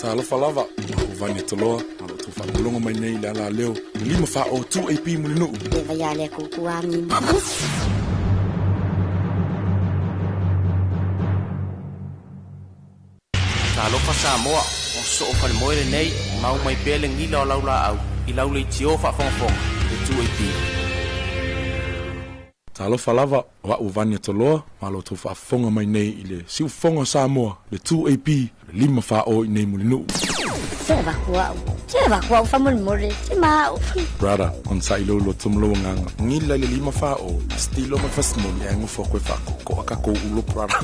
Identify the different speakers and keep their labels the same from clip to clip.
Speaker 1: Talofa lava, ua vani toloa, ma lo tu whaakulonga mai nei le ala leo, le lima wha o 2AP Mulinuu.
Speaker 2: E vai a le kukuangi.
Speaker 3: Talofa Samoa, o soo falemoe lenei, mau mai pea le gila o lau laau, i lau leitio faafogafoga, le 2AP.
Speaker 1: Talofa lava, o au Vania Toloa, ma lo tou faafofoga mai nei i le siufofoga o Samoa, le 2AP, le lima faa-o i nei Mulinuu.
Speaker 2: Se vaku au. Se vaku au faamolemole. Se ma au.
Speaker 1: Brother, on sa ilo lo tumlo nganga. Ngila le lima faa-o, stilo ma fasmoli e ngofo koe whaakoko a kako ulo brother.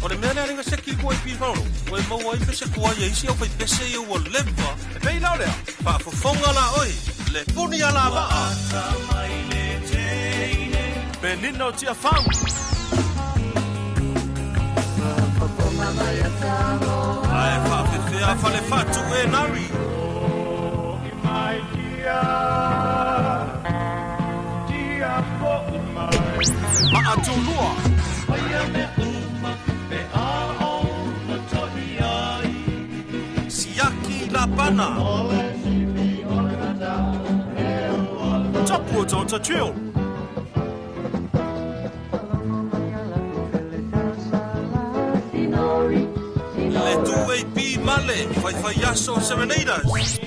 Speaker 4: O le mea lea lenga seki ko e pihoro, o e maua ai pese ko ai e isi au fai pese i ua leva. E pei lao lea, faafofoga la oi, le puni a la vaa. Penina o tia fau. Ae faafefea fale fatu e nari. Maatulua. Siaki Lapana. Tapu o Tonta Chill. Le 2AP Male, Fai Fai Aso Serenaders.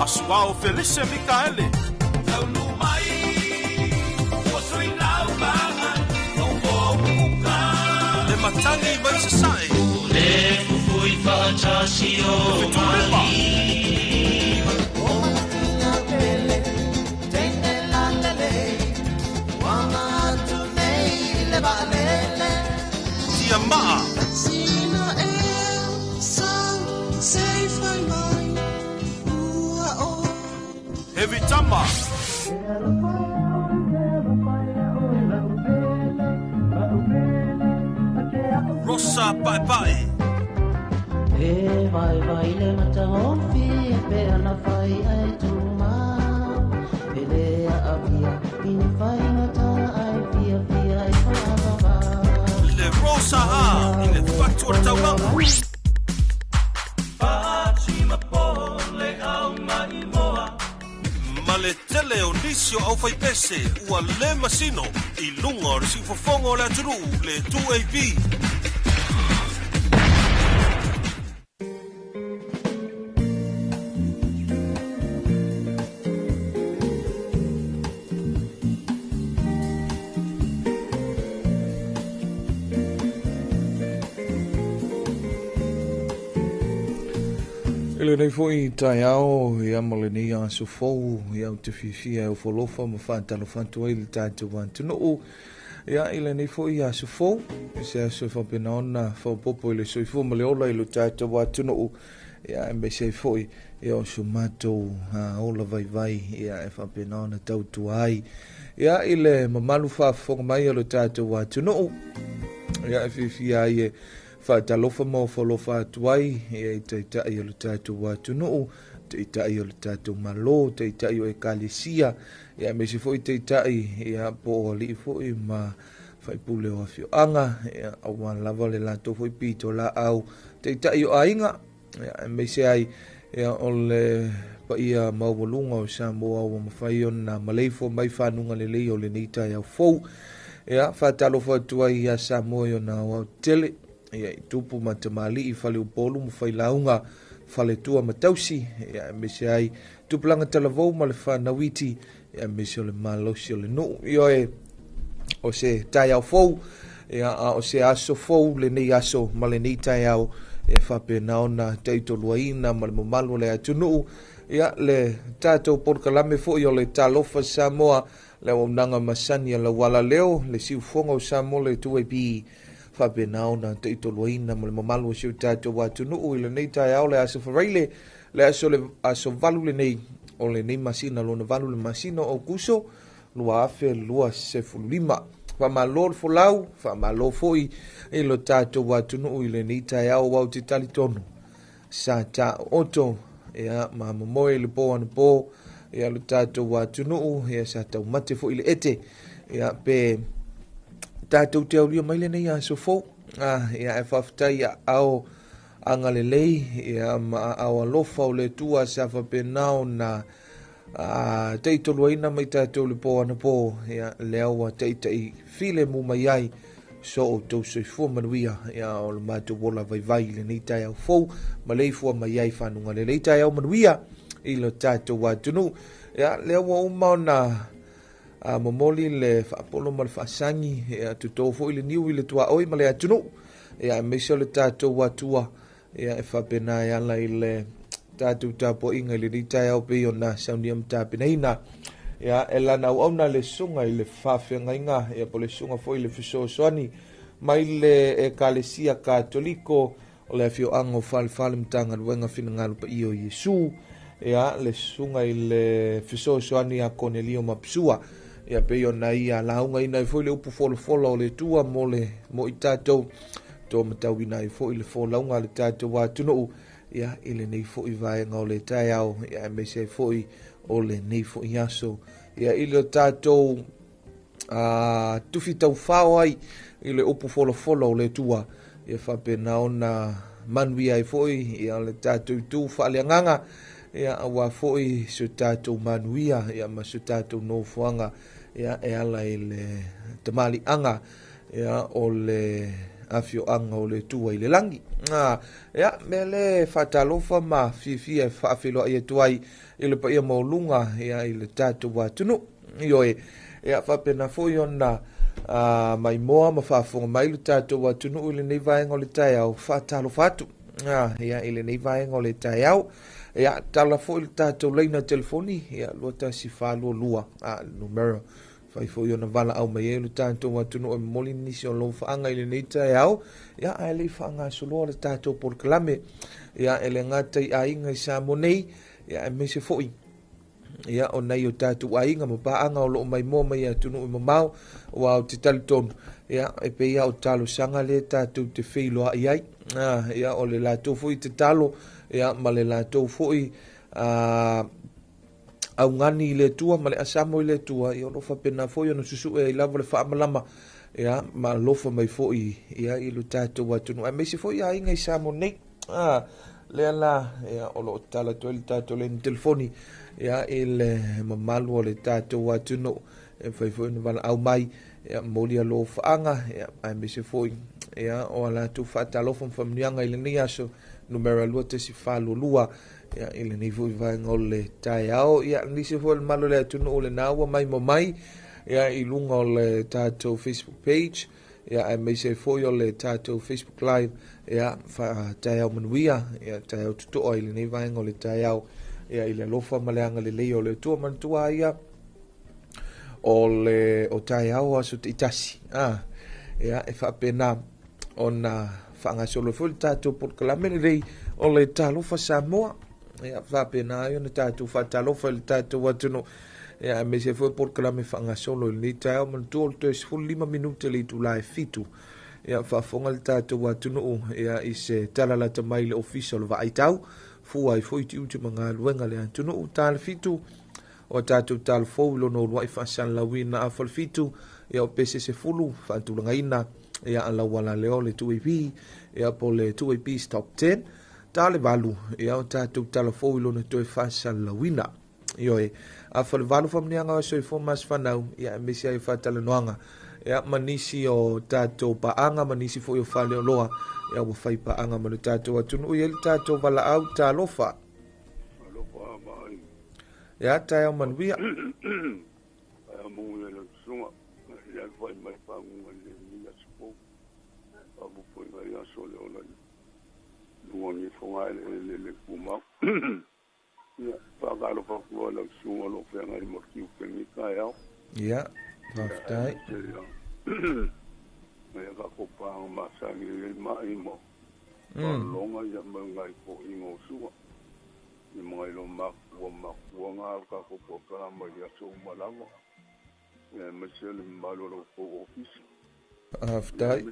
Speaker 4: Asuao Felice Mikaele. Le matangi mai sasae. Le Fetulima. Tia Maa. Heavy Tama. Rosa Pae Pae.
Speaker 5: E vai vai le matahofi pe ana fai ai tuma. Pele a avia ini fai ngata ai fia fia ai fa.
Speaker 4: Le Rosa A i le fatu o le taulaga. Ma le tele o nisi o au faipese ua le masino i luga o le siufofoga o le atunuu le 2AP.
Speaker 6: I lenei foi taeao ia ma lenei aso fou ia ou te fiafia e ofo alofa ma faatalofa atu ai le tatou atunuu ia i lenei foi aso fou se aso e faapena ona faaopoopo i le soifua ma le ola i lo tatou atunuu ia aemaise ai foi ia o so matou ola vaivai ia e faapena ona tautua ai ia i le mamalu faafofoga mai o lo tatou atunuu ia e fiafia ai e faatalofa ma ofo alofa atu ai ia i taitai o le tatou atunuu, taitai o le tatou malo, taitai o ekalesia, ia aemaise foi taitai ia po o alii foi ma faipule o afioaga, ia aua lava le latou foi pito laau, taitai o aiga, ia aemaise ai ia o le paia maualuga o Samoa ua mafai ona maleifua mai fanuga lelei o lenei taeao fou. Ia faatalofa atu ai ia Samoa i ona aoaotele, ia i tupu ma tamalii faleupolu ma failauga faletua ma tausi, ia aemaise ai tupulaga talavou ma le fanauiti, ia aemaise o le malosi o le nuu. Ioe o se taeao fou, ia a o se aso fou lenei aso ma lenei taeao e faapena ona taitoluaina ma le mamalu o le atunuu ia le tatou polokalame foi o le Talofa Samoa, le auaunaga masani a lauala leo, le siufofoga o Samoa le 2AP faapena ona taitoluaina ma le mamalu o si o tatou atunuu i lenei taeao le aso Faraile, le aso le aso 8 lenei o lenei masina lona 8 le masina o Aukuso 2025. Faamalo le folau, faamalo foi i lo tatou atunuu i lenei taeao au te talitonu sa taoto ia ma momoe i le po anapo ia lo tatou atunuu ia sa taumate foi le ete Ia pe tatou te aulia mai lenei aso fou. Ia e faafetai i aao agalelei ia ma aao alofa o le Atua sa faapena ona taitoluaina mai tatou le po anapo. Ia lea ua taitai filemu mai ai so outou soifua manuia. Ia o le matou ola vaivai i lenei taeao fou ma leifua mai ai fanuga lelei taeao manuia i lo tatou atunuu. Ia lea ua uma ona momoli le faapolo ma le faasagi, ia toto foi le niu i le tuaoi ma le atunuu. Ia aemaise o le tatou Atua, ia e faapena e ala i le tatou tapuaiga i lenei taeao pei ona saunia ma tapenaina. Ia e lana auauna le susuga i le faafeagaiga, ia po o le susuga foi i le fesoasoani mai le Ekalesia Katoliko o le afioaga o Falefale Matagaluega Finagalo Paia o Iesu. Ia le susuga i le fesoasoani a Konelio Mapusua. Ia pei ona ia laugaina ai foi le upu folafola o le Atua mo le mo i tatou to matauina ai foi le folauga a le tatou atunuu. Ia i lenei foi vaega o le taeao, ia aemaise ai foi o lenei foi aso. Ia i le tatou tufi taufao ai i le upu folafola o le Atua. Ia faapena ona manuia ai foi ia le tatou itu faaleagaga. Ia aua foi so tatou manuia ia ma so tatou nofoaga ia e ala i le tamaliiaga ia o le afioaga o le Atua i le lagi. Ia mea le faatalofa ma fiafia e faafeiloai atu ai i le paia maualuga ia i le tatou atunuu. Ioe, ia faapena foi ona maimoa ma faafofoga mai le tatou atunuu i lenei vaega o le taeao. Faatalofa atu ia i lenei vaega o le taeao. Ia tala foi le tatou laina telefoni ia 2142 numera fai foi ona valaau mai ai le tatou atunuu e momoli nisi o lou faaga i lenei taeao. Ia ae le i faagasoloa le tatou polokalame ia e le gata i aiga i Samoa nei, ia aemaise foi ia o nai o tatou aiga ma paaga o loo maimoa mai atunuu e mamao. Ua o te talitonu ia e pei lava o talosaga lea tatou te feiloai ai. Ia o le latou foi tatalo ia ma le latou foi augani i le Atua ma le asamo i le Atua. Ia o lo faapena foi ona susue ai lava le faamalama ia ma alofa mai foi ia i lo tatou atunuu aemaise foi aiga i Samoa nei. Lea la ia o lo o tatala atu ai le tatou laina telefoni ia i le mamalu o le tatou atunuu e fai foi ona valaau mai ia momoli a lou faaga ia aemaise foi ia o a latou faatalofa ma faamanuiaga i lenei aso numera 2142 ia i lenei foi vaega o le taeao. Ia nisi foi o le mamalu o le atunuu lena ua maimoa mai ia i luga o le tatou Facebook page ia aemaise foi o le tatou Facebook Live. Ia taeao manuia ia taeao totoa i lenei vaega o le taeao ia i le alofa ma le agalelei o le Atua. Manatua ia o le o taeao aso taitasi ia e faapena ona faagasolo foi le tatou polokalame lenei o le Talofa Samoa. Ia faapena ai ona tatou faatalofa i le tatou atunuu ia aemaise foi polokalame faagasolo i lenei taeao. Manatua o le toe 15 minute le itula e 7 ia faafofoga le tatou atunuu ia i se tala lata mai le ofisa o le Vaaitau fua ai foi tiute ma galuega le atunuu. Tala 7 o tatou tala fou i lona uluai faasalalauina afa le 7 ia o pese 10 faatulagaina ia alauala leo le 2AP ia po le 2AP Stop 10 tala 8 ia o tatou tala fou i lona toe faasalalauina. Ioe, afa le 8 faamanuiaga o soifua ma aso fanau ia aemaise ai faatalanoaga ia ma nisi o tatou paaga ma nisi foi o faleoloa ia ua fai paaga ma le tatou atunuu ia le tatou valaau talofa. Ia taeao manuia. Ia, faafetai. Faafetai.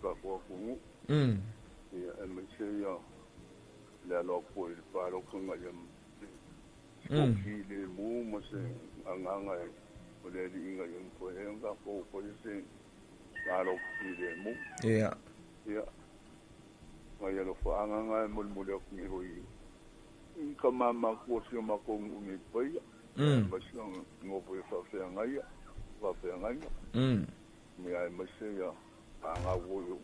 Speaker 7: tatou atunuu. Ia, aemaise ia le alo atu foi i le palota ina ia toafilemu ma se agaga o le Alii ina ia mafai ai ona tatou faia se palota filemu.
Speaker 6: Ia.
Speaker 7: Ia, nai alofaaga na e molimoli atu nei foi i tama matutua o si o matou nuu nei i Paia, aemaise o nofo i faafeagaia, faafeagaiga. Ia aemaise ia fanau foi o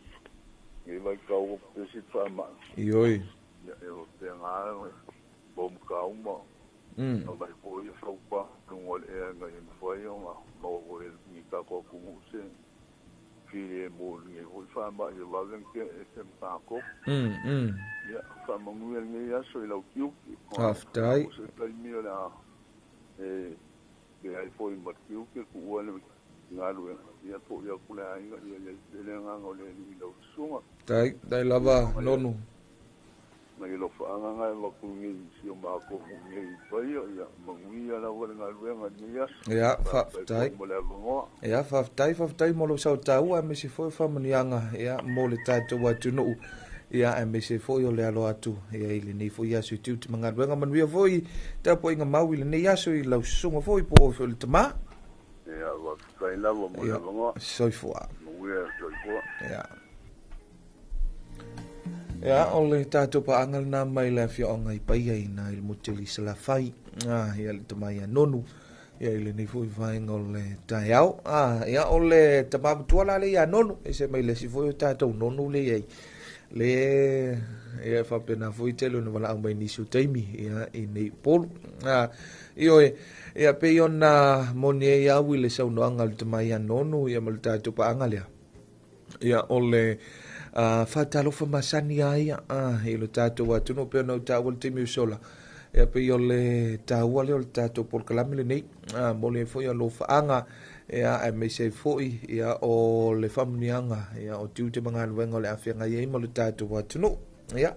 Speaker 7: lenei vaitau ua pepesi le faamai.
Speaker 6: Ioe.
Speaker 7: Ia e faapena bomata uma, aumai foi faupa i luga o le ea ina ia mafai ona maua foi e ni tatou atunuu se filemu i lenei foi faamai e vave ona tea ese ma tatou. Ia, faamanuia lenei aso i lau tiute.
Speaker 6: Faafetai.
Speaker 7: O se taimi o le a e feai foi ma le tiute tuua le galuega, ia foi atu le aiga, ia i ai pea le agaga o le Alii i lau susuga.
Speaker 6: Tai, tai lava Nonu.
Speaker 7: Nai alofaaga na e avatu nei i si o matou nuu nei i Paia, ia manuia lava le galuega i lenei aso.
Speaker 6: Ia,
Speaker 7: Faafetai
Speaker 6: faafetai.
Speaker 7: foi mo le avanoa.
Speaker 6: Ia, faafetai, faafetai mo lou sao taua aemaise foi o faamanuiaga ia mo le tatou atunuu. Ia, aemaise foi o le alo atu ia i lenei foi aso i tiute ma galuega. Manuia foi tapuaiga mau i lenei aso i lau susuga foi po o oe foi o le tama.
Speaker 7: Ia, faafetai lava mo le
Speaker 6: Ia,
Speaker 7: avanoa.
Speaker 6: soifua.
Speaker 7: Manuia, soifua.
Speaker 6: Ia. Ia, o le tatou paaga lena mai le afioaga i Paia i ina i le motu i Salafai. Ah, ia le tama ia Nonu. Ia i lenei foi vaega o le taeao. Ah, ia o le tama matua la le ia Nonu. E se mai le isi foi o tatou Nonu le iai. Le, ia faapena foi tele ona valaau mai nisi o taimi, ia, i nei Upolu. Ah, ioe, ia pei ona moni ai au i le saunoaga a le tama ia Nonu, ia ma le tatou paaga lea. Ia, o le faatalofa masani a ia i lo tatou atunuu pei ona ou taua i le taimi o sola. Ia, pei o le taua lea o le tatou polokalame lenei, mo le foi alofaaga, ia, aemaise ai foi, ia, o le faamanuiaga, ia, o tiute ma galuega o le a feagai ai ma lo tatou atunuu. Ia,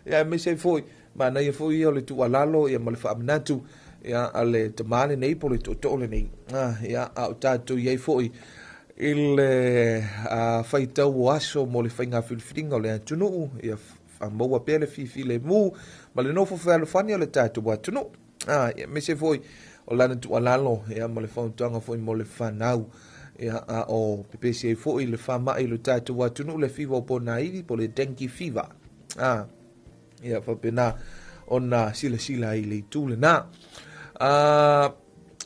Speaker 6: ia, aemaise ai foi, manaia foi ia o le tuualalo, ia, ma le faamanatu, ia, a le tama lenei po o le tootoo lenei. Ia, a o tatou i ai foi i le faitau o aso mo le faiga filifiliga o le atunuu, ia faamaua pea le fifilemu ma le nofo fealofani o le tatou atunuu. Ia, aemaise foi o lana tuualalo, ia, ma le fautuaga foi mo le fanau, ia, a o pepesi ai foi le faamai i lo tatou atunuu, le fiva o ponaili po o le dengue fever. Ia, faapena ona silasila ai i le itu lena.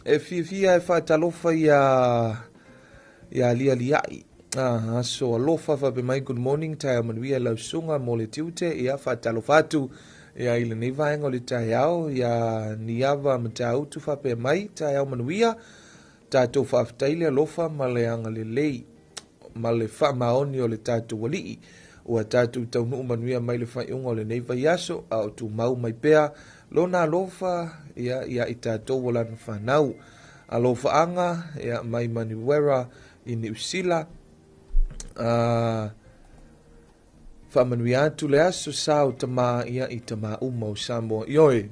Speaker 6: E fiafia e faatalofa ia ia alialiai. Aso alofa faapea mai, good morning, taeao manuia lau susuga mo le tiute. Ia faatalofa atu ia i lenei vaega o le taeao ia Niava Matautu faapea mai, taeao manuia, tatou faafetai le alofa ma le agalelei ma le faamaoni o le tatou alii. Ua tatou taunuu manuia mai le faaiuga o lenei vaiaso, a o tumau mai pea lona alofa ia ia i tatou o lana fanau. Alofaaga ia mai Manuera i Niu Sila. Faamanuia atu le aso sa o tama ia i tama uma o Samoa. Ioe,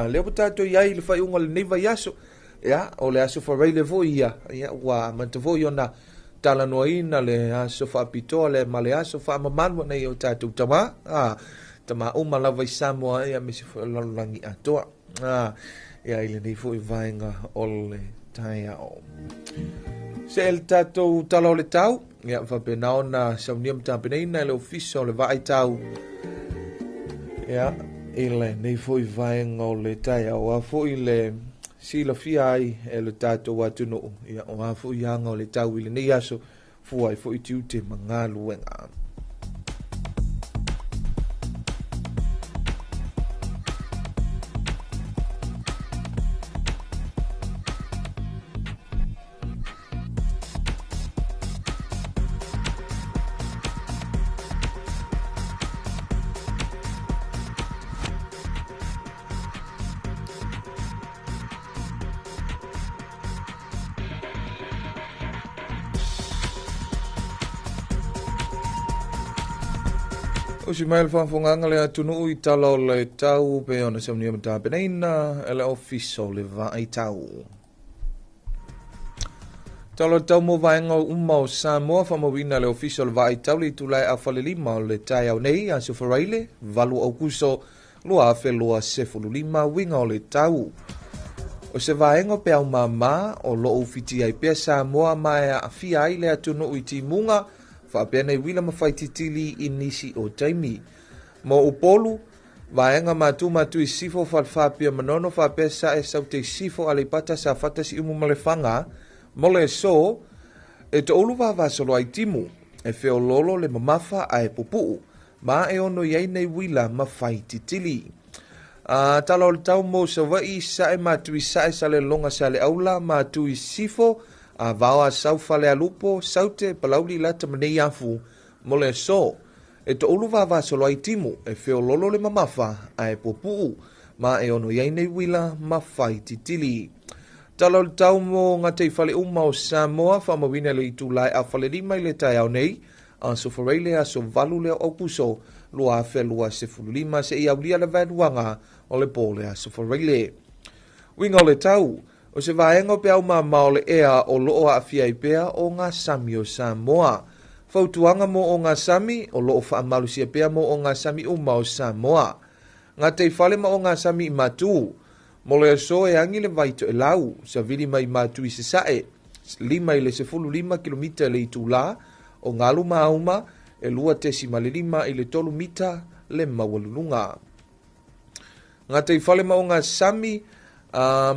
Speaker 6: lea ua tatou i ai le faaiuga o lenei vaiaso. Ia, o le aso faraile foi ia, ia ua amata foi ona talanoaina le aso faapitoa le ma le aso faamamalu nei o tatou tama. Tama uma lava i Samoa ia aemaise foi o le lalolagi atoa. Ia i lenei foi vaega o le taeao. Se le tatou tala o le tau, ia faapena ona saunia ma tapenaina e le ofisa o le vaai tau. Ia, i lenei foi vaega o le taeao, a foi le silafia ai e le tatou atunuu, ia o a foi aga o le tau i lenei aso, fua ai foi tiute ma galuega. O si mai le faafofogaga le atunuu i tala o le tau pe ona saunia ma tapenaina e le ofisa o le vaai tau. Tala tau mo vaega uma o Samoa faamauina le Ofisa o le Vaai Tau le itula e 4:30 o le taeao nei Aso Faraile 8 Aukuso 2025 uiga o le tau. O se vaega o peau māmā o loo ufitia ai pea Samoa ma e aafia ai le atunuu i timuga faapea nei uila ma faititili i nisi o taimi. Mo Upolu, vaega Matu Matu i Sisifo Falefa Apia Manono faapea Sae Saute i Sisifo Aleipata Safata Siumu ma Lefaga, mo le aso, e toulu vavasolo ai timu, e feololo le mamafa ae pupuu, ma e ono i ai nei uila ma faititili. A tala o le tau mo Savaii, Sae Matu i Sae Salelologa Saleaula Matu i Sisifo, Avao Asau Falealupo, Saute, Palauli Lata ma Neiafu, mo le aso, e toulu vavasolo ai timu, e feololo le mamafa ae pupuu, ma e ono i ai nei uila ma faititili. Tala o le tau mo gataifale uma o Samoa faamauina le itula e 4:30 i le taeao nei, Aso Faraile aso 8 lea o Aukuso 2025 seia aulia le vaeluaga o le po o le Aso Faraile. Uiga o le tau, o se vaega o peau mamao o le ea o loo aafia ai pea ogasami o Samoa. Fautuaga mo ogasami o loo faamalosia pea mo ogasami uma o Samoa. Gataifale ma ogasami i Matu. Mo le aso e agi le vai toelau, savili mai Matu i Sasae, 5 i le 15 kilomita le itula, o galu ma auma e 2.5 i le 3 mita le maualuluga. Gataifale ma ogasami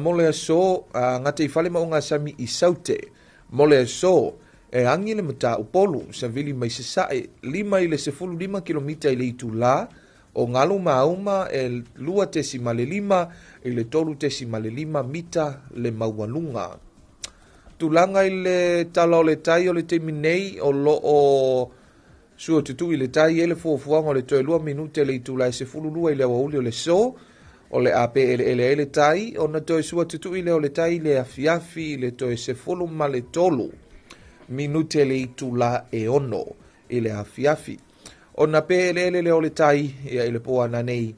Speaker 6: mo le aso, gataifale ma ogasami i Saute. Mo le aso, e agi le mataupolu, savili mai Sasae, 5 i le 15 kilomita i le itula, o galu ma auma e 2.5 i le 3.5 mita le maualuga. Tulaga i le tala o le tai o le taimi nei o loo sua tutui le tai e le fuafuaga o le toe 2 minute le itula e 12 i le aoauli o le aso, o le a peeleele ai le tai, ona toe sua tutui lea o le tai le afiafi i le toe 13 minute le itula e 6 i le afiafi. Ona peeleele lea o le tai ia i le po ananei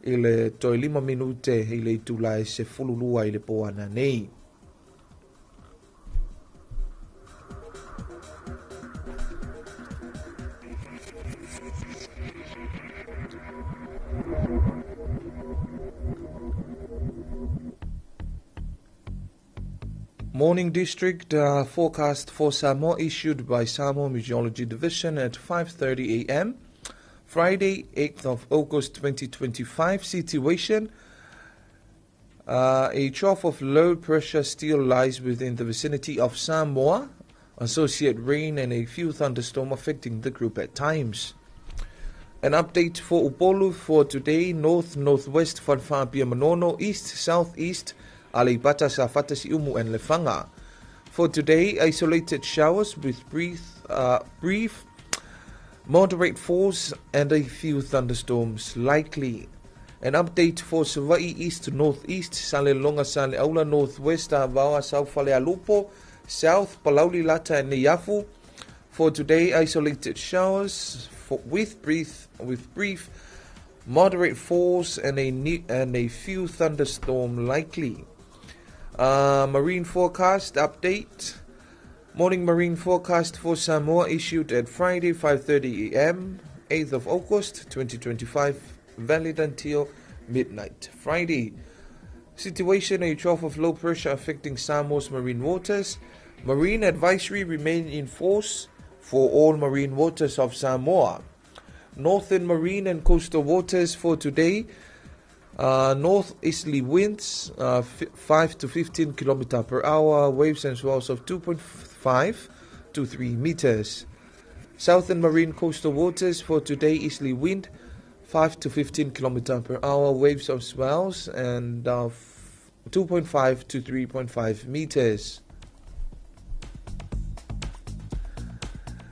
Speaker 6: i le toe 5 minute i le itula e 12 i le po ananei. Morning District forecast for Samoa issued by Samoa Meteorology Division at 5:30 a.m. Friday, 8th of August 2025. Situation: a trough of low pressure still lies within the vicinity of Samoa. Associate rain and a few thunderstorms affecting the group at times. An update for Upolu for today: north, northwest, Falefa Apia Manono, east, southeast, Aleipata, Safata, Siumu, and Lefaga. For today, isolated showers with brief, moderate force and a few thunderstorms likely. An update for Savaii east, northeast, Salelologa, Saleaula, northwest, Avaoa, South Falealupo, south, Palauli, Lata, and Neiafu. For today, isolated showers with brief, moderate force and a few thunderstorms likely. Marine forecast update. Morning marine forecast for Samoa issued at Friday 5:30 a.m., 8th of August 2025, valid until midnight Friday. Situation: a trough of low pressure affecting Samoa's marine waters. Marine advisory remain in force for all marine waters of Samoa. Northern marine and coastal waters for today. Northeasterly winds 5 to 15 km per hour, waves and swells of 2.5 to 3 meters. Southern marine coastal waters for today, easterly wind 5 to 15 km per hour, waves of swells and 2.5 to 3.5 meters.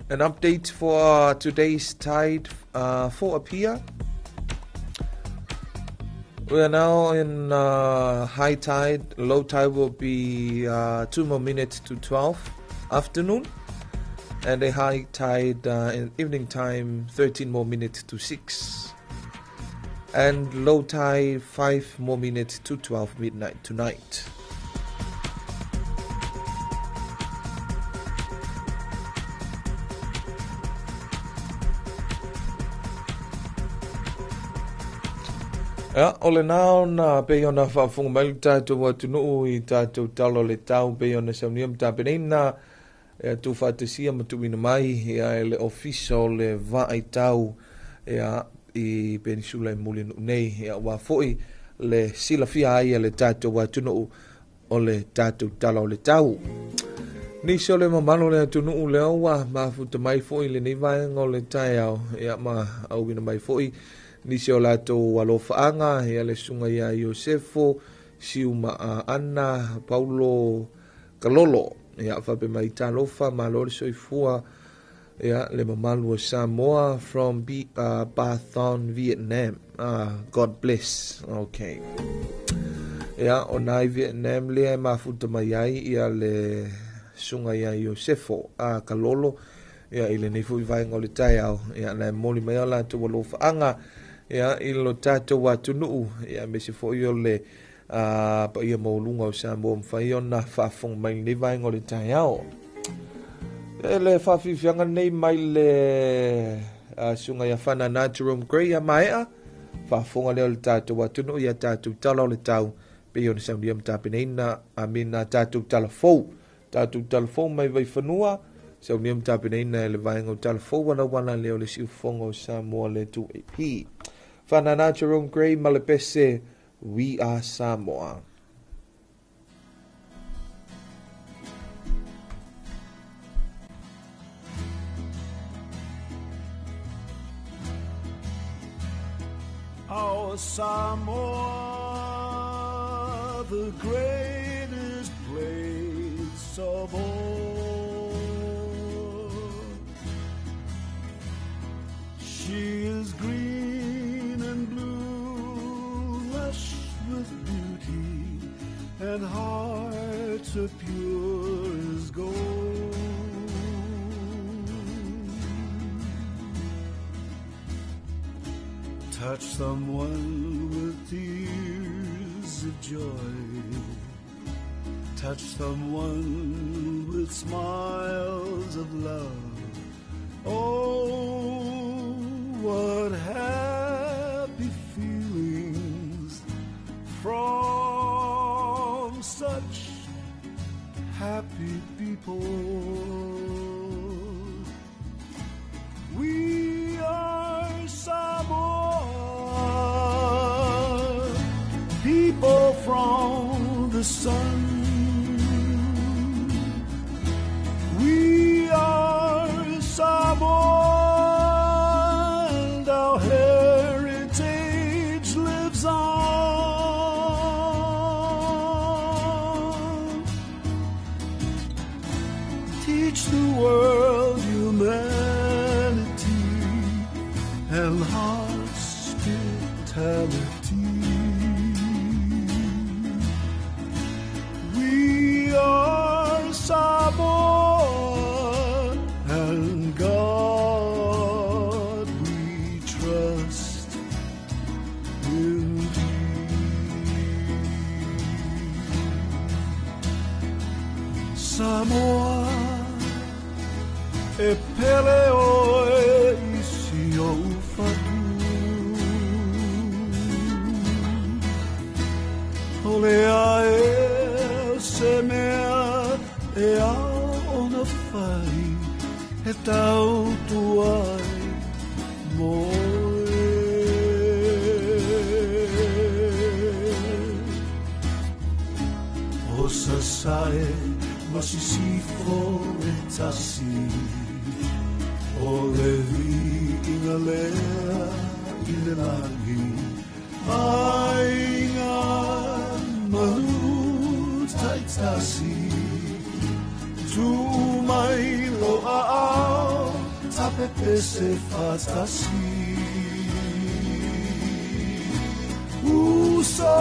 Speaker 6: An update for today's tide for Apia. We are now in high tide. Low tide will be 2 more minutes to 12 afternoon, and a high tide in evening time 13 more minutes to 6, and low tide 5 more minutes to 12 midnight tonight. Ia, o lena ona pei ona faafofoga mai le tatou atunuu i tatou tala o le tau pei ona saunia ma tapenaina ia tuufaatasia ma tuuina mai ia e le Ofisa o le Vaaitau ia i Penisula e Mulinuu nei ia aua foi le silafia ai e le tatou atunuu o le tatou tala o le tau. Nisi o le mamalu o le atunuu lea ua mafuta mai foi lenei vaega o le taeao ia ma auina mai foi nisi o latou alofaaga ia le susuga ia Iosefo Siumaa Ana Paulo Kalolo ia faapea mai talofa malo le soifua ia le mamalu o Samoa from Bathon Vietnam. God bless. Okay. Ia o nai Vietnam lea e mafuta mai ai ia le susuga ia Iosefo a Kalolo ia i lenei foi vaega o le taeao ia na e moli mai o latou alofaaga ia i lo tatou atunuu ia aemaise foi o le paia maualuga o Samoa mafai ona faafofoga mai lenei vaega o le taeao. E le faafiafiaga nei mai le susuga ia Fanana Jerome Gray ia maea faafofoga lea o le tatou atunuu ia tatou tala o le tau pei ona saunia ma tapenaina amina tatou tala fou tatou tala fou mai Vaifanua saunia ma tapenaina e le vaega o tala fou alauala lea o le siufofoga o Samoa le 2AP. Fanana Jerome Gray ma le pese We Are Samoa.
Speaker 8: Our Samoa, the greatest place of all. She is green and blue, lush with beauty, and hearts are pure as gold. Touch someone with tears of joy. Touch someone with smiles of love. Oh, what happy feelings from such happy people. We are Samoa, people from the sun. We are Samoa, and our heritage lives on. Teach the world humanity and hospitality. We are Samoa, and God we trust indeed. Samoa, e pele oe i si o fatu. O le ae se mea e ao ona fai, e tautua ai moe. O sasae ma sisifo e tasi, o le viiga lea i le lagi, ai ngā manu taitasi. Tu mai lo ao, tapepe se fatasi. Uso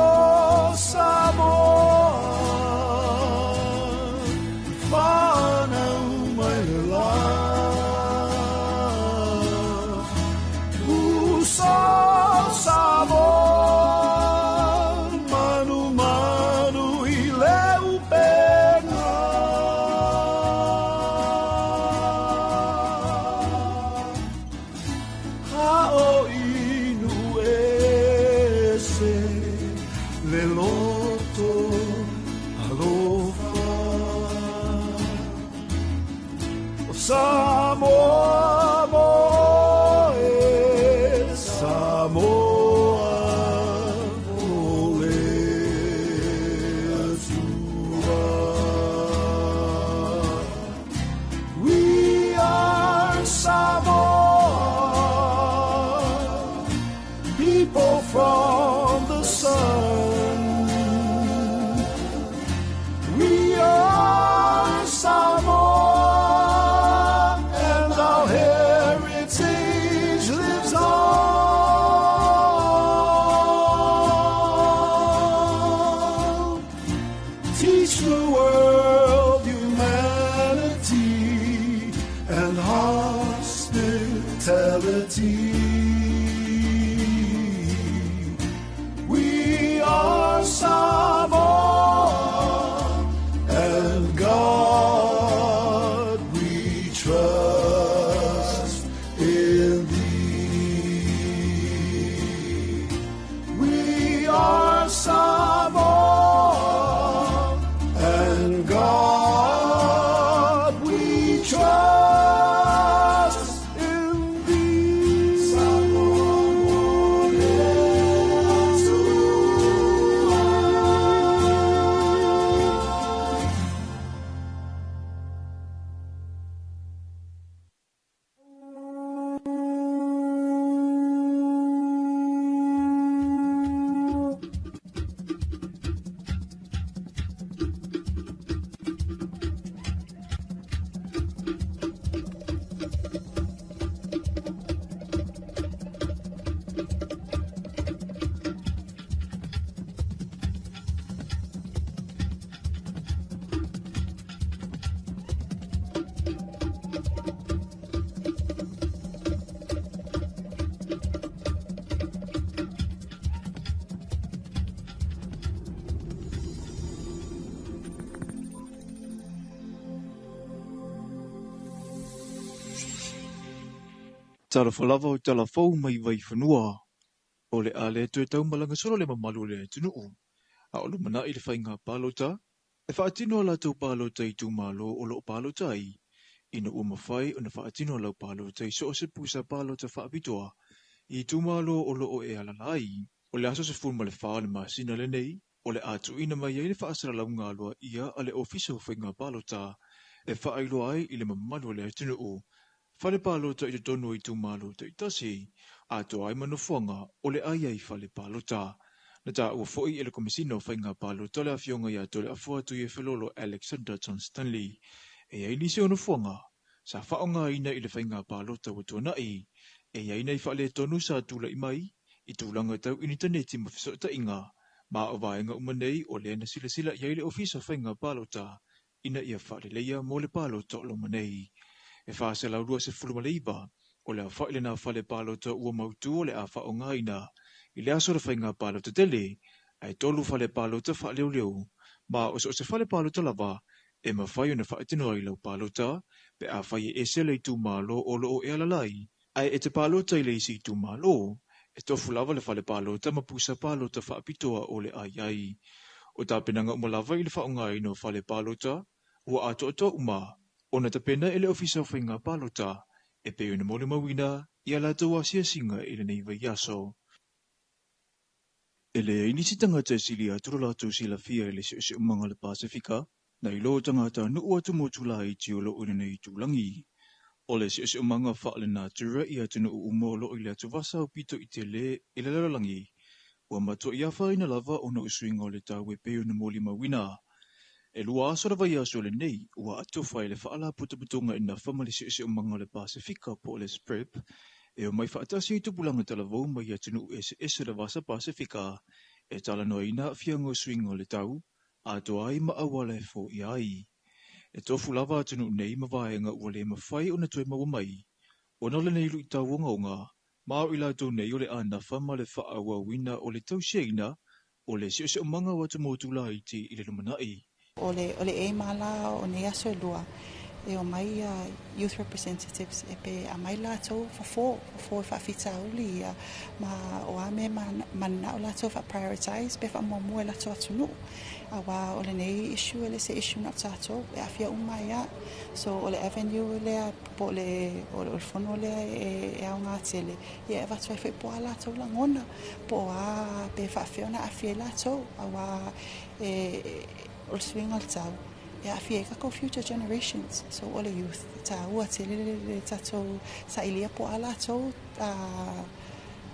Speaker 8: Samoa, whanau mai le la. Uso Samoa, manu manu i le upenga. Ha o inu e se, Samoa mo e Samoa o le Atua. We are Samoa, people from the sun. We are Samoa, and our heritage lives on. Teach the world humanity and hospitality. We are Samoa, and God we trust in Thee. We are Samoa, and God we trust in Thee. Samoa,
Speaker 6: Talofa lava o tala fou mai Vaifanua. O le a le toe taumalaga solo le mamalu o le atunuu. A o lumanai le faiga palota, e faatino a latou palota i itumalo o loo palota ai, ina ua mafai ona faatino lau palota i so o se pusa palota faapitoa i itumalo o loo e alala ai. O le aso 14 o le masina lenei, o le a tuuina mai ai le faasalalauga aloaia a le Ofisa o Faiga Palota e faailoa ai i le mamalu o le atunuu fale palota i totonu o itumalo taitasi, atoa ai ma nofoaga o le a i ai fale palota. Na taua foi e le Komesina o Faiga Palota le afioga ia Toleafoa Tuiefelolo Alexander John Stanley, e i ai nisi o nofoaga sa faaaogaina i le faiga palota ua tuanai, e i ai nai faaletonu sa tulai mai i tulaga tau initaneti ma fesootaiga, ma o vaega uma nei o lea na silasila i ai le Ofisa o Faiga Palota ina ia faaleleia mo le palota o loma nei. E 429 o le aofai lena fale palota ua mautu o le a faaaogaina i le aso o le faiga palota tele, ae 3 fale palota faaleoleo, ma o so o se fale palota lava e mafai ona faatino ai lau palota pe afai e ese le itumalo o loo e alala ai, ae e te palota i le isi itumalo, e tofu lava le fale palota ma pusa palota faapitoa o le a i ai. O tapenaga uma lava i le faaaogaina o fale palota, ua atoatoa uma ona tapena e le Ofisa o Faiga Palota e pei ona molimauina i a latou asiasiga i lenei vaiaso. E leai nisi tagata e sili atu lo latou silafia i le siosiomaga o le Pasefika, nai lo tagata nuu atu motu laiti o loo i lenei itulagi. O le siosiomaga faalenatura i atunuu uma o loo i le atuvasa aupito i tele i le lalolagi, ua matuai afaina lava ona o suiga o le tau e pei ona molimauina. E 2 aso le vaiaso lenei, ua atofa i le faalapotopotoga i nafa ma le siosiomaga o le Pasefika po o le SPREP, e o mai faatasi ai tupulaga talavou mai atunuu eseese o le Vasa Pasefika, e talanoaina aafiaga o suiga o le tau, atoa ai ma auala e foia ai. E tofu lava atunuu nei ma vaega ua le mafai ona toe maua mai, ona o lenei luitau ogaoga, ma o i latou nei o le a nafa ma le faaauauina o le tausiaina o le siosiomaga o atumotu laiti i le lumanai.
Speaker 9: O le aim ala o nei aso e lua, e o mai youth representatives e pe a mai latou fofo e faafitauli ia, ma o a me manao latou fa prioritize pe faamuamua e latou atunuu. Auā o lenei issue e le se issue na o tatou, e aafia uma ai lava. So o le avenue lea po o le o le fono lea e aoga tele, ia e avatu ai foi po o a latou lagona, po o a pe faafefea ona aafia ai latou, auā e o le suiga o le tau e aafia ai tatou future generations. So o le youth, e taua tele le tatou sailia po o a latou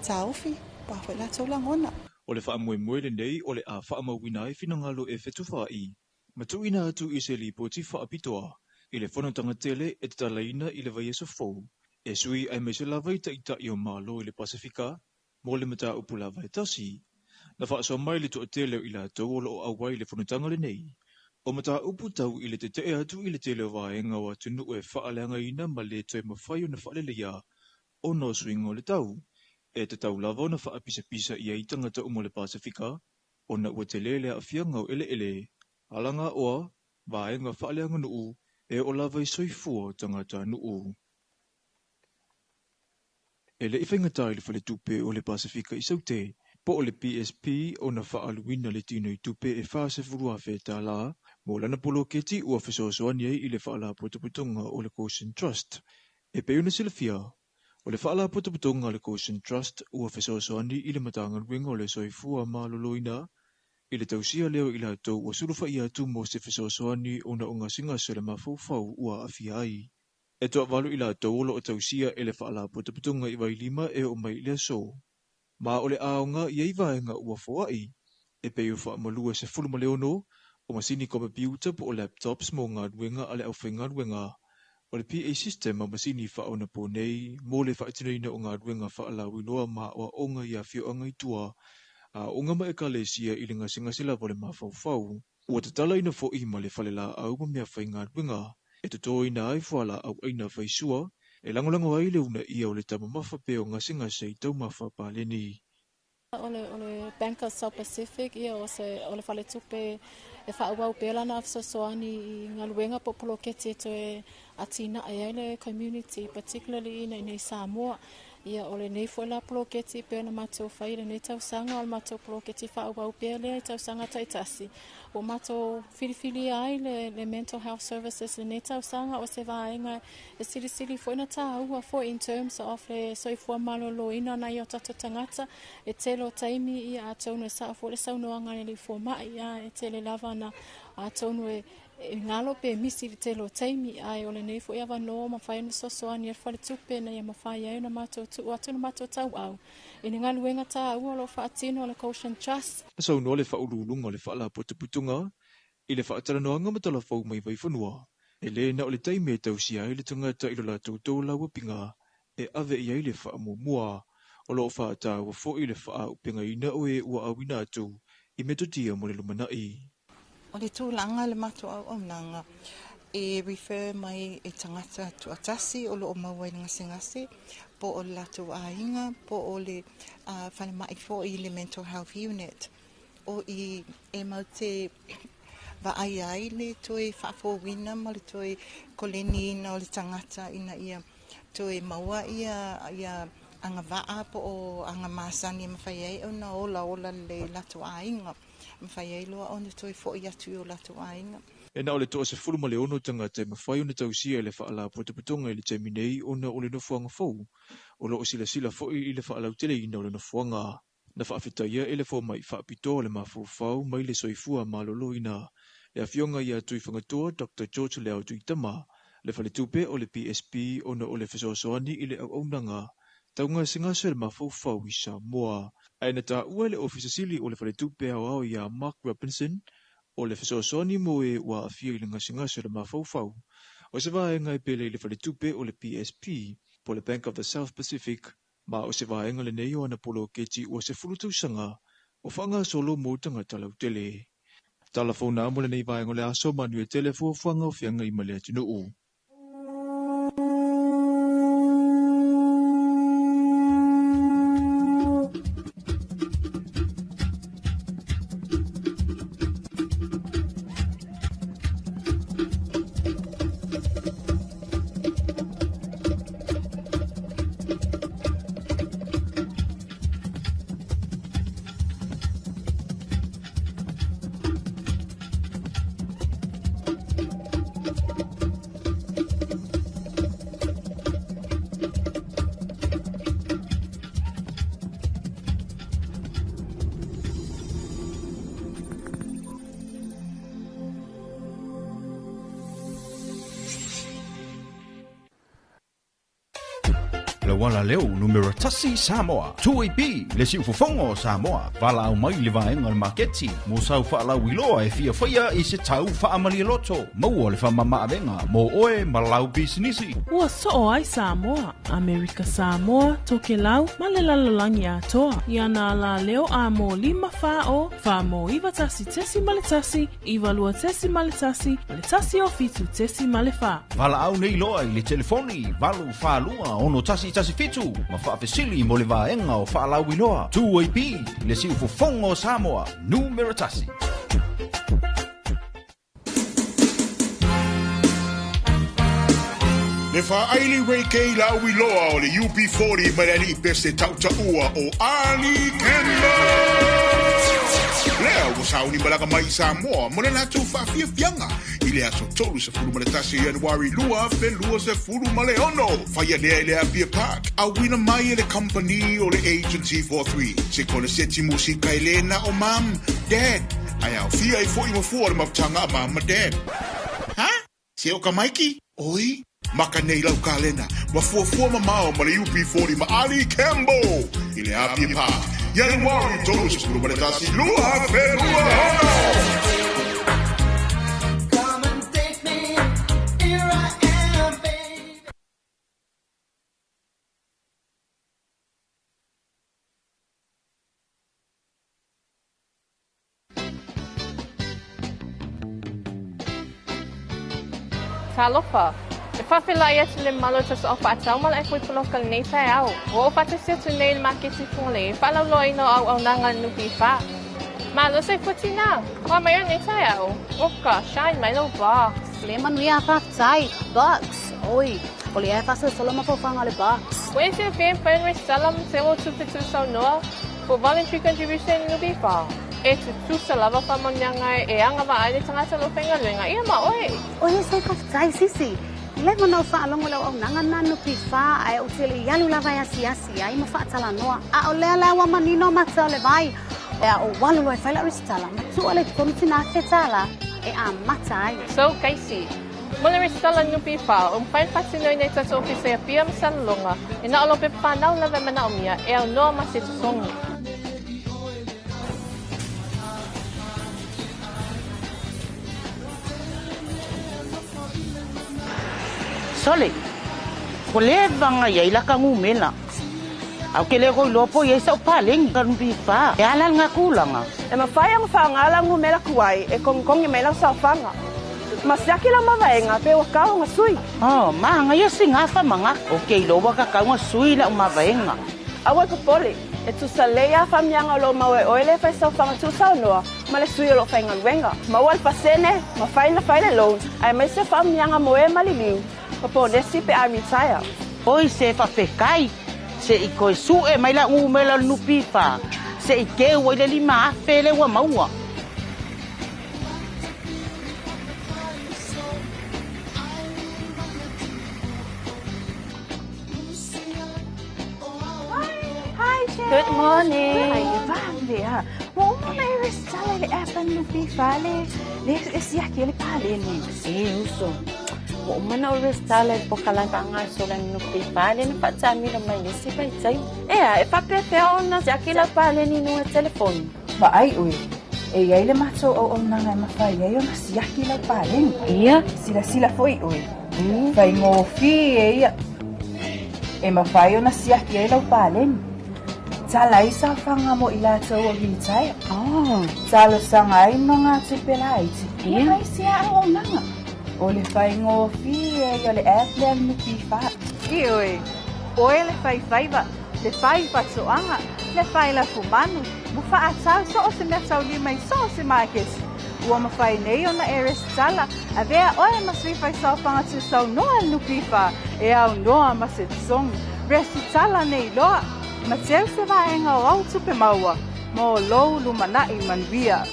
Speaker 9: taofi, po o a foi latou lagona.
Speaker 10: O le faamoemoe lenei o le a faamauina ai finagalo e fetufaai ma tuuina atu i se lipoti faapitoa i le fonotaga tele e tatalaina i le vaiaso fou e sui aemaise lava i taitai o Malo i le Pasefika mo le mataupu lava e tasi. Na faasoa mai le toatele o i latou o lo o auai i le fonotaga lenei, o mataupu tau i le tetee atu i le tele o vaega o atunuu e faaleagaina ma le toe mafai ona faaleleia ona o suiga o le tau, e tatau lava ona faapisapisa i ai tagata uma o le Pasefika ona ua tele le aafiaga o eleele, alagaoa, vaega faaleaganuu e oo lava i soifua o tagatanuu. E le i faigata i le Faletupe o le Pasefika i Saute, po o le PSP ona faaaluina le tino i tupe e $40,000 mo lana poloketi ua fesoasoani ai i le Faalapotopotoga o le Goshen Trust. E pei ona silafia, o le Faalapotopotoga a le Goshen Trust ua fesoasoani i le Matagaluega o le Soifua Maloloina i le tausia lea o i latou ua sulufai atu mo se fesoasoani ona o gasegase o le mafaufau ua aafia ai. E toavalu i latou o lo o tausia e le Faalapotopotoga i Vailima e oo mai i le aso. Ma o le aoga i ai vaega ua foai, e pei o faamalua e 16 o masini komepiuta po o laptops mo galuega a le aufaigaluega, o le PA system ma masini faaonaponei mo le faatinoina o galuega faalauiloa ma aoaoga i afioaga i tua, aoga ma ekalesia i le gasegase lava o le mafaufau. Ua tatalaina foi ma le falelaau ma meafaigaluega e totoina ai fualaau aina faisua e lagolago ai le uunaia o le taumamafa pea o gasegase i taumafa paleni.
Speaker 11: O le Bank of South Pacific, ia o se o le faletupe e faaauau pea lana fesoasoani i galuega po o poloketi e toe atinae ai le community, particularly ina i Samoa. Ia o lenei foi la poloketi e pei ona matou fai i lenei tausaga, o le matou poloketi faaauau pea lea i tausaga taitasi. Ua matou filifilia ai le Mental Health Services i lenei tausaga, o se vaega e silisili foi na tāua foi in terms of le soifua maloloina o nai o tatou tagata. E tele o taimi ia atonu e sao foi le saunoaga a le alii fomai, e tele lava na atonu e galo pe misi i le tele o taimi, ae o lenei foi avanoa ua mafai ona fesoasoani ai le faletupe ina ia mafai ai ona matou tuu atu le matou tauau i le galuega taua o lo o faatino a le Goshen Trust.
Speaker 10: Na saunoa le faauluuluga o le Faalapotopotoga i le faatalanoaga ma talafou mai Vaifanua, e le na o le taimi e tausia ai le tagata i lo latou tolauapiga e ave i ai le faamuamua, o lo o faataua foi le faaaupegaina o e ua auina atu i metotia mo le lumanai.
Speaker 9: O le tulaga i le matou auaunaga e refer mai e tagata tuatasi o lo o maua i le gasegase po o le latou aiga po o le falemai foi i le mental health unit o i e mau te vaai ai le toe faafouina ma le toe koleniina o le tagata ina ia toe maua ia agavaa po o aga masani e mafai ai ona olaola lelei i latou aiga. Mafai ai loa ona toe foi atu i o latou aiga.
Speaker 10: E na o le 16 tagata e mafai ona tausia i le Faalapotopotoga i le taimi nei ona o le nofoaga fou, o lo o silasila foi i le faalauteleina o le nofoaga. Na faafetaia e le fomai faapitoa o le mafaufau mai le soifua maloloina, le afioga ia Tuifagatoa Doctor George Leao Tuitama, le faletupe o le PSP ona o le fesoasoani i le auaunaga taugasegase o le mafaufau i Samoa. Ae na taua e le Ofisa Sili o le Faletupe Aoao ia Mark Robinson, o le fesoasoani mo e ua aafia i le gasegase o le mafaufau, o se vaega e pele i le faletupe o le PSP, po o le Bank of the South Pacific, ma o se vaega lenei o ana poloketi ua 10 tausaga o faagasolo mo tagata lautele. Tala fou na mo lenei vaega o le aso, manuia tele fuafuaga o feagai ma le atunuu.
Speaker 12: Lauala leo numera tasi Samoa. 2AP le siufofoga o Samoa. Valaau mai le vaega o le maketi mo sau faalauiloa e fiafaia i se tau faamalialoto. Maua le faamamaavega mo oe ma lau pisinisi.
Speaker 13: Ua soo ai Samoa, Amerika Samoa, Tokelau ma le lalolagi atoa. I ana alaleo a mo 5 40 4 9 1.1 9 2.1 ma le 1 o 7.4.
Speaker 12: Valaau nei loa i le telefoni 842 6117 ma faafesili mo le vaega o faalauiloa. 2AP le siufofoga o Samoa, numera tasi.
Speaker 14: Le faaili Ray la uiloa o le UB40 ma le alii pese tautaua o Ali Campbell. Lea ua sauni malaga mai i Samoa mo le latou faafiafiaga i le aso 31 Ianuari 2026. Faia lea i le Apia Park, auina mai e le company o le Agency 43. Se koneseti musika e le na o mam, dad, ae aofia ai fo'i mafua o le mafutaga a mam ma dad. Ha? Se o ka maiki? Oi? Maka nei lau kalena, ma fuafua mamao ma le UB40 ma Ali Campbell i le Apia Park. Januari 31 2026.
Speaker 5: Come and take me, here I am, baby.
Speaker 15: Talofa. E faafeiloai atu le malo tausa o faatau ma le foi poloka lenei taeao. Ua ou faatasi atu nei le maketi Fugalei e faalauiloaina o auaunaga le NPF. Malo soifua. Ua mai nei taeao. Oka, shine mai lau box.
Speaker 16: Le manuia faafetai, bucks. Oi, o le e faasolosolo mafaufauga le bucks.
Speaker 15: Ua e silafia e mafai ona resitala ma teu tupe tuusaunoa for voluntary contribution NPF. E tutusa lava faamanuiaga e agavaa ai le tagata o lo o faigaluega ia ma oe.
Speaker 16: Oi, se faafetai sisi. Le mana o faalogo le auaunaga na NPF ae ou te le i alu lava e asiasi ai ma faatalanoa. A o lea la ua manino mata o le vai. E a o walu loa e fai lau resitala, ma tua le tonu tina afe tālā e amata ai.
Speaker 15: So, Casey, mo le resitala NPF, o mafai ona faatinoina i tatou ofisa i Apia ma Salelologa, e na o lou pepa fanau lava e manaomia e aunoa ma se totogi.
Speaker 17: Sole, ko le vanga ia i laka ngumela. Au ke le koi lopo ia sa paleng ka NPF. E ala nga kulanga.
Speaker 18: E mafai ona faaaoga lau numera tuai e kogikogi mai lau saofaga. Ma siaki lau mavaega pe ua kao sui.
Speaker 17: Oh, ma ia singafa manga. O ke iloa ka kaunga sui la mavaega.
Speaker 18: Aua e popole, e tutusa lelei lava faamanuiaga o lo o maua e oe le fai saofaga tuusaunoa ma le sui o loo faigaluega. Maua le pasene, mafai ona fai le loan, aemaise o faamanuiaga mo e maliliu, ma ponesi pe a retire.
Speaker 17: Oi se faafekai se i koe su'e mai la numera o le NPF se i keu ai le 5,000 le ua maua.
Speaker 18: Hi, Jen.
Speaker 15: Good morning.
Speaker 18: Ai, vave Ua uma ona e resitala i le app a le NPF le siaki ai le paleni.
Speaker 19: E uso. Ua uma ona ou resitala i le polokalame faagasolo a le NPF lea na faatamilo mai le isi vaitaimi. Ea, e faapefea ona siaki lau paleni i luga o le telefoni.
Speaker 20: Vaai oe, e iai le matou auaunaga e mafai ai ona siaki lau paleni.
Speaker 19: Ia.
Speaker 20: Silasila fo'i oe. Faigofie ia. E mafai ona siaki ai lau paleni. Tala ai saofaga mo i latou o retire.
Speaker 19: Oh.
Speaker 20: Talosaga ai nogatupe laiti.
Speaker 19: Ia.
Speaker 20: Ma isi auaunaga. O le faigofie ia o le app lea a le NPF.
Speaker 9: Ioe, oe le faifaiva, le fai faatoaga, le fai lafumanu, ma faatau so o se mea taulima i so o se maketi. Ua mafai nei ona e resitala, avea oe ma sui fai saofaga tuusaunoa le NPF, e aunoa ma se totogi. Resitala nei loa, ma teu se vaega o au tupe maua, mo lou lumana'i manuia.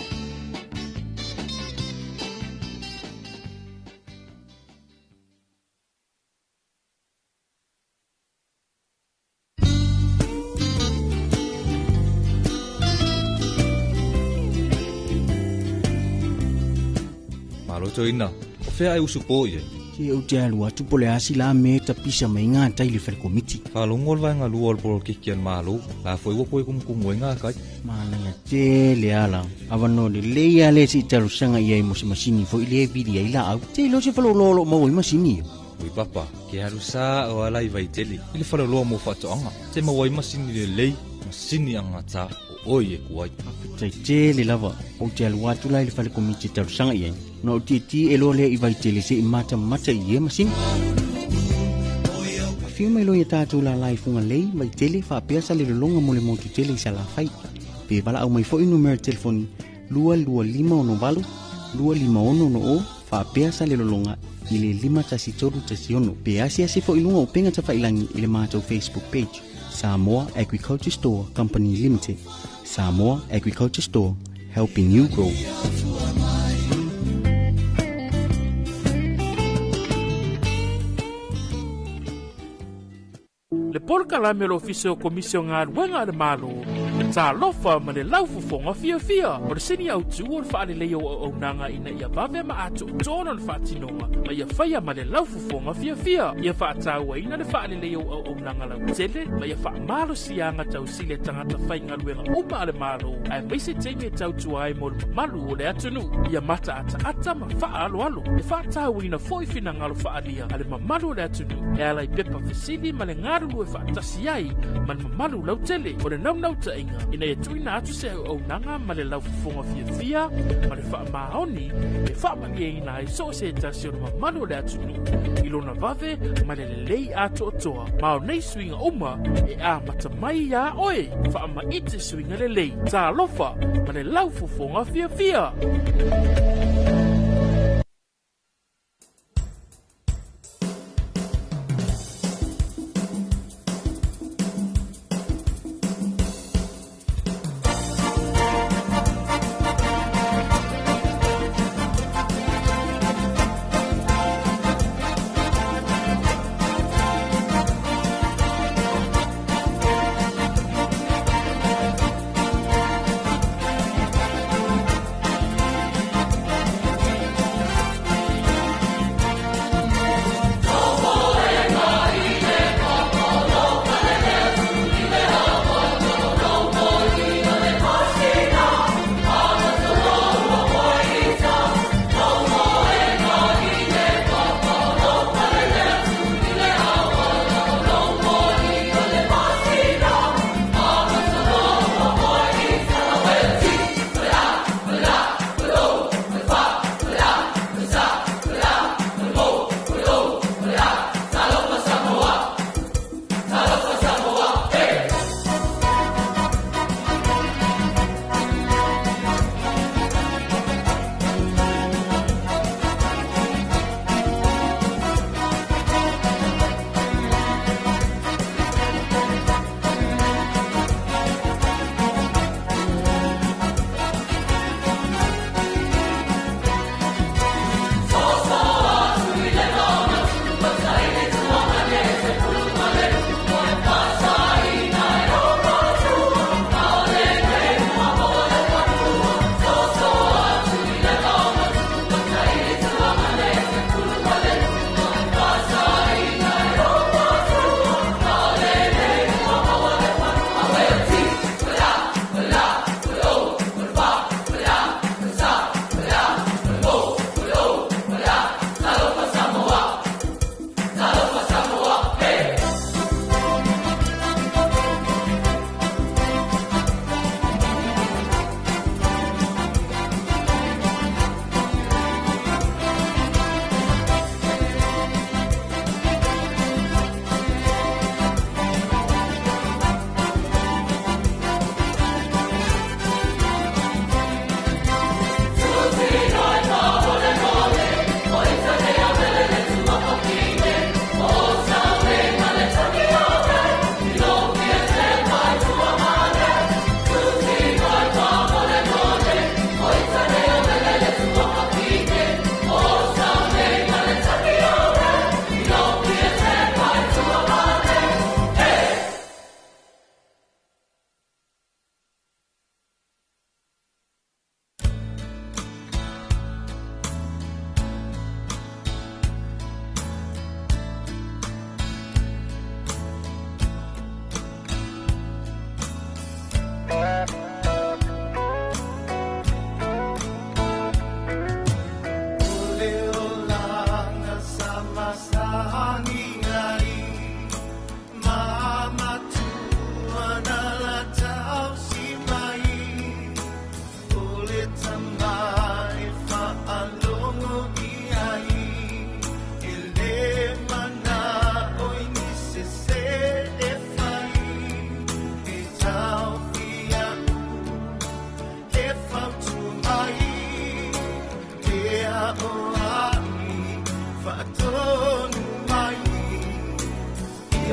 Speaker 4: Malo toina, o fea e usu po i ai.
Speaker 17: Se ou te alu atu po le asi la me tapisa mai ngā tai le fale komiti.
Speaker 21: Faalogo le vaega lua o le poloketi a le Malo, la foi ua koe kumukumu ai ngā kai.
Speaker 17: Manaia tele ala. Avanoa lelei a le se i talosaga i ai mo se masini foi lea e vili ai laau. Te iloa se faleoloa o loo maua ai masini ia.
Speaker 21: Ui papa, ke alu sa o ala i Vaitele, i le faleoloa mo faatoaga. Te maua ai masini lelei, masini agata o oe e ku ai.
Speaker 17: Faafetai tele lava, ou te alu atu la i le fale komiti e talosaga i ai, ona ou tietie e loa lea i Vaitele se i matamata i ia masini. Afio mai loa ia tatou lala i Fugalei, Vaitele, faapea Salelologa mo le motu tele i Salafai. Pe valaau mai foi numera telefoni 22568 25660 faapea Salelologa i le 51316 pe asiasi foi i luga o upega tafailangi i le matou Facebook page Samoa Agriculture Store Company Limited. Samoa Agriculture Store, helping you grow.
Speaker 22: Le polokalame o le Ofisa o Komisi o Galuega a le Malo, le Talofa ma le Laufofoga Fiafia, o le sini autu o le faaleleia o auaunaga ina ia vave ma atoatoa lona faatinoga ma ia faia ma le laufofoga fiafia, ia faatauaina le faaleleia o auaunaga lautele ma ia faamalosiaga tausili a tagata faigaluega uma a le Malo, aemaise taimi e tautua ai mo le mamalu o le atunuu, ia mataataata ma faaaloalo. E faatauaina foi finagalo faaalia a le mamalu o le atunuu e ala i pepa fesili ma le galulue faatasi ai ma le mamalu lautele. O le naunautaiga ina ia tuuina atu se auaunaga ma le laufofoga fiafia ma le faamaoni e faamalieina ai so o se tasi o le mamalu o le atunuu i lona vave ma le lelei atoatoa. Ma o nei suiga uma e amata mai iā oe. Faamaite suiga lelei. Talofa ma le laufofoga fiafia!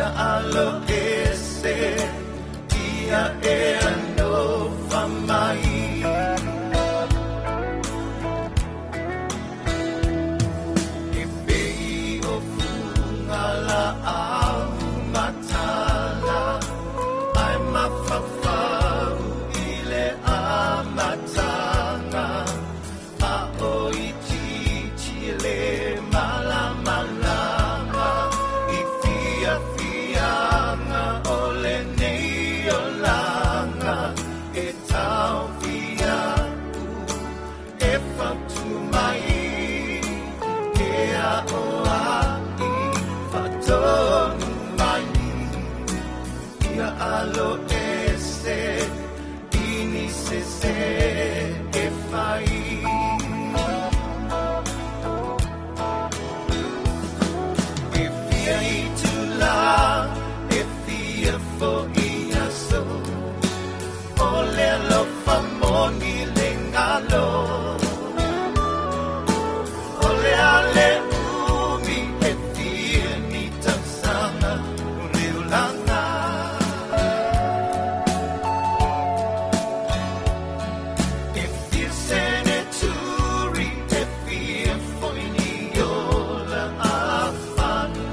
Speaker 8: Ia alo ese ia e alofa mai. E pei o fuga laau matala, ai mafafau i le amataga, a o itiiti le malamalama i fiafiaga o lenei olaga, e taofia'u e fautu mai, e aʻoaʻi faatonu mai. Ia alo ese i ni sese e fai. E fia itula, e fia fo'i aso, o le alofa moni le galo. O le a le umi e fia ni tausaga o le olaga. E fia seneturi, e fia fo'i ni ola afano.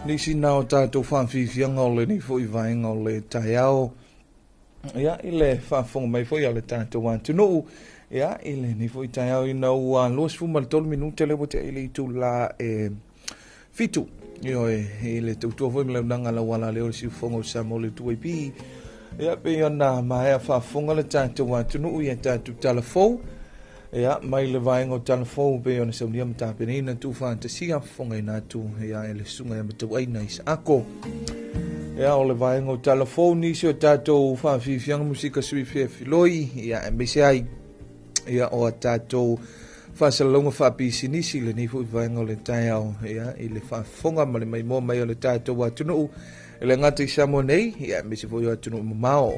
Speaker 6: Nisi na o tātou whawhiwhianga o le nei foi vaenga o le taeao. Ia, i le whaafonga mai foi a le tātou atunuu. Ia, i le nei foi taeao ina ua 23 minute le te i le itu la e 7. Ioe, i le tautua foi ma le unanga la wala leo le siufonga o Samoa le 2AP. Ia, pe ona maea whaafonga le tātou atunuu ia tātou talafou. Ia, mai le vaenga o talafou pe ona saunia ma tapenaina tu whantasia whonga ina atu, ia, e le sunga ia matau aina i saako. Ia, o le vaenga o talafou nisi o tātou whawhiwhianga musika sui fia filoi, ia, e meise ai, ia, o a tātou whasalonga whapisinisi le nei fui vaenga o le taeao, ia, i le whaafonga ma le maimoa mai o le tātou atunuu, e le ngata i Samoa nei, ia, e meise foi o atunuu mamao.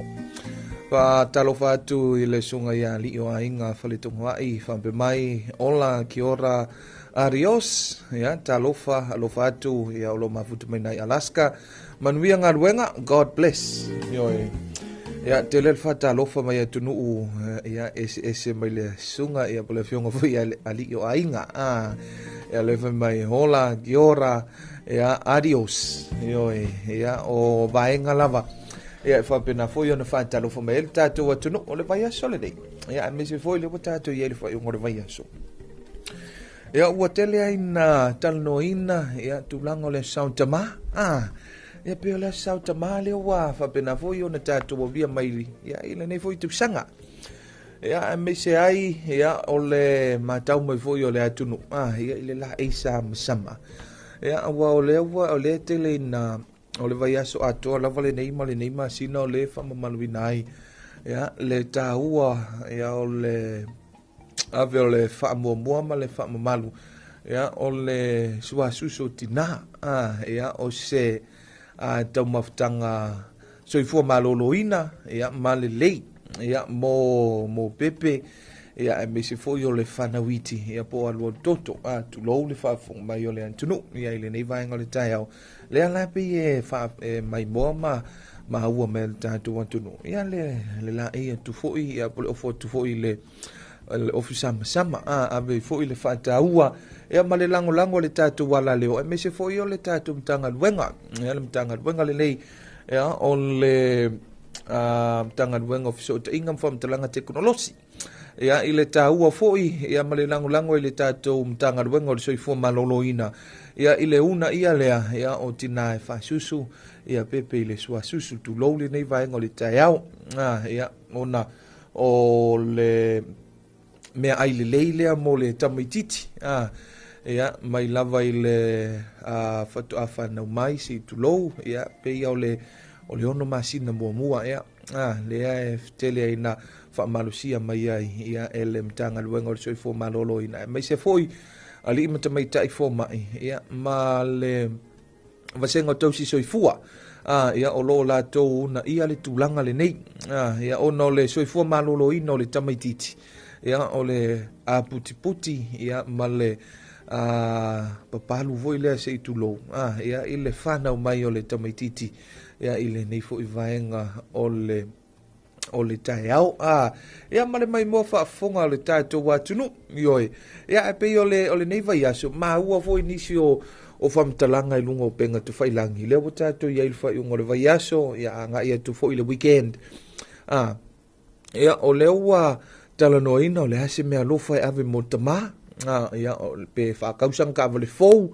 Speaker 6: Wha talofa atu i le sunga ia li o ainga whaletongoai, whampe mai, ola, ki ora, arios, ia, talofa, alofa atu, ia, olo mafutu mai nai Alaska, manuia ngaluenga, God bless, ioi. Ia, te lele wha talofa mai atunuu, ia, ese, ese mai le sunga, ia, pole fionga fui a li o ainga, a, ia, lefa mai, hola, ki ora, ia, adios, ioi, ia, o vaenga lava. Ia, e whapena foi ona whātalofa mai ele tātou atunu o le vaiaso le nei. Ia, a mese foi le wa tātou i ele whai o le vaiaso. Ia, ua tele ai na talanoaina, ia, tulaga o le sao tamā. Ah, ia, pe o le sao tamā le ua whapena foi ona tātou aulia mai, ia, i lenei foi tausaga. Ia, a mese ai, ia, o le matau mai foi o le atunu. Ah, ia, i le la eisa masama. Ia, ua o le ua o le tele na o le vaiaso atoa lava le nei ma le nei masina o le whamamaluina ai. Ia, le tāua, ia, o le ave o le whaamuamua ma le whaamamalu. Ia, o le suasusu o tina. Ah, ia, o se, ah, taumafutaga soifua malōlōina, ia, ma le lei. Ia, mo pepe, ia, e mese foi o le whanauiti, ia, po alua toto, ah, tulou le whaafonga mai o le antunu, ia, i lenei vaenga o le taeao. Lea la pe e wha, e mai moa ma ua me le tātou antunu. Ia, le la e atu foi, ia, po le ofo atu foi le ofisa masama, ah, ave foi le whaataua, ia, ma le langolango le tātou wala leo, e mese foi o le tātou mtangaluenga, ia, le mtangaluenga le nei, ia, o le, ah, mtangaluenga ofisa o te inga mwhamtalanga teknolosi. Ia, i le tāua foi, ia, ma le langolango i le tātou mtangaluenga o le soifua malōlōina. Ia, i le una ia lea, ia, o tina e whasusu, ia, pepe i le suasusu, tulou le nei vaenga o le taeao. Ah, ia, ona o le mea ai le lei lea mo le tamaititi. Ah, Ia, mai lava i le faatoa fanau mai se i tulou, ia, pei o le, o le 6 masina muamua, ia, lea e tele ai na faamalosia mai ai, ia, e le Matagaluega o le Soifua Maloloina, aemaise foi alii ma tamaitai fomai, ia, ma le vasega o tausi soifua, ia, o lo o latou uunaia le tulaga lenei, ia, ona o le soifua maloloina o le tamaitiiti, ia, o le aputiputi, ia, ma le papalu foi lea se i tulou, ia, i le fanau mai o le tamaitiiti, ia, i lenei foi vaega o le taeao. Ia, ma le maimoa faafofoga o le tatou atunuu, ioe. Ia, e pei o lenei vaiaso, maua foi nisi o faamatalaga i luga o upega tafailagi, lea ua tatou i ai i le faaiuga o le vaiaso, ia, agai atu foi i le weekend. Ia, o lea ua talanoaina o le a se mea alofa e ave mo tamā, ia, pe faakausaga kaavale fou,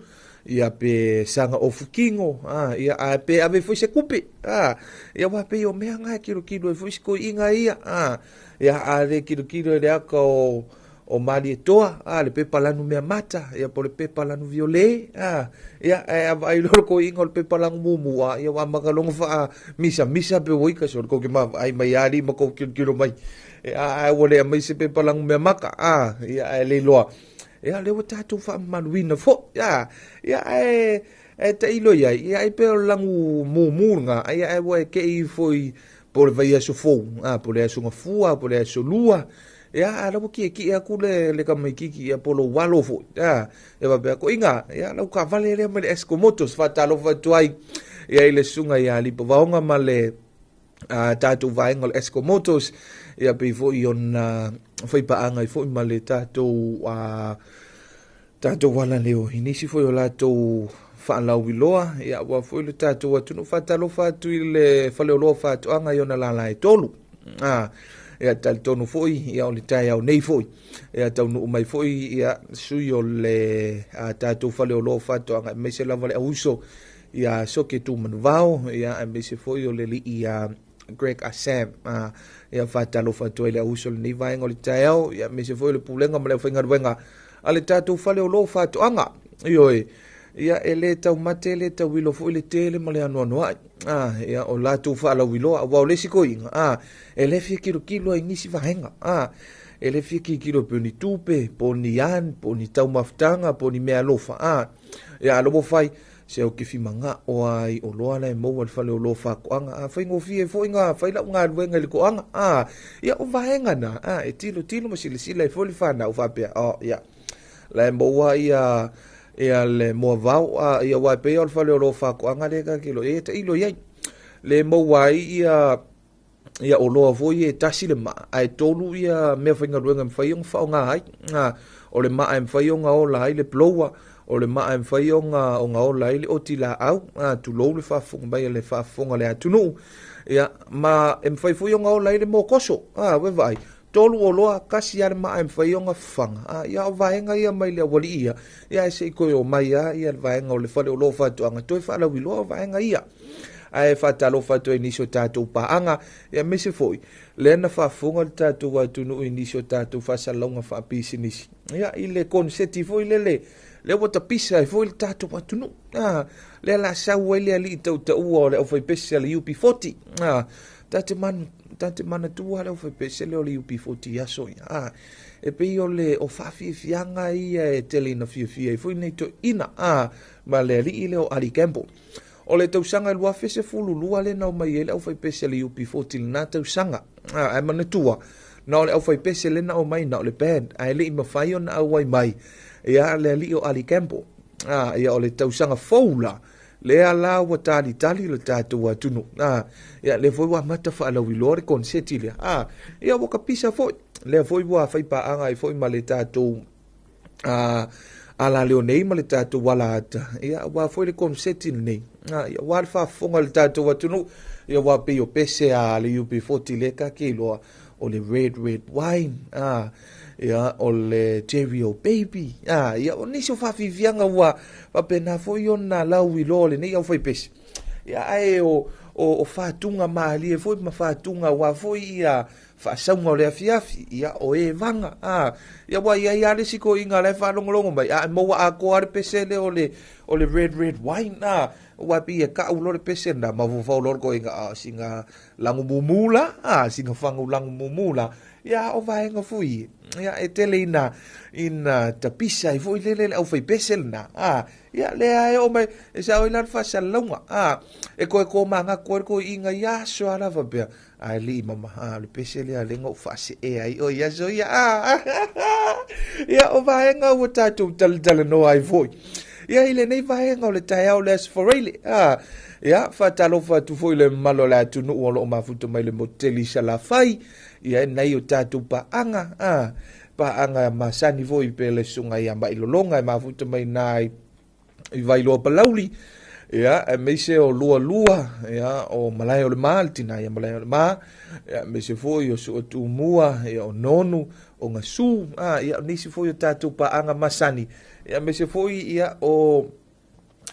Speaker 6: ia, pe saga ofu kino, ia, ae pe ave foi se kupe, ia, ua pei o mea ngā kilokilo e foi se koiinga ia, ia, a le kilokilo e le aka o Malietoa, le pepa lanu mea mata, ia, po le pepa lanu viole, ia, ae ava ai lolo koiinga o le pepa lanu mumu, ia, ua makalongo faa misa misa pe ua ika so le koke ma ai mai ali ma kou kilokilo mai, ia, ae ua le mai se pepa lanu mea maka, ia, ae le iloa. Ia, lea ua tatou faamamaluina foi, ia, ae tailo i ai, ia, ai pe o le lagu mumu lena, ia, ae ua e kei foi po le vaiaso fou, po le aso gafua, po le aso lua, ia, a la ua kiekie atu le tamaitiiti, ia, po lou alo foi, ia, faapea, koiga, ia, lau kaavale lea mai le Esco Motors, faatalofa atu ai, ia, i le susuga ia Lipa Vaoga ma le tatou vaega o le Esco Motors, ia, pei foi ona faipaanga ai foi ma le tatou tatou ala leo i nisi foi o latou faalauiloa, ia, ua foi le tatou atunuu. Faatalofa atu i le faleoloa faatoaga i ona lala e tolu, ia, talitonu foi, ia, o le taeao nei foi, ia, taunuu mai foi, ia, sui o le tatou faleoloa faatoaga, aemaise lava le auso, ia, Soke Tumanuvao, ia, aemaise foi o le alii Greg Assam, ia, faatalofa atu ai le auso lenei vaega o le taeao, ia, aemaise foi o le pulega ma le aufaigaluega a le tatou faleoloa faatoaga, ioe, ia, e le taumate, e le tauilo foi le tele ma le anoanoai, ia, o latou faalauiloa, aua o le isi koiga, e le fia kilokilo ai nisi vaega, e le fia kilokilo pe ni tupe, po ni an, po ni taumafutaga, po ni mea alofa, ia, alo fai se o ke fimanga o ai o loa le maua le fale o loa faatoaga, faigofie foi ngā fai lau galuega i le toaga, ia, o vaega na, e tilo tilo ma silasila ai foi le fanau faapea, ia, la e maua ia, ia le moavao, ia, ua e pei o le fale o loa faatoaga le ka kilo, e tailo i ai, le maua ai ia, ia, o loa foi e tasi le maa, ae tolu ia mea faigaluega e mafai ona faaaoga ai, o le maa e mafai ona ola ai le blower, o le maa e mafai ona ola ai le oti laau, tulou le faafofoga mai a le faafofoga le atunuu, ia, ma e mafai foi ona ola ai le mokoso, ue vaai, tolu o loa, kasi a le maa e mafai ona fafaga, ia, o vaega ia mai le awalii ia, ia, e se i koe o mai, ia, le vaega o le fale o loa faatoaga, toe faalauiloa o vaega ia. Ae faatalofa atu ai nisi o tatou paanga, ia, aemaise foi lea na faafofoga le tatou atunuu i nisi o tatou faasalalauga faapisinisi, ia, i le konseti foi lele, lea ua tapisa ai foi le tatou atunuu, lea la sau ai le alii tautaua o le aufaipese a le UP40, tate manatua le aufaipese lea o le UP40 i aso ia, e pei o le o faafiafiaga ia e tele ina fiafia ai foi nei toeaiina, ma le alii lea o Ali Campbell. O le tausaga 2012 le nao mai ai le aufaipese le UP40 lena tausaga, ae manatua, na o le aufaipese le nao mai na o le band, ae le i mafai ona auai mai, ia, le alii o Ali Campbell, ia, o le tausaga fou la, lea la ua talitali le tatou atunuu, ia, lea foi ua amata faalauiloa le konseti lea, ia, ua kapisa foi, lea foi ua faipaaga ai foi ma le tatou ala leo nei ma le tatou ala ata, ia, ua foi le konseti lenei, ia, ua le faafofoga le tatou atunuu, ia, ua pei o pese a le UP40 le ka ke iloa, o le red red wine, ia, o le Jerry O Baby, ia, o nisi o faafiafiaga ua faapena foi ona lauiloa lenei aufaipese, ia, ae o faatuga malie foi ma faatuga ua foi ia faasauga o le afiafi, ia, o Evaga, a. Ia, ua i ai lava le isi toeaina la e faalogologo mai, a e maua atoa lava le pese lea o le, o le red, red wine, a. Aua e pei e kau loa le pese lena, mafaufau loa le toeaina, a, sina lanu mumu la, a, sina fagu lanu mumu la. Ia, a o vaega foi ia, ia, e tele ina, ina tapisa ai foi lele le aufaipese lena, a. Ia, lea e oo mai, e sao ai la le faasalalauga, a, e toe tomanatu ai le toeaina i aso lava la faapea, a alii ma maha, o le pese lea lea na ou faasee ai oe i aso ia, a. Ia, o vaega ua tatou talatalanoa ai foi. Ia, i lenei vaega o le taeao o le Aso Faraile, a, ia, faatalofa atu foi i le mamalu o le atunuu o lo o mafuta mai le motu tele i Salafai, ia, e nai o tatou paaga, a, paaga masani foi pe le susuga ia Mailologa e mafuta mai na i Vailoa Palauli, ia, aemaise o Lualua, ia, o Malae o le Ma, le tina ia Malae o le Ma, ia, aemaise foi o Suatumua, ia, o Nonu, o Gasu, a, ia, o nisi foi o tatou paaga masani, ia, aemaise foi, ia, o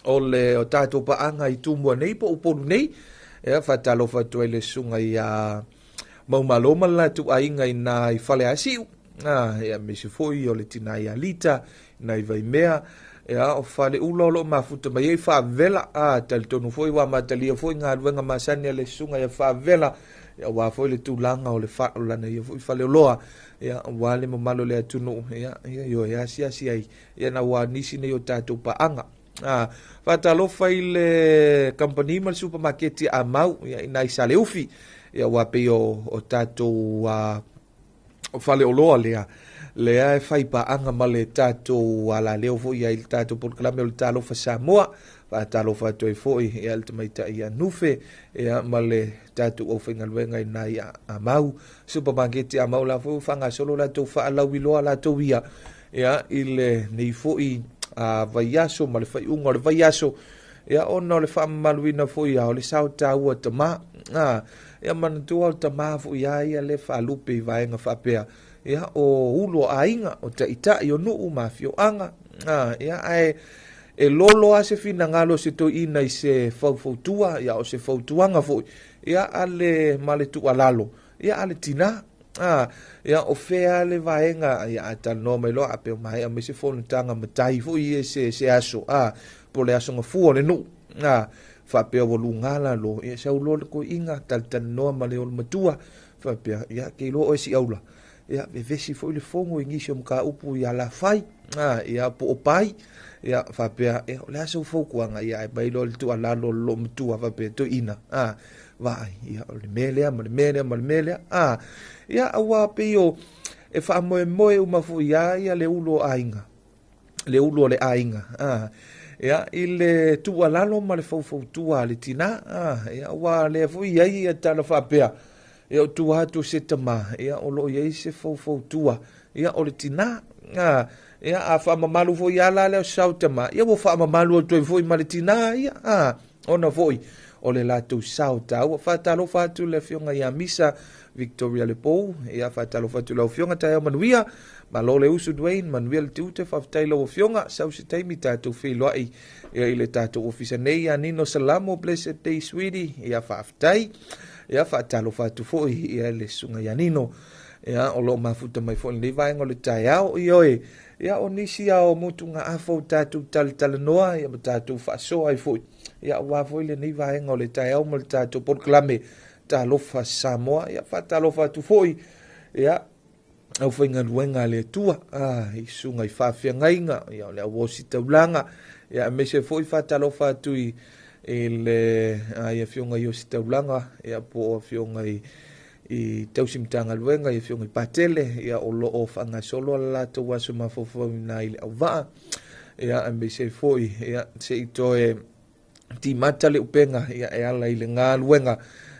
Speaker 6: o le o tatou paaga i Tumua nei po o Upolu nei, ia, faatalofa atu ai le susuga ia Maumalo ma le latou aiga i nā i Faleasiu, a, ia, aemaise foi o le tina ia Lita, nai Vaimea, ia, o Faleula o lo o mafuta mai ai Faavela, a, talitonu foi ua amatalia foi galuega masani a le susuga ia Faavela, ia, aua foi le tulaga o le fa, o lana ia foi faleoloa, ia, aua le mamalu o le atunuu, ia, ia, ioe, asiasi ai, ia, na ua nisi nei o tatou paaga. A, faatalofa i le kamupani ma le supamaketi a Mau, ia, i nai Saleufi, ia, ua pei o, o tatou a, o faleoloa lea, lea e fai paaga ma le tatou alaleo foi ai le tatou polokalame o le Talofa Samoa. Faatalofa atu ai foi ia le tamaitai ia Nufe, ia, ma le tatou aufaigaluega i nai a, a Mau, supamaketi a Mau la foi ua faagasolo latou faalauiloa latou ia, ia, i lenei foi a vaiaso ma le faaiuga o le vaiaso, ia, ona o le faamamaluina foi ia o le sao taua tama, a, ia, manatua o le tama foi ia ia le faalupe i vaega faapea, ia, o ulu o aiga, o taitai o nuu ma afioaga, a, ia, ae e lolo lava se finagalo o se toeaina i se faufautua, ia, o se fautuaga foi, ia, a le, ma le tuualalo, ia, a le tinā, a, ia, o fea le vaega, ia, a talanoa mai loa, a pe o maea mai se fonotaga matai foi ia se, se aso, a, po o le aso gafua o le nuu, a, faapea ua luga lalo, ia, sau loa le toeaina, talatalanoa ma le olomatua, faapea, ia, ke iloa oe siaula, ia, vevesi foi le fono i nisi o mataupu i Alafai, a, ia, po o Pai, ia, faapea, ia, o le a sau fautuaga, ia, ae mai loa le tuualalo a le loomatua, faapea, toeaina, a, vaai, ia, o le mea lea ma le mea lea ma le mea lea, a, ia, aua pei o, e faamoemoe uma foi ia ia le ulu o aiga, le ulu o le aiga, a, ia, i le tuualalo ma le faufautua a le tinā, a, ia, aua lea foi i ai ia tala faapea, ia, o tua atu o se tama, ia, o lo o i ai se faufautua, ia, o le tinā, a, ia, a faamamalu foi ia la lea o sau tama, ia, ua faamamalu atu ai foi ma le tinā, ia, a, ona foi o le latou sao taua. Faatalofa atu le afioga ia Misa Victoria Lepou, ia, faatalofa atu lau afioga, taeao manuia, malo le usu Dwayne, manuia le tiute, faafetai lau afioga, sau se taimi tatou feiloai ia i le tatou ofisa nei ia Nino Salamo, blessed day sweetie, ia faafetai, ia faatalofa atu foi ia le susuga ia Nino, ia o lo o mafuta mai foi lenei vaega o le taeao, ioe, ia o nisi a o motugaafa o tatou talatalanoa ia ma tatou faasoa ai foi, ia aua foi lenei vaega o le taeao ma le tatou polokalame Talofa Samoa, ia faatalofa atu foi ia aufaigaluega a le Atua, a, i susuga i faafeagaiga, ia o le auositaulaga, ia aemaise foi faatalofa atu i i le a, i afioga i ositaulaga, ia po o afioga i i tausi Matagaluega, i afioga i Patele, ia o lo o faagasolo le latou aso mafaufauina i le auvaa, ia aemaise foi ia se i toe timata le upega ia e ala i le galuega,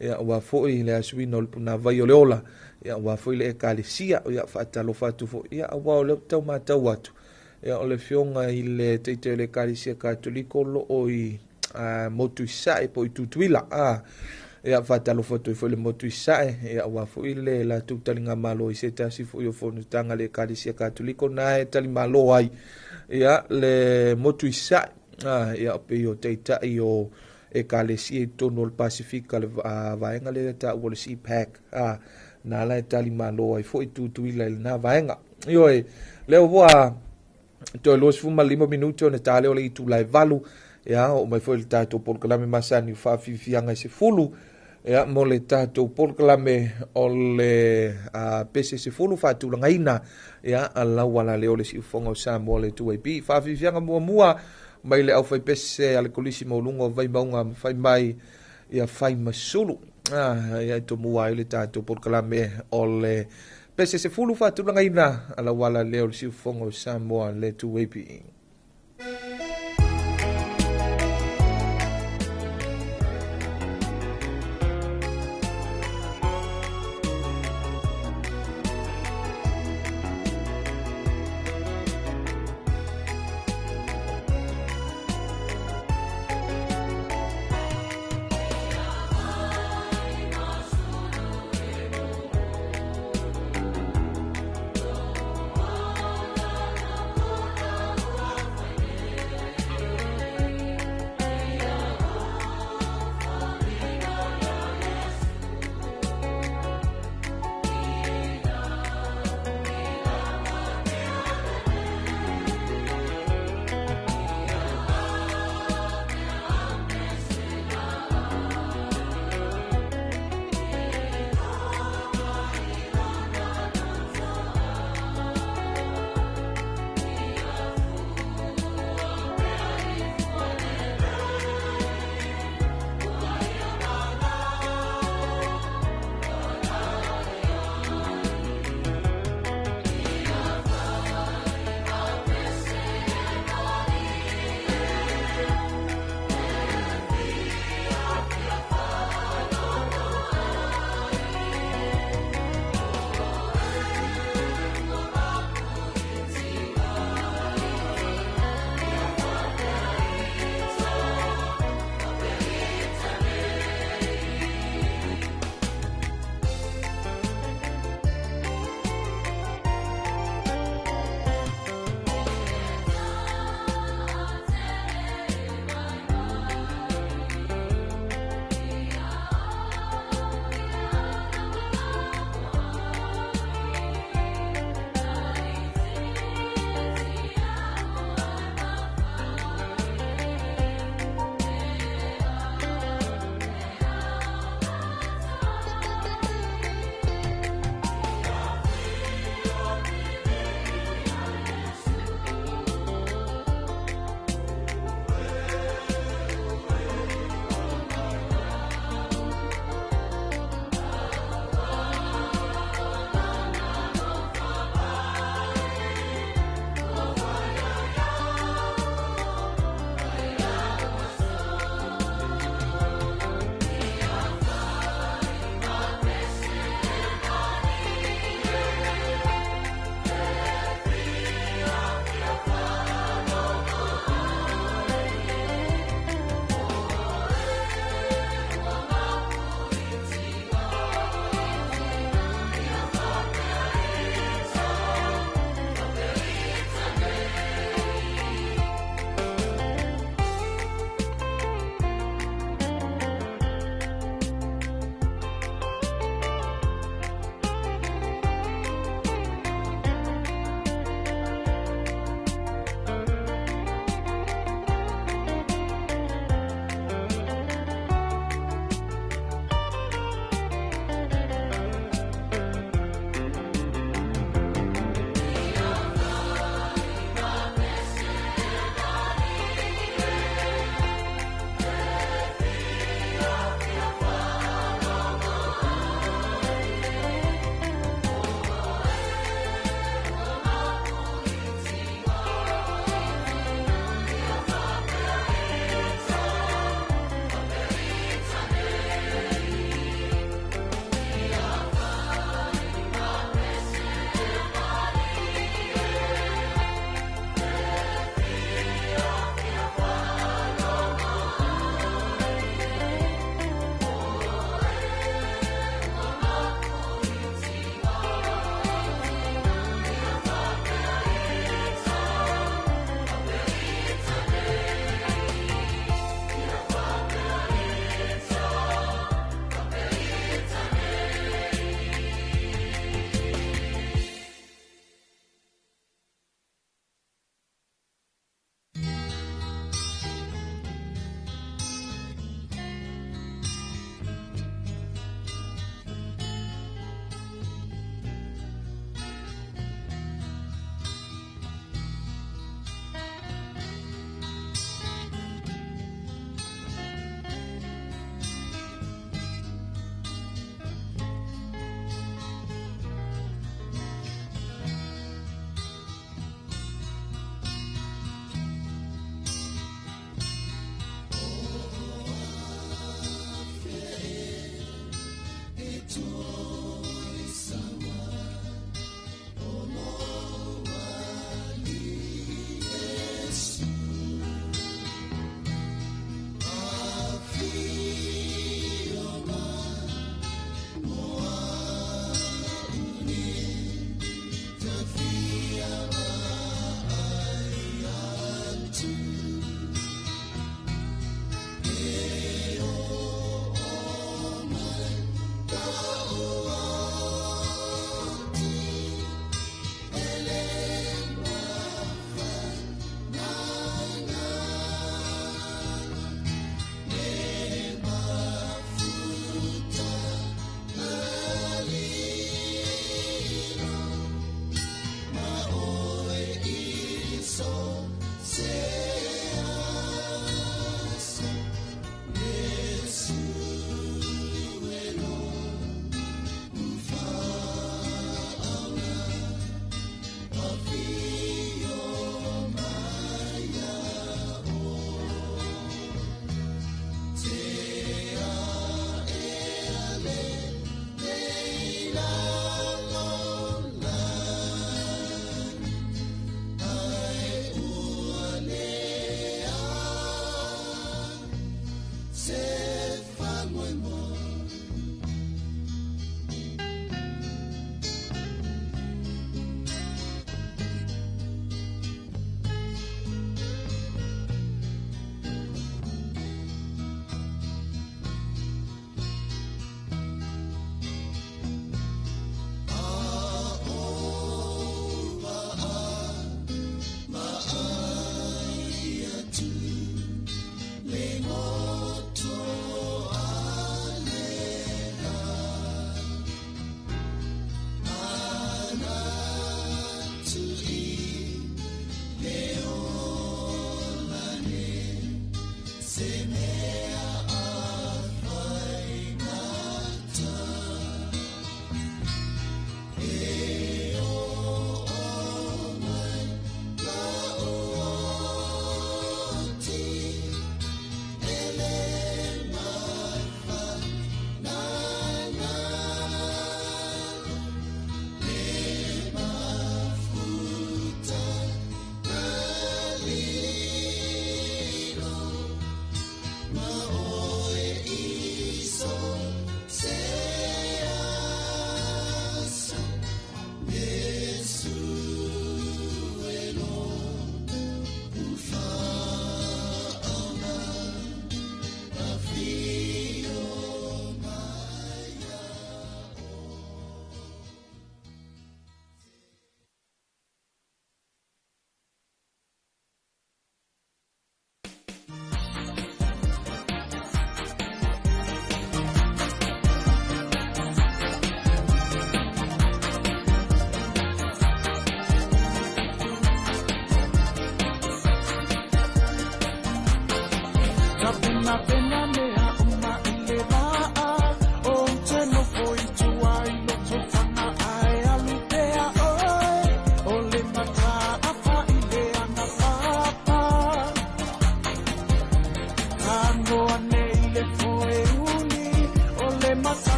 Speaker 6: ia aua foi le asuina o le punavai o le ola, ia aua foi le ekalesia, ia faatalofa atu foi, ia aua o lea ou te tau matau atu, ia o le afioga i le taitai o le ekalesia Katoliko o lo o i a, motu i Sae po i Tutuila, a, ia faatalofa atu ai foi le motu i Sae, ia aua foi le latou taligamalo i se tasi foi o fonotaga a le ekalesia Katoliko na e talimalo ai ia le motu i Sae, a, ia pei o taitai o ekalesia i totonu o le Pasifika, le vaega lea taua o le CPAC, a, Na ala e tali malo ai fo'i Tutuila i lenā vaega. Ioe, lea ua toe 25 minute ona ta lea o le itula e 8, ia oo mai foi le tatou polokalame masani o faafiafiaga e 10, ia mo le tatou polokalame o le pese 10 faatulagaina, ia lauala lea o le siufofoga o Samoa le 2AP. Faafiafiaga muamua mai le aufaipese a le Kolisi Maualuga o Vaimauga ma fai mai ia fai masulu. Ia e tomua ai le tatou polokalame o le pese 10 faatulagaina a lauala lea o le siufofoga o Samoa le 2AP.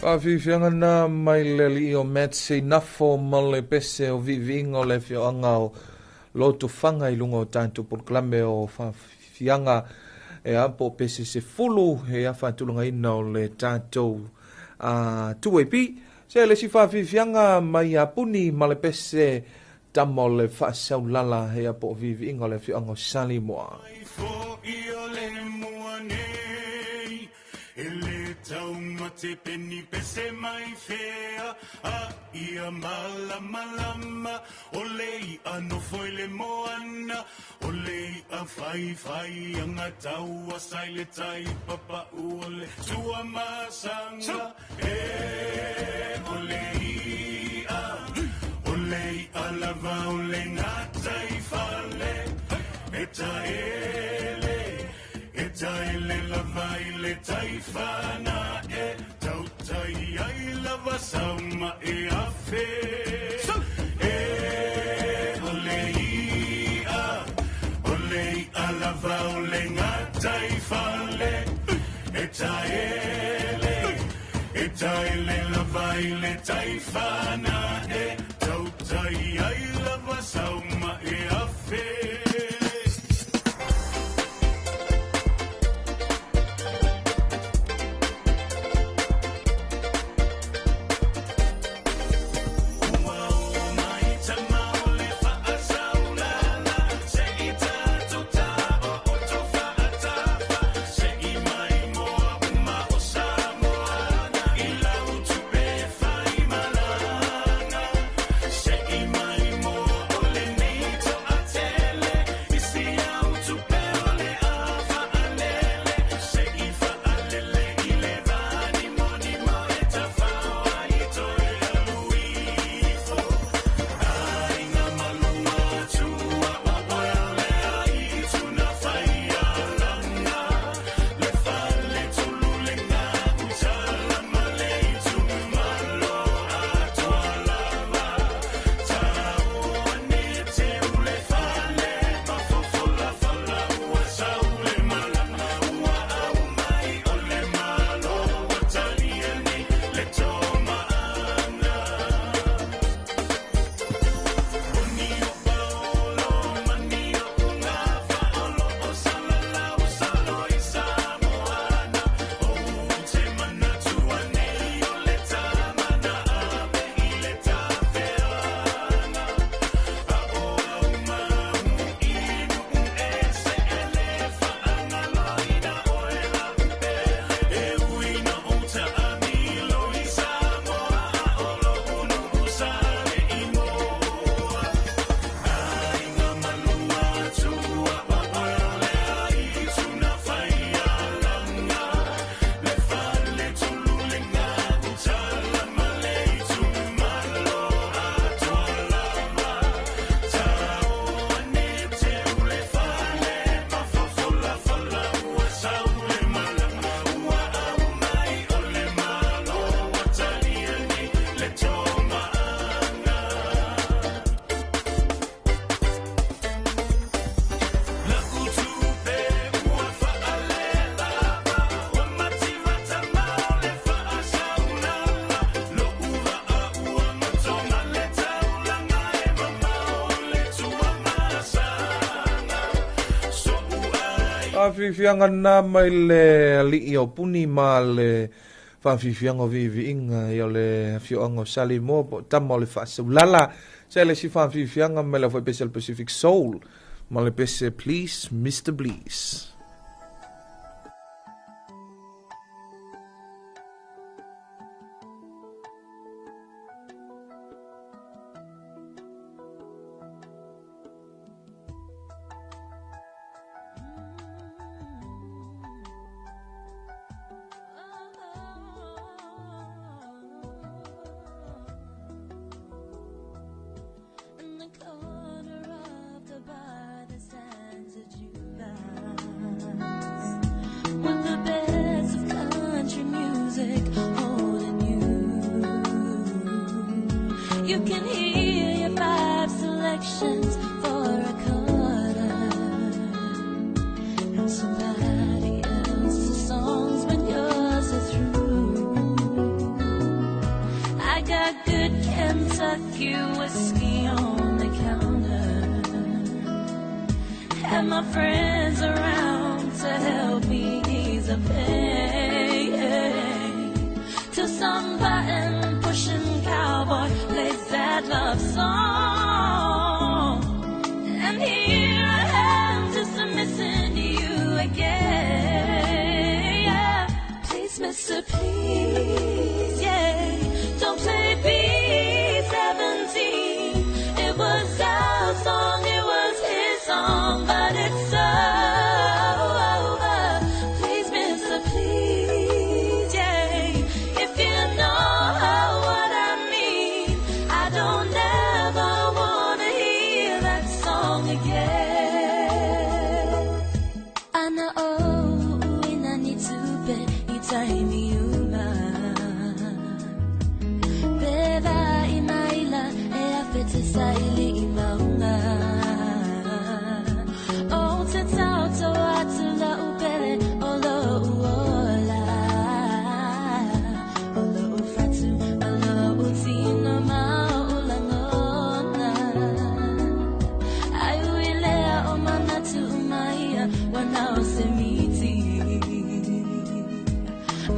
Speaker 6: Faafiafiaga na mai le alii o Matt Seinafo ma le pese o viiviiga o le afioaga o Lotofaga i luga o tatou polokalame o faafiafiaga e a po o pese 10 e a faatulagaina o le tatou 2AP. Se le isi faafiafiaga mai Iapuni ma le pese tama o le faasaulala e a po o viiviiga o le afioaga o Salimoa.
Speaker 2: Te peni pese mai fea a ia malamalama o lei a nofo i le moana o lei a fai fai anga taua sai le tai papa o le tua masanga e o lei a lava o le ngata i fale e taele lava i le taifana e tautai ai lava sauma e afe e o le ia lava o le ngatai fale e taele lava i le taifana e tautai ai lava sauma e afe.
Speaker 6: Faafiafiaga lena mai le alii o Puni ma le faafiafiaga o viiviiga ia o le afioaga o Salimoa po o tama o le Faasaulala. Se le isi faafiafiaga mai le aufaipese a le Pacific Soul ma le pese Please Mister Please.
Speaker 1: With the best of country music holding you, you can hear your five selections for a quarter, and somebody else's songs when yours are through. I got good Kentucky whiskey on the counter, and my friends around to help me ease the pain. To some button pushing cowboy plays that love song, and here I am just missing you again. Yeah. Please, mister, please, yeah, don't play B-17. It was our song, it was his song, but it's over. Please, mister, please, yeah, if you know what I mean, I don't ever want to hear that song again. Ana o ina ni tupe i taimi uma. Peva i maila e awhete sa ili i maunga. O te tau tau atu la upele o lo uola. O lo ufatu, o lo utino ma o ulangona. Ai uilea o manatu umaia wana o se miti.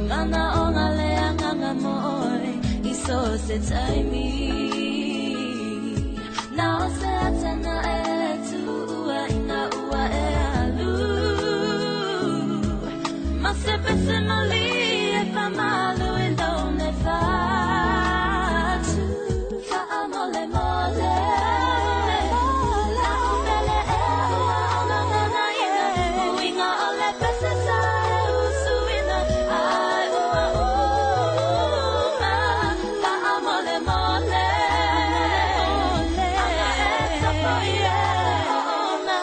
Speaker 1: Mana o ngā lea nganga mo oi, i so se taimi. Nā o se atana e tuua i ngā ua e alu. Ma se pese mali e whamalu i lone whatu. Wha mole mole. La upele e ua ona ngana ina. Uinga o le pese sa e usuina. Ai ua uma. Wha mole mole. Anga e tapo i e ona.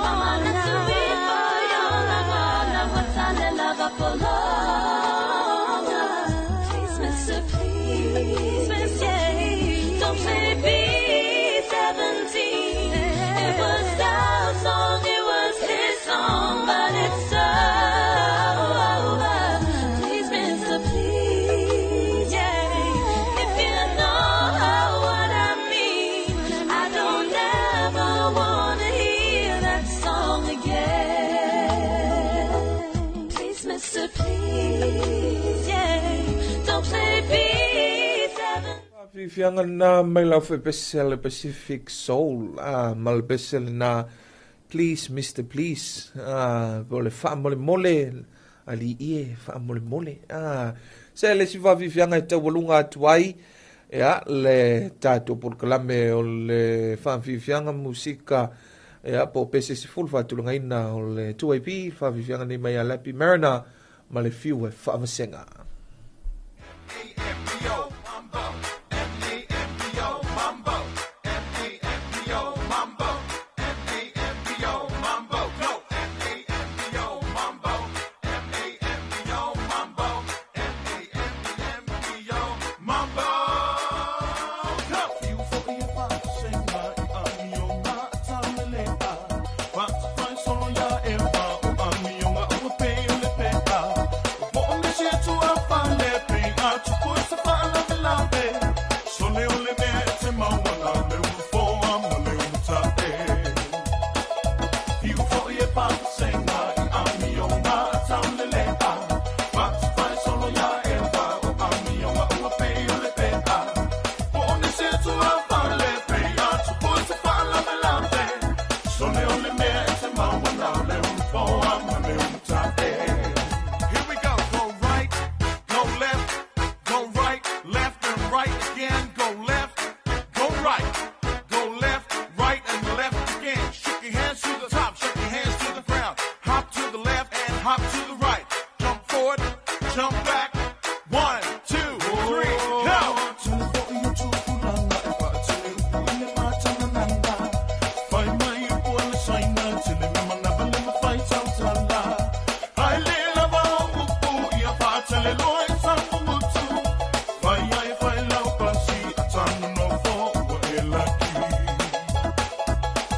Speaker 1: Whamana tui po i ona ngana. Watane lava polonga. Please, mister, please, mister, don't play B-17. It was our song, it was his song, but it's over. Please, mister, please, yeah, if you know what I mean, I don't ever want to hear that song again. Please, mister, please, yeah, don't play B7.
Speaker 6: Fiafiaga na mai lau faipese a le Pacific Soul, ma le pese lena Please, Mister Please, po o le faamolemole alii e faamolemole. Se le isi faafiafiaga e taualuga atu ai ia le tatou polokalame o le faafiafiaga musika ia po o pese sefulu faatulagaina o le 2AP faafiafiaga nei mai ia Lapi Mariner ma le fiu e faavasega.
Speaker 8: Solo ya e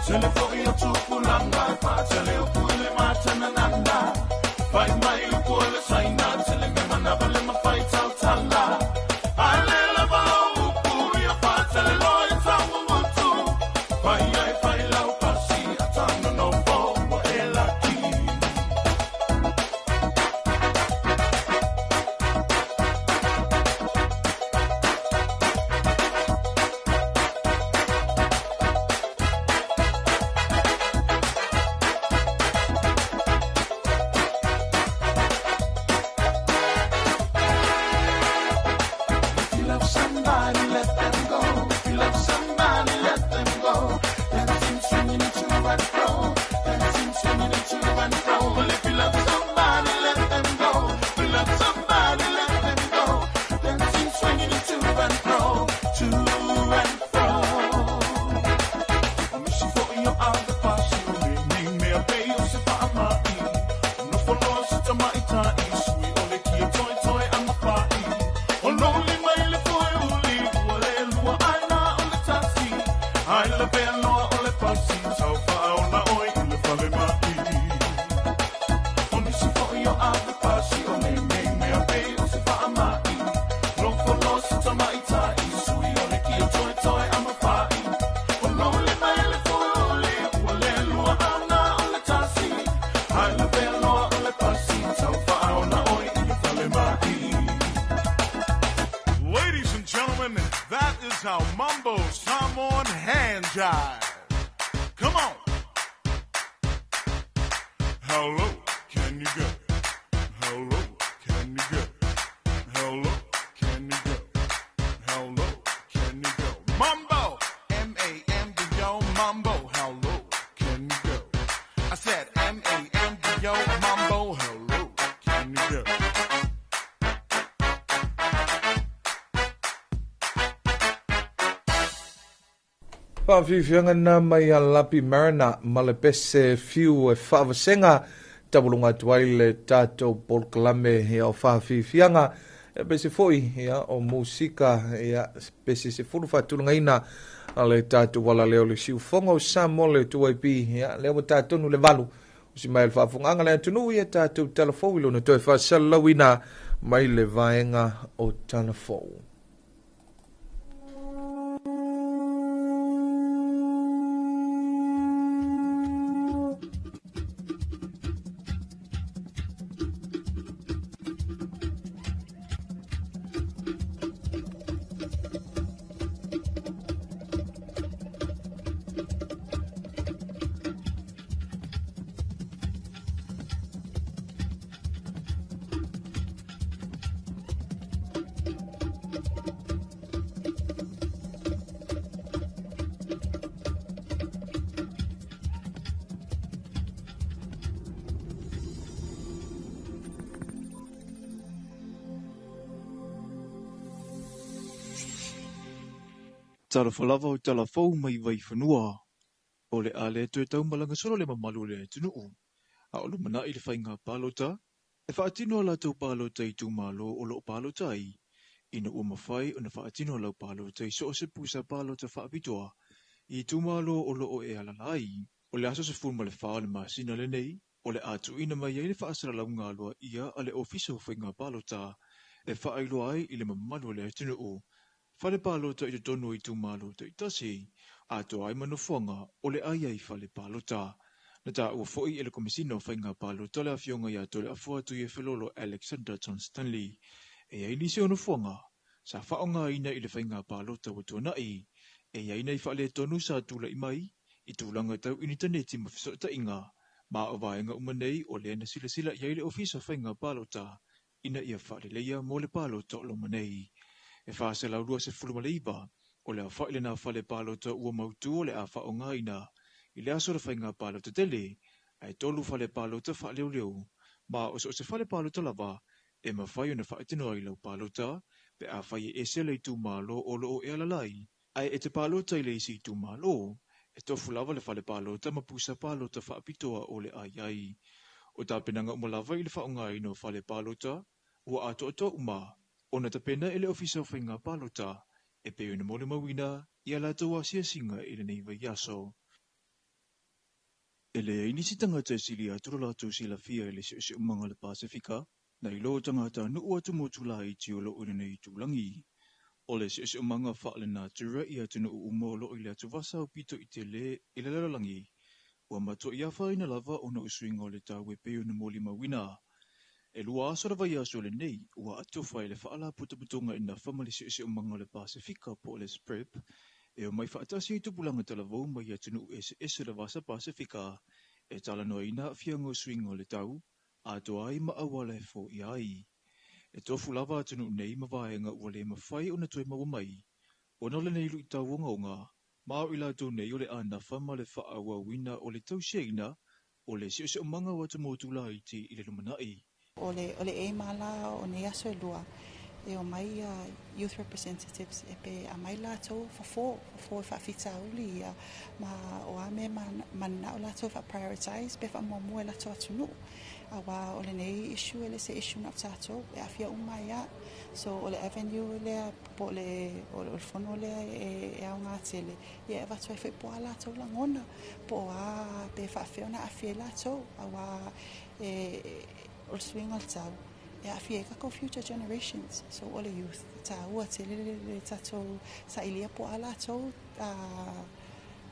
Speaker 2: Tele foi o tupulanga e whaatele upu i le mātananana. Whai mai upu o le saina, tele me manawa le mawhai tautala. Ai le lava o upu ia whaatele loa i taumutu. Whai ai whai lau pasi a tano no fo wa e laki. If you love somebody, let them go. If you love somebody, let them go. Dancing, swinging it to and fro. Dancing, swinging it to and fro. Well, if you love somebody, let them go. If you love somebody, let them go. Dancing, swinging it to and fro. To and fro. O misi fo i o ave pasi o le nei mea pe o se whaamai. No foloa se tamai tai sui o le kia toi toi a mawhai. O loli mai le foe uli, ua le lua ai la o le tasi. Ai la pea loa o le pasi, tau whaa o na oi i le whale mai. O nisi foi o ave pasi, o nei nei mea pe o se whaamai. No foloa se tamai tai, sui o le kia toi toi a mawhai. O loli mai le foe uli, ua le lua ai la o le tasi. Ai la pea loa o le pasi, tau whaa o na oi i le whale mai. Ladies and gentlemen, that is how Mambo Samoan hand jive. Come on. Hello, can you go? Hello, can you go? Hello, can you go? Hello, can you go? Mambo, M-A-M-B-O, Mambo. Hello, can you go? I said M-A-M-B-O, Mambo. Hello, can you go?
Speaker 6: Whaafifianga na mai a Lapi Mariner ma le pese fiu e whaavasenga tawalunga atu ai le tātou polokalame ia o whaafifianga e pese foi ia o musika ia pese se fulu whaatulungaina a le tātou wala leo le siufonga o Samoa le 2AP ia lea ua tātonu le valu o si mai le whaafunganga le atunu ia tātou talafou i lona toe whaasalauina mai le vaenga o talafou.
Speaker 10: Talofa lava o talafou mai vaifanua. O le a le toe taumalanga solo le mamalu o le atunuu. A o lumanai le whainga palota, e whaatino a latou palota i tūmalo o loo palota ai. Ina ua mawhai o na whaatino lau palota i so o se pusa palota whaapitoa. I tūmalo o loo e alala ai. O le aso se fulu ma le wha o le masina le nei, o le atuina mai ai le whaasala ngā loa ia a le ofisa o whainga palota. E whaailoa ai i le mamalu o le atunuu. Whale palota i te tono i tūmalo te itasi, a toa ai manofuanga o le ai ai whale palota. Na tā ua foi e le komisina o whainga palota le awhionga ia tole afua atu i e whelolo Alexander John Stanley. E ai nisi o nofuanga, sa whaonga ina i le whainga palota wa tuanai, e ai nei whaale tonu sa tūla i mai, i tūlanga tau initaneti ma whisota inga, ma o vaenga umanei o le na sila sila i ai le ofisa whainga palota, ina ia whaale leia mo le palota o lomanei. E whaase lau lua se fulumaliiva, o le a whaile nā whale palota ua mautu o le a whaonga ina, i le aso le whainga palota tele, ai tolu whale palota whaaleo leo, ma o so se whale palota lava, e mawhai o na whaatinoa i lau palota, pe a whai e ese le i tūmalo o loo e alalai, ai e te palota i le isi i tūmalo, e tofu lava le whale palota ma pusa palota whaapitoa o le ai ai. O tāpenanga umalava i le whaonga ina o whale palota, ua atoatoa uma, o na tapena e le ofisa o whainga palota, e pe una mole mawina i a lātou asiasinga i le nei vai aso. E leai nisi tagata e sili atu lo latou silafia i le siosiomaga o le Pasefika nai lo tagatanuu atumotu laiti o loo i lenei itulagi. O le siosiomaga faalenatura i atunuu uma o loo i le atuvasa aupito i tele i le lalolagi ua matuai afaina lava ona o suiga o le tau e pei ona molimauina. E 2 aso le vaiaso lenei ua atofa i le Faalapotopotoga i Nafa ma le Siosiomaga o le Pasefika po o le SPREP e omai faatasi ai tupulaga talavou mai atunuu eseese o le Vasa Pasefika e talanoaina aafiaga o suiga o le tau, atoa ai ma auala e foia ai. E tofu lava atunuu nei ma vaega ua le mafai ona toe maua mai ona o lenei luitau ogaoga, ma o i latou nei o le a nafa ma le faaauauina o le tausiaina o le siosiomaga o atumotu laiti i le lumanai.
Speaker 9: O le aim la o nei aso e 2 e omai youth representatives e pe aumai latou fofo e faafitauli ia ma o a mea mananao latou faa-prioritize pe faamuamua e latou atunuu. Auā o lenei issue e le se issue na o tatou e aafia uma ai lava. So o le avenue lea po o le fono lea e aoga tele ia e avatu ai foi po o a latou lagona po o a pe faafefea ona aafia ai latou. Auā o le suiga o le tau e aafia ai tatou future generations. So o le youth tāua tele le tatou sailia po o a latou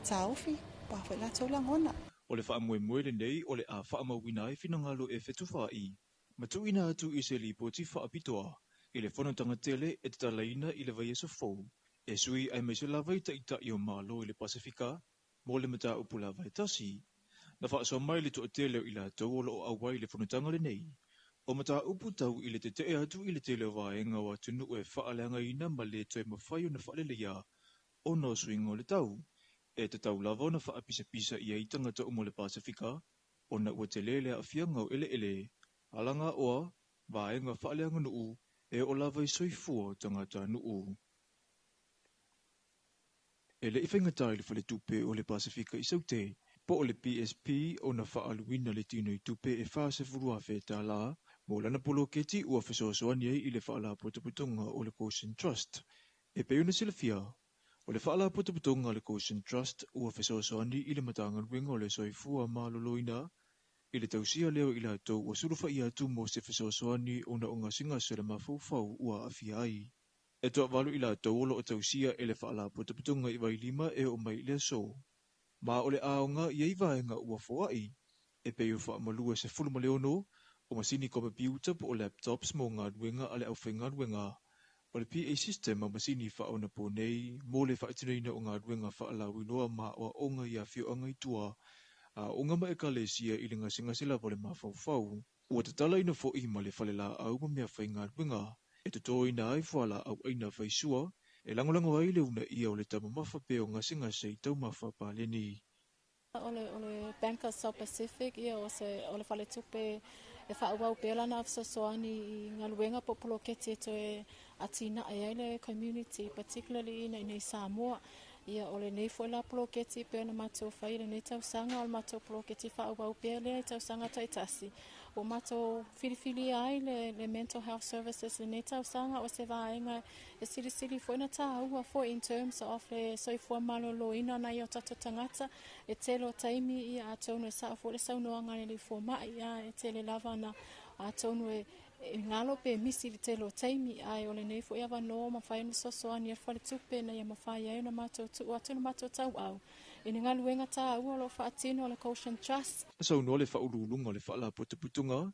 Speaker 9: taofi po o a foi latou lagona.
Speaker 10: O le faamoemoe lenei o le a faamauina ai finagalo e fetufaai ma tuuina atu i se lipoti faapitoa i le fonotaga tele e tatalaina i le vaiaso fou e sui aemaise lava i taitai o Malo i le Pasefika mo le mataupu lava e tasi. Na faasoa mai le toatele o i latou o loo auai i le fonotaga lenei o mataupu tau i le tetee atu i le tele o vaega o atunuu e faaleagaina ma le toe mafai ona faaleleia ona o suiga o le tau. E tatau lava ona faapisapisa i ai tagata uma o le Pasefika ona ua tele le aafiaga o eleele, alagaoa, vaega faaleaganuu e oo lava i soifua o tagatanuu. E le i faigata i le faletupe o le Pasefika i Saute po o le PSP ona faaaluina le tinoitupe e $40,000 mo lana poloketi ua fesoasoani ai i le Faalapotopotoga o le Goshen Trust. E pei ona silafia, o le Faalapotopotoga o le Goshen Trust ua fesoasoani i le Matagaluega o le Soifua Maloloina i le tausia lea o i latou ua sulufaia atu mo se fesoasoani ona o gasegase o le mafaufau ua aafia ai. E toavalu i latou o loo tausia e le Faalapotopotoga i Vailima e oo mai i le aso. Ma o le aoga i ai vaega ua foai e pei o faamalua 16 o masini komepiuta po o laptops mo galuega a le aufaigaluega. O le PA system ma masini faaonaponei mo le faatinoina o galuega faalauiloa ma aoaoga i afioaga i tua, aoga ma ekalesia i le gasegase lava o le mafaufau. Ua tatalaina foi ma le falelaau ma mea faigaluega e totoina ai fualaau aina faisua e lagolago ai le uunaia o le taumamafa pea o gasegase i taumafa paleni.
Speaker 11: O le Bank of South Pacific ia o le faletupe e faaauau pea lana fesoasoani i galuega po o poloketi e toe atinae ai le community, particularly ina i Samoa. Ia o lenei foi la poloketi pei ona matou fai lenei tausaga, o le matou poloketi faaauau pea lea i tausaga taitasi. Ua matou filifilia ai le mental health services lenei tausaga o se vaega e silisili foi na tāua foi in terms of le soifua maloloina nai o tatou tagata. E tele o taimi ia atonu e sao foi le saunoaga le fomai ia e tele lava na atonu e ngalo pe misi le tele o taimi, ae o lenei foi avanoa mafai ona fesoasoani e faletupe ina ia mafai ai ona matou tuu atu le matou tauau i le galuega taua o loo faatino le Goshen Trust.
Speaker 10: Na saunoa le faauluuluga o le Faalapotopotoga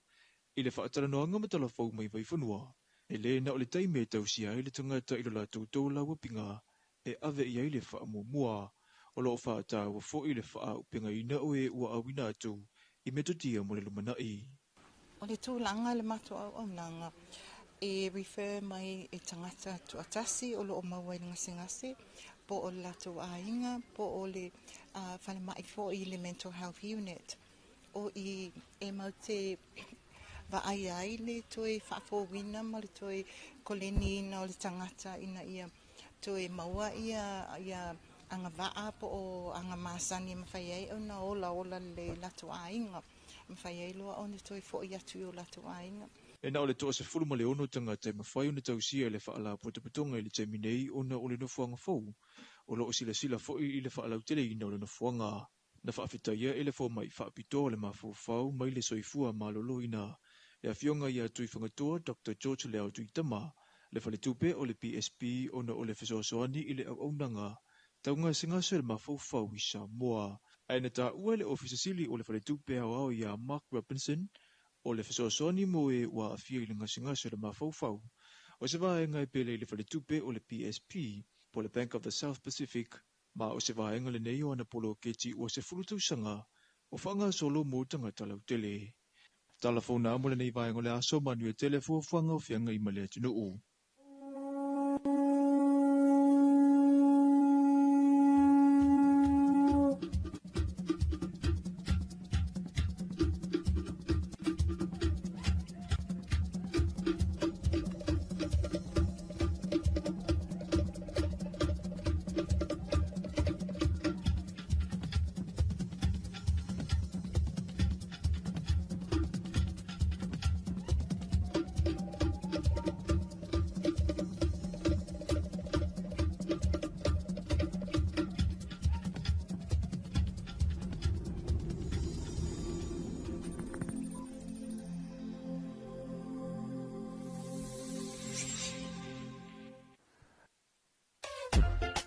Speaker 10: i le faatalanoaga ma talafou mai Vaifanua. E le na o le taimi e tausia ai le tagata i lo latou taulauapiga e ave i ai le faamuamua. O loo faataua foi le faaaupegaina o e ua auina atu i metotia mo le lumanai.
Speaker 9: O le tulaga le matou auaunaga e refer mai e tagata tuatasi o loo maua i le gasegase po o le latou aiga po o le falemai foi i le mental health unit. O i e mau te vaai ai le toe faafouina ma le toe koleniina o le tagata ina ia toe maua ia agavaa po o agamasani e mafai ai ona olaola le latou aiga. Mafai ai loa ona toe foi atu i o latou aiga.
Speaker 10: E na o le 16 tagata e mafai ona tausia i le Faalapotopotoga i le taimi nei ona o le nofoaga fou. O loo silasila foi i le faalauteleina o le nofoaga. Na faafetaia e le fomaʻi faapitoa o le mafaufau mai le soifua malōlōina le afioga iā Tuifagatoa Dr George Leao Tuitama le faletupe o le PSP ona o le fesoasoani i le auaunaga taugasegase o le mafaufau i Samoa. Ae na taua e le Ofisa Sili o le Faletupe Aoao iā Mark Robinson o le fesoasoani mo e ua aafia i le gasegase o le mafaufau o se vaega e pele i le faletupe o le PSP po o le Bank of the South Pacific ma o se vaega lenei o ana poloketi ua 10 tausaga o faagasolo mo tagata lautele. Tala fou na mo lenei vaega o le aso, manuia tele fuafuaga o feagai ma le atunuu.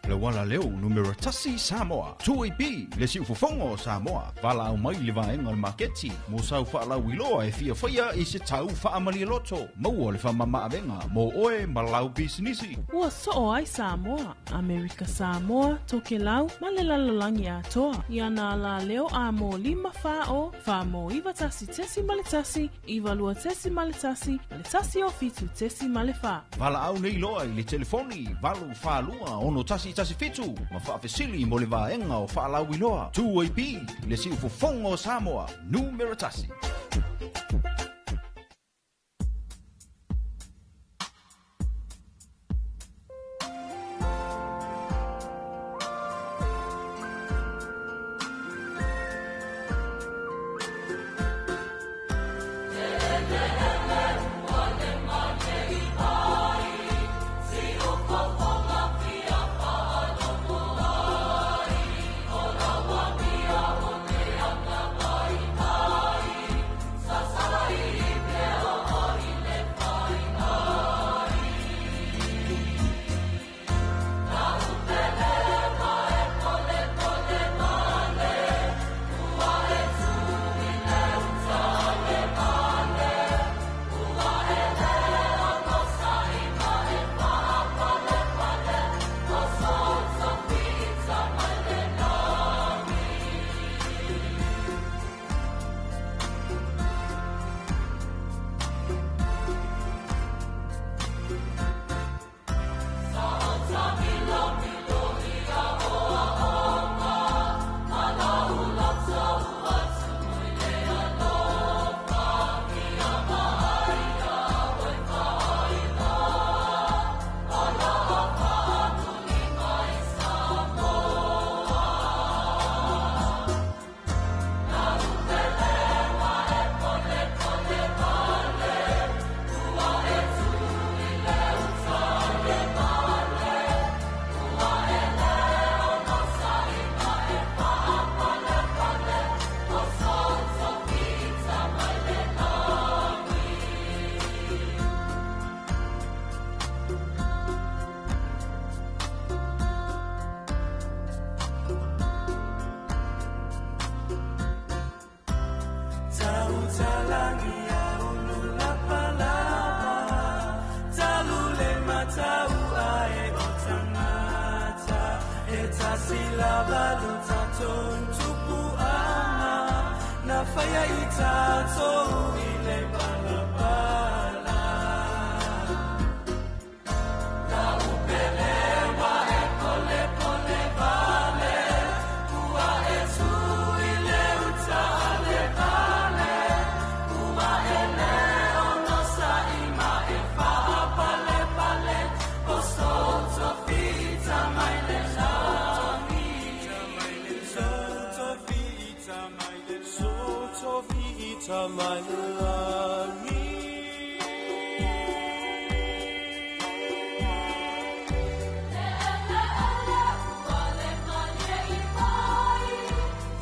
Speaker 12: Le uala leo numera tasi Samoa. 2AB le siufofoga o Samoa. Valaau mai i le vaega o le maketi mo sau faalauiloa e fia faia i se tau faamalie loto. Maua le faamamaavega mo oe ma lau pisinisi.
Speaker 13: Ua soo ai Samoa, Amerika Samoa, Tokelau ma le lalolagi atoa. I ana alaleo a mo 5 4 0 4 mo 9 1.1 9 2.1 ma le 1 o 7.4.
Speaker 12: Valaau nei loa i le telefoni 8 4 2 6 1 1 7 ma faafesili mo le vaega o faalauiloa. 2AB le siufofoga o Samoa, numera tasi.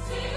Speaker 1: See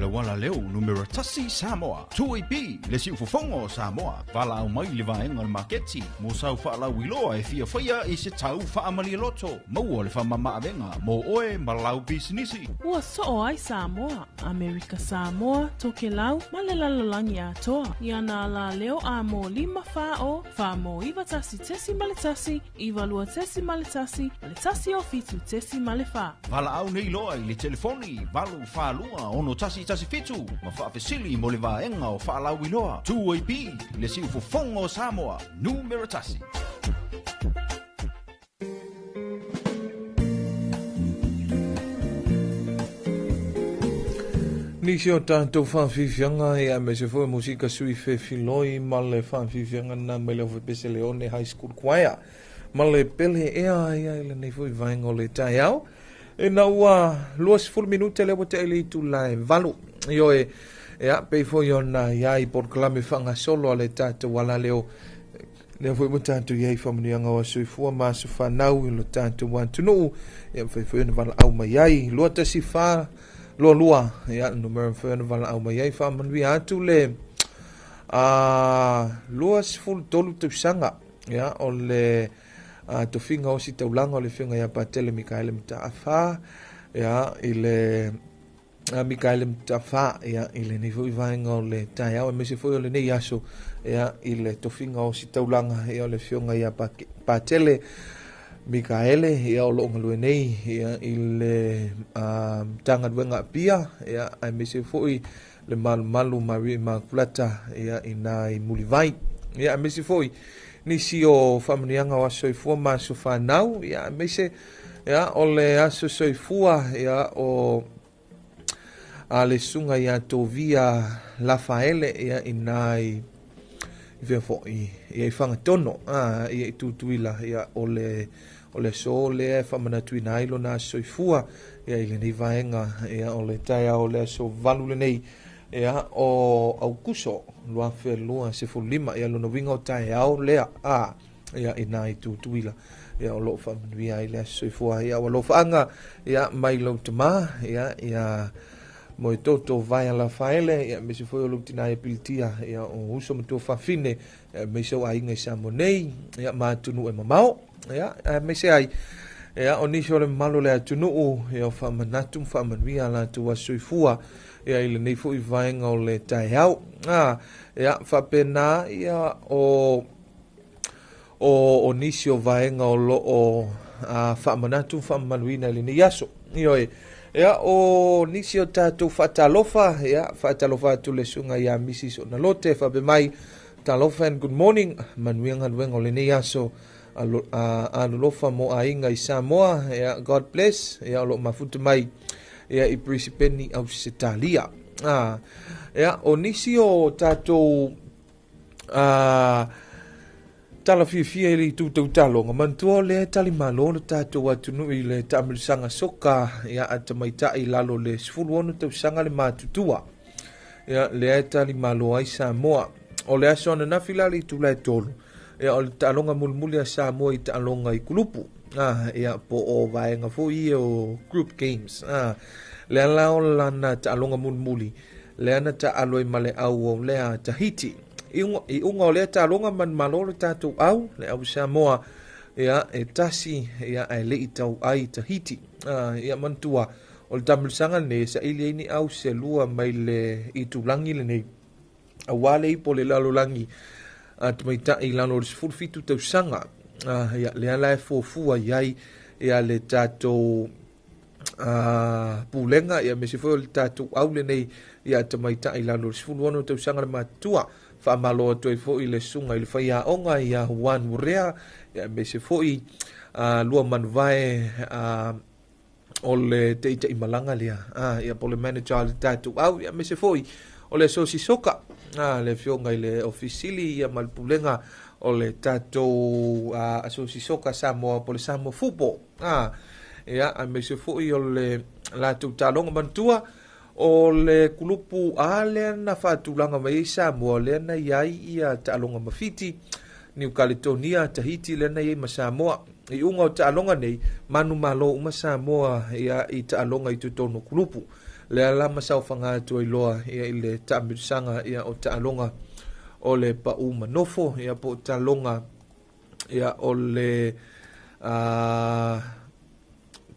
Speaker 12: Lauala leo numera tasi Samoa. 2AP, le siufofoga o Samoa. Valaau mai le vaega o le maketi mo sau faalauiloa e fiafaia i se tau faamalialoto. Maua le faamamaavega mo oe ma lau pisinisi.
Speaker 13: Ua soo ai Samoa, Amerika Samoa, Tokelau ma le lalolagi atoa. I ana alā leo a mō 5 4 0 4 mō 9 1.1, 9 2.1, ma le 1 o 7.4.
Speaker 12: Valaau nei loa i le telefoni 842 6117 ma faafesili mo le vaega o faalauiloa. 2AP, le siufofoga o Samoa, numera tasi.
Speaker 6: Nisi o tatou faafiafiaga ia aemaise foi o musika sui fefiloi ma le faafiafiaga lena mai le Aufaipiese Leone High School Choir ma le pele ea ia i lenei foi vaega o le taeao. Ina ua 20 minute lea ua tea i le itula e 8. Ioe, ia, pei foi ona i ai polokalame faagasolo a le tatou alaleo lea foi ua tatou i ai i faamanuiaga o aso soifua ma aso fanau i lo tatou atunuu, ia mafai foi ona valaau mai ai 214 22, ia le numera mafai ona valaau mai ai. Faamanuia atu le 23 tausaga ia o le tofiga o ositaulaga o le afioga ia Patele Mikaele Mataafa, ia i le Mikaele Mataafa, ia i lenei foi vaega o le taeao aemaise foi o lenei aso, ia i le tofiga o ositaulaga ia o le afioga ia Patele Mikaele, ia o loo galue nei ia i le Matagaluega Apia, ia aemaise foi le malumalu Maria Imakulata ia ina i Mulivai, ia aemaise foi nisi o faamanuiaga o aso soifua ma aso fanau, ia aemaise ia o le aso soifua ia o a le susuga ia Tovia Lafaele ia ina i fea foi ia i Fagatono ia i Tutuila, ia o le aso lea e faamanatuina ai lona aso soifua ia i lenei vaega ia o le taeao o le aso 8 lenei ia o Aukuso 2025, ia lona uiga o taeao lea ia ina i Tutuila ia o loo faamanuia ai le aso soifua. Ia ua alofaaga ia mai lou tamā ia ia moe toto Vaea Lafaele, ia aemaise foi o lou tina ia Pilitia, ia o uso ma tuafafine, ia aemaise o aiga i Samoa nei, ia ma atunuu e mamao, ia aemaise ai ia o nisi o le mamalu o le atunuu, ia o faamanatu ma faamanuia a latou aso soifua ia i lenei foi vaega o le taeao. Ia faapena ia o nisi o vaega o loo faamanatu ma faamamaluina i lenei aso. Ioe, ia o nisi o tatou faatalofa, ia faatalofa atu le susuga ia Mrs. Onalote faapea mai, talofa and good morning, manuia galuega o lenei aso, alolofa mo aiga i Samoa, ia God bless, ia o loo mafuta mai ia i Brisbane Ausetalia. Ia o nisi o tatou tala fiafia i le itu tautaloga, manatua o lea e talimalo le tatou atunuu i le taamilosaga soka ia a tamaitai lalo le 16 tausaga le matutua, ia lea e talimalo ai Samoa. O le aso ananafi la le itula e 3, ia o le taaloga mulimuli a Samoa i taaloga i kulupu, ia po o vaega foi ia o group games, lea la o lana taaloga mulimuli lea na taalo ai ma le au o lea Tahiti. I uga o lea taaloga manumalo le tatou au, le au Samoa, ia e tasi ia ae lei tau ai Tahiti. Ia manatua o le taamilosaga lenei e saili ai ni au se lua mai le itulagi lenei, auā le ipo le lalolagi a tamaitai lalo o le 17 tausaga. Ia lea la e fuafua i ai ia le tatou pulega, ia aemaise foi o le tatou au lenei ia tamaitai lalo o le 16 tausaga le matutua. Faamalo atu ai foi le susuga i le faiaoga ia Juan Urea, ia aemaise foi lua manuvae o le teitai malaga lea, ia po le manager le tatou au, ia aemaise foi o le asosi soka, le afioga i le ofisili ia ma le pulega o le tatou asosi soka Samoa po le Samoa Football. Ia aemaise foi o le latou taaloga manatua o le kulupu A lea na faatulaga mai ai Samoa, lea na i ai ia taaloga ma Fiti, New Caledonia, Tahiti lea na i ai ma Samoa. I uga o taaloga nei, manumalo uma Samoa ia i taaloga i totonu o kulupu. Le ala ma saofaga atu ai loa ia i le taamilosaga ia o taaloga o le pa'u manofo ia po o taaloga ia o le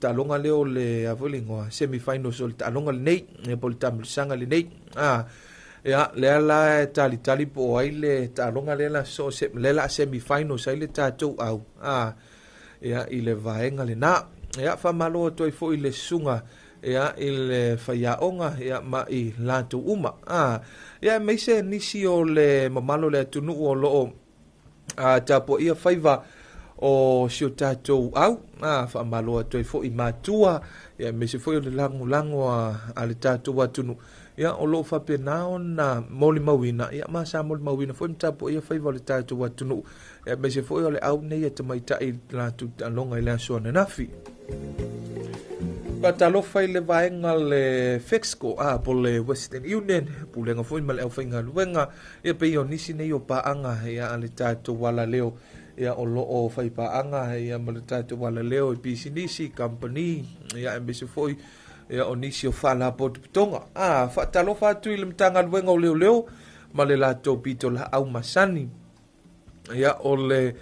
Speaker 6: taaloga lea o le a foi le igoa semifinals o le taaloga lenei ia po o le taamilosaga lenei ia lea la e talitali po o ai le taaloga lea la so se lea la semifinals ai le tatou au ia i le vaega lena ia faamalo atu ai foi le susuga ia i le faiaoga ia ma i latou uma ia aemaise nisi o le mamalo o le atunuu o loo tapuaia faiva o si o tatou au faamalo atu ai foi matua ia aemaise foi o le lagolago a le tatou atunuu ia o loo faapena ona molimauina ia ma sa molimauina foi ma tapuaia faiva o le tatou atunuu ia aemaise foi o le au nei e tamaitai latou taaloga i le aso ananafi. Faatalofa i le vaega le Fexco po le Western Union pulega foi ma le aufaigaluega ia pei o nisi nei o paaga ia a le tatou alaleo ia o loo faipaaga ia ma le tatou alaleo i pisinisi company ia aemaise foi ia o nisi o faalapotopotoga faatalofa atu i le Matagaluega o Leoleo ma le latou pito laau masani ia o le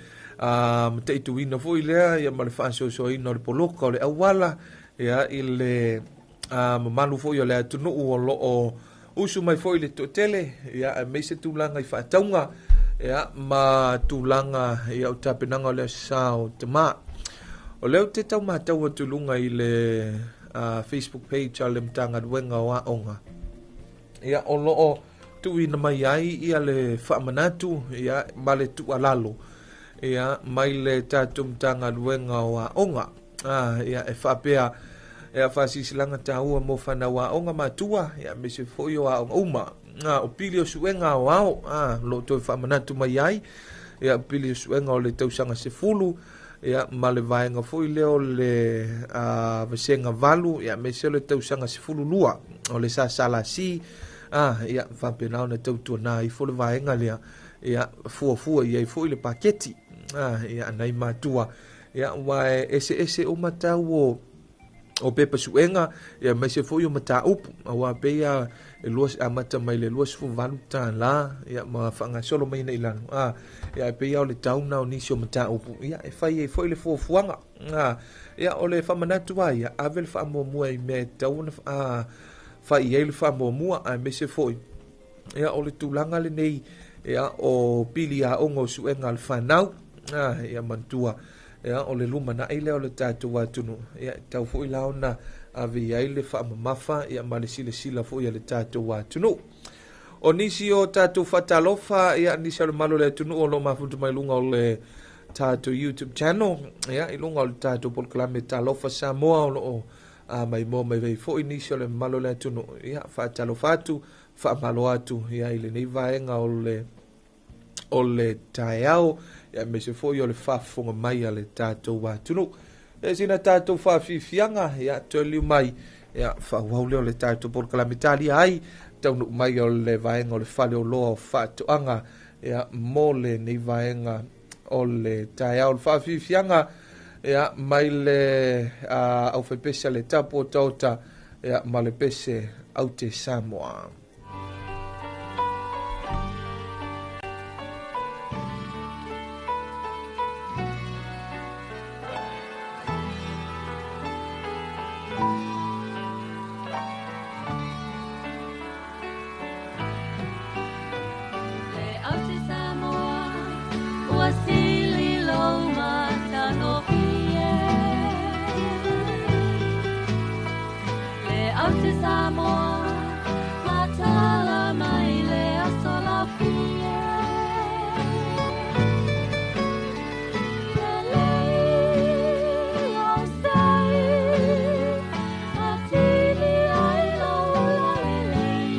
Speaker 6: mataituina foi lea ia ma le faasoasoaina o le poloka o le auala ia i le mamalu foi o le atunuu o loo usu mai foi le toatele ia aemaise tulaga i faatauga ia ma tulaga ia o tapenaga o le aso sa o tamā. O lea ou te taumatau atu i luga i le Facebook page a le Matagaluega o Aoga ia o loo tuuina mai ai ia le faamanatu ia ma le tuualalo ia mai le tatou Matagaluega o Aoga ia e faapea ia faasilasila taua mo fanau aoga matua ia aemaise foi o aoga uma o pili o suega aoao lo toe faamanatu mai ai ia pili o suega o le tausaga 10 ia ma le vaega foi lea o le vasega 8 ia aemaise o le tausaga 12 o le SSLC ia faapena ona tautuana ifo le vaega lea ia fuafua i ai foi le paketi ia nai matua ia ua e eseese uma tau o pepa suega ia aemaise foi o mataupu aua pei e lua amata mai le $28 ia ma faagasolo mai nei lalo ia pei o le tau na o nisi o mataupu ia e fai ai foi le fuafuaga ia o le faamanatu ai ia ave le faamuamua i mea e tatau ona fai ai le faamuamua aemaise foi ia o le tulaga lenei ia o pili aoga o suega a le fanau ia manatua ia o le lumanai lea o le tatou atunuu ia tau foi la ona ave i ai le faamamafa ia ma le silasila foi a le tatou atunuu. O nisi o tatou faatalofa ia nisi o le malo o le atunuu o loo mafuta mai luga o le tatou YouTube channel ia i luga o le tatou polokalame Talofa Samoa o loo maimoa mai ai foi nisi o le malo o le atunuu ia faatalofa atu faamalo atu ia i lenei vaega o le taeao ia aemaise foi o le faafofoga mai a le tatou atunuu. E sina tatou faafiafiaga ia toe liu mai ia faaauau lea o le tatou polokalame talia ai taunuu mai o le vaega o le faleoloa o faatoaga ia mo lenei vaega o le taeao o le faafiafiaga ia mai le aufaipese a le tapu o taota ia ma le pese aute Samoa.
Speaker 1: Le aute Samoa ua sili lou matagofie. Le aute Samoa matala mai le aso laufie. Le lei o sei atili ai lou lalelei.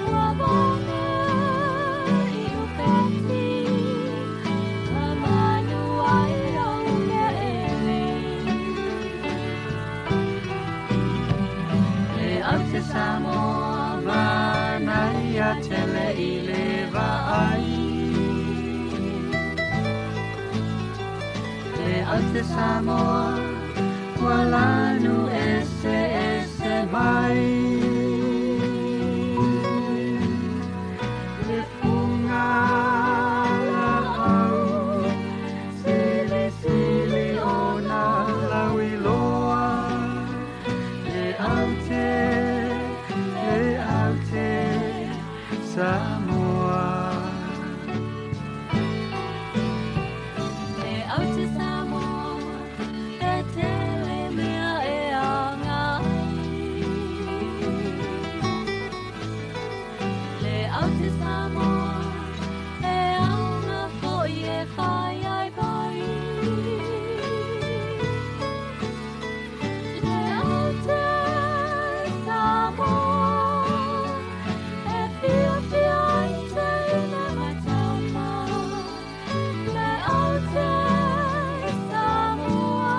Speaker 1: Ua vane i upeti ma manu ai lou ke'ele. Le aute Samoa manaia tele i le vaai. Le aute Samoa ua lanu ese ese mai.
Speaker 8: mai Le funga la au Sili sili ona lauiloa Le aute, le aute Samoa
Speaker 1: Le aute Samoa e tele mea e anga ai. Le aute Samoa e anga foi e whai ai pai. Le aute Samoa e fia fia i te ina matama. Le aute Samoa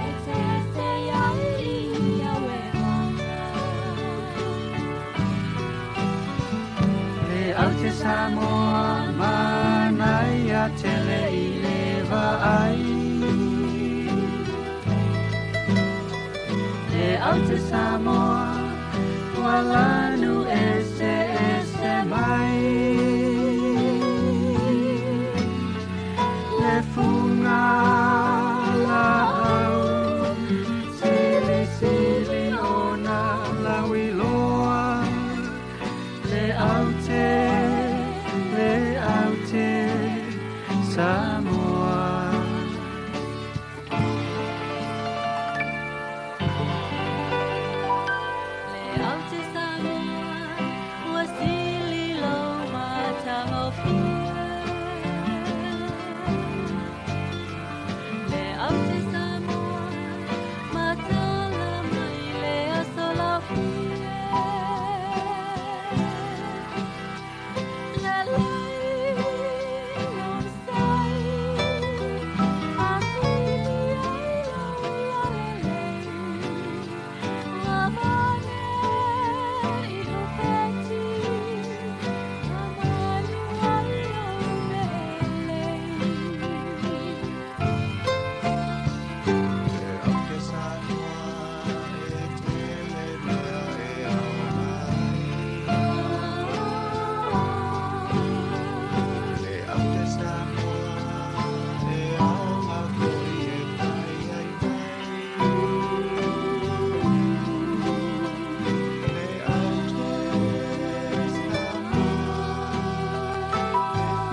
Speaker 1: e te te ai i au e manga.
Speaker 8: Le aute Samoa manaia tele i le vaai Le aute Samoa walanu ese ese mai Le funga la au Sili sili ona lauiloa Le aute, le aute Samoa
Speaker 1: Le aute Samoa ua sili lo matagofie. Le aute Samoa matala mai le aso laufie. Le lei lo sai a sili ai lo ia lelei. Lamane i upeti, lamani wai o melei.
Speaker 8: Le aute Samoa e tele mea e ao mai Le aute Samoa e aonga foi e pai ai mai Le aute Samoa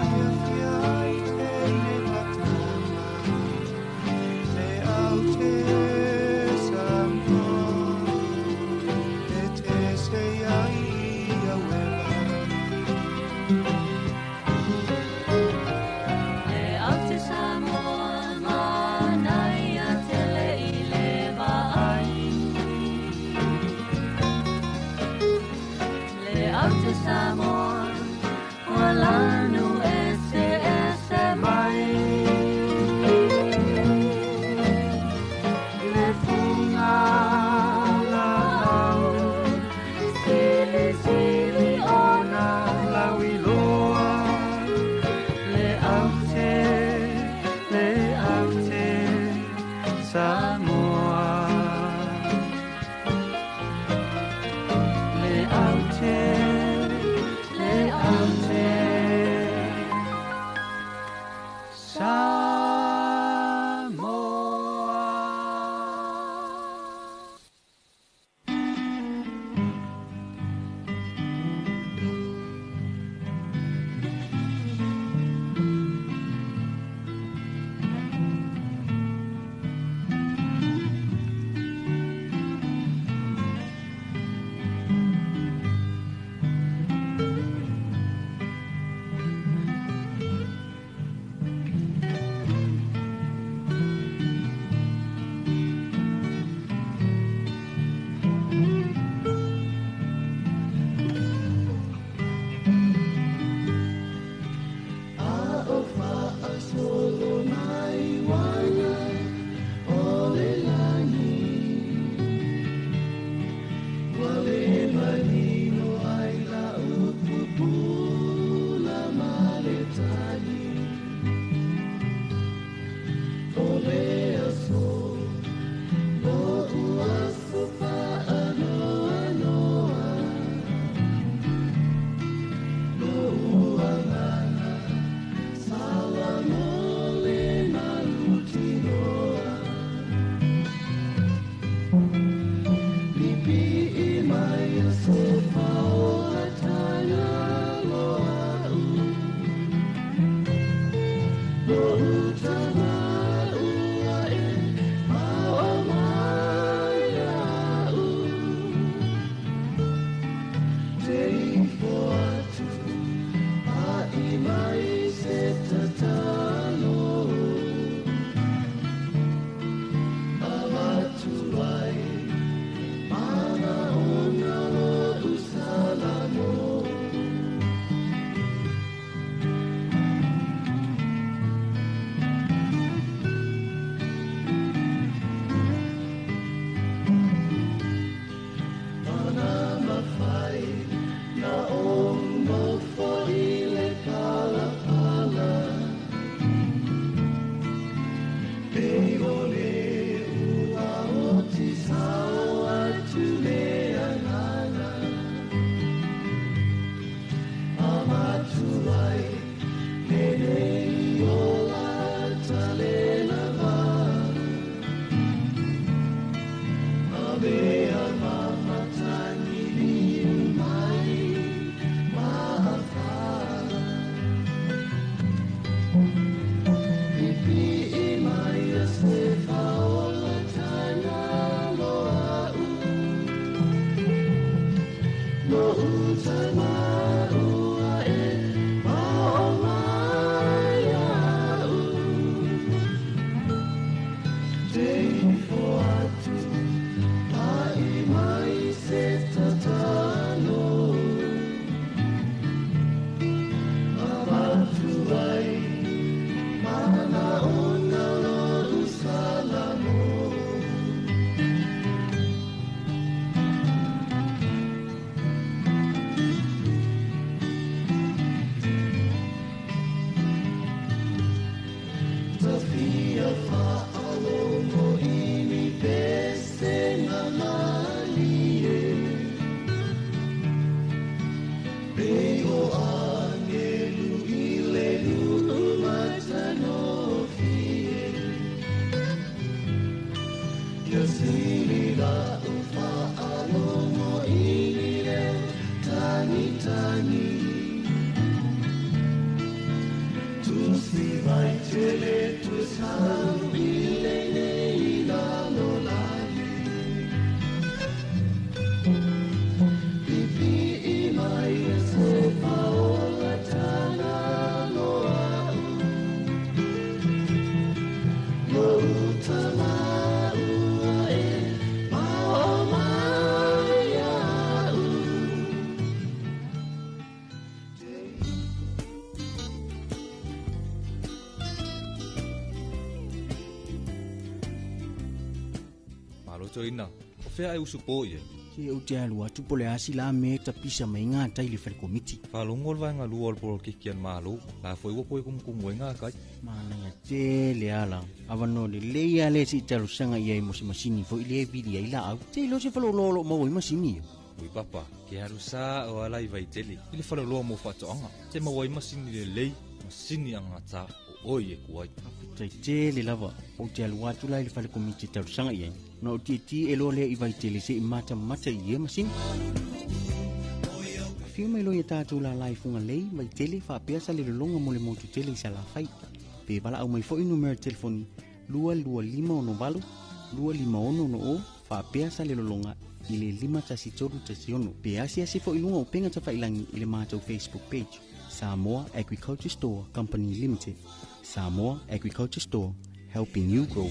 Speaker 8: e fia fia i te ine matama Le aute Samoa e te se ai i au e
Speaker 1: Le aute Samoa manaia tele i le vaai. Le aute Samoa ua lanu ese ese mai.
Speaker 8: Le funga la au Sili sili ona lauiloa Le aute, le aute Samoa Le aute, le aute
Speaker 5: Lo uta maua e mao mai au. Te ifo atu pai mai se tatalo. Avatu ai mana ona lo usalamo. Tafia whaalomo i ni pese ngā malie. Pe o angelu i le lulu matanofie. Ia sili la u whaalomo i ni reo tani tani. Tu si vai tele tu sau i le nei lalo lani. Pipi i mai e se paola tana loa u. Lo uta maua e mao mai au.
Speaker 21: Malo toina. O fea e usu po ia.
Speaker 17: Se ou te alu atu po le asi la me ta pisa mai ngā tai le whare komiti.
Speaker 21: Whalongo le vaenga lua o le polokiki an malo. La foi ua koe kumukumu e ngā kai.
Speaker 17: Mana te le ala. Awa no le leia le si talo sanga ia i mo se masini fo i le vili ai la au. Te ilo se whalo lolo mau i masini.
Speaker 21: Ui papa, ke haru sa o ala i vaitele. I le whaloloa mō whatoanga. Te mawai masini le lei, masini angata o oi e kuai.
Speaker 17: Tai te le lava. O te alu atu la i le whare komiti talo sanga ia. No te ti e loa lea i vaitele se i mata mata i e masini. Whiu mai loa ia tātou la lai funga lei, vaitele, whaapea sa le lolonga mo le motu tele i sa la whai. Pe wala au mai foi numero telefoni 22568, 256 o, whaapea sa le lolonga i le 51316. Pe asi asi foi lunga o penga tawhailangi i le mātou Facebook page. Samoa Agriculture Store Company Limited. Samoa Agriculture Store, helping you grow.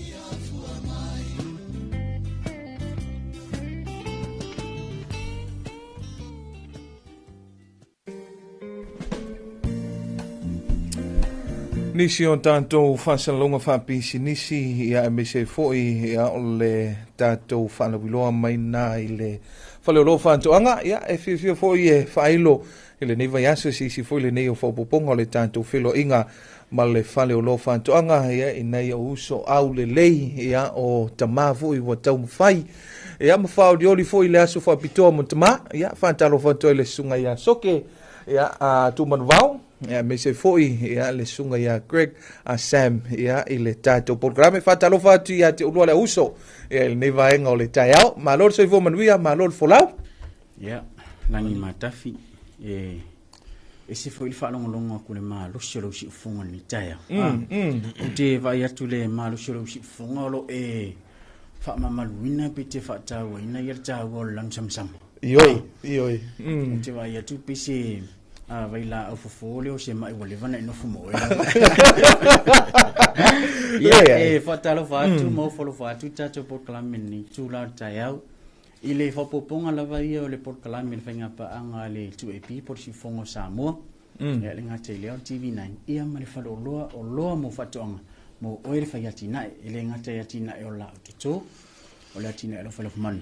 Speaker 6: Nisi o tātou whasalonga whaapisinisi ia e mese foi ia o le tātou whaalawiloa mai nā i le whaleolo whaantoanga ia e whiwhia foi e whailo i le nei vaiaso se isi foi le nei o whaopoponga o le tātou whelo inga ma le whaleolo whaantoanga ia i nei o uso au le lei ia o tamā foi ua taumawhai ia ma whaolioli foi le aso whaapitoa mo tamā ia whaantalo whaantoa i le sunga ia soke ia a tūmanuvao ia me se foi ia le sunga ia Greg a Sam ia i le tātou programe whaatalofa atu ia te ulua le uso ia i lenei vaenga o le taeao malo le soifua manuia malo le folau.
Speaker 17: Ia, langi matafi e se foi le faalogologo aku le malosi o lau siufoga lenei taeao. Ou te vaai atu le malosi o lau siufoga o loo e faamamaluina pe te faatauaina ia le taua o le lanu samasama.
Speaker 6: Ioi, ioi.
Speaker 17: Ou te vaai atu pe se vai la au fofo le o se mai ua leva na inofu mo oe. Ia, e faatalofa atu ma ofalofa atu tatou polokalame lenei tula o le taeao. I le faaopoopoga lava ia o le polokalame le faigapaaga a le 2AP po o le siufogo o Samoa. Ia le gata i lea o le TV9 ia ma le faleoloa o loa mo faatoaga mo oe le fai atinae. E le gata i atinae o laau totō, o le atinae o lau falofumanu.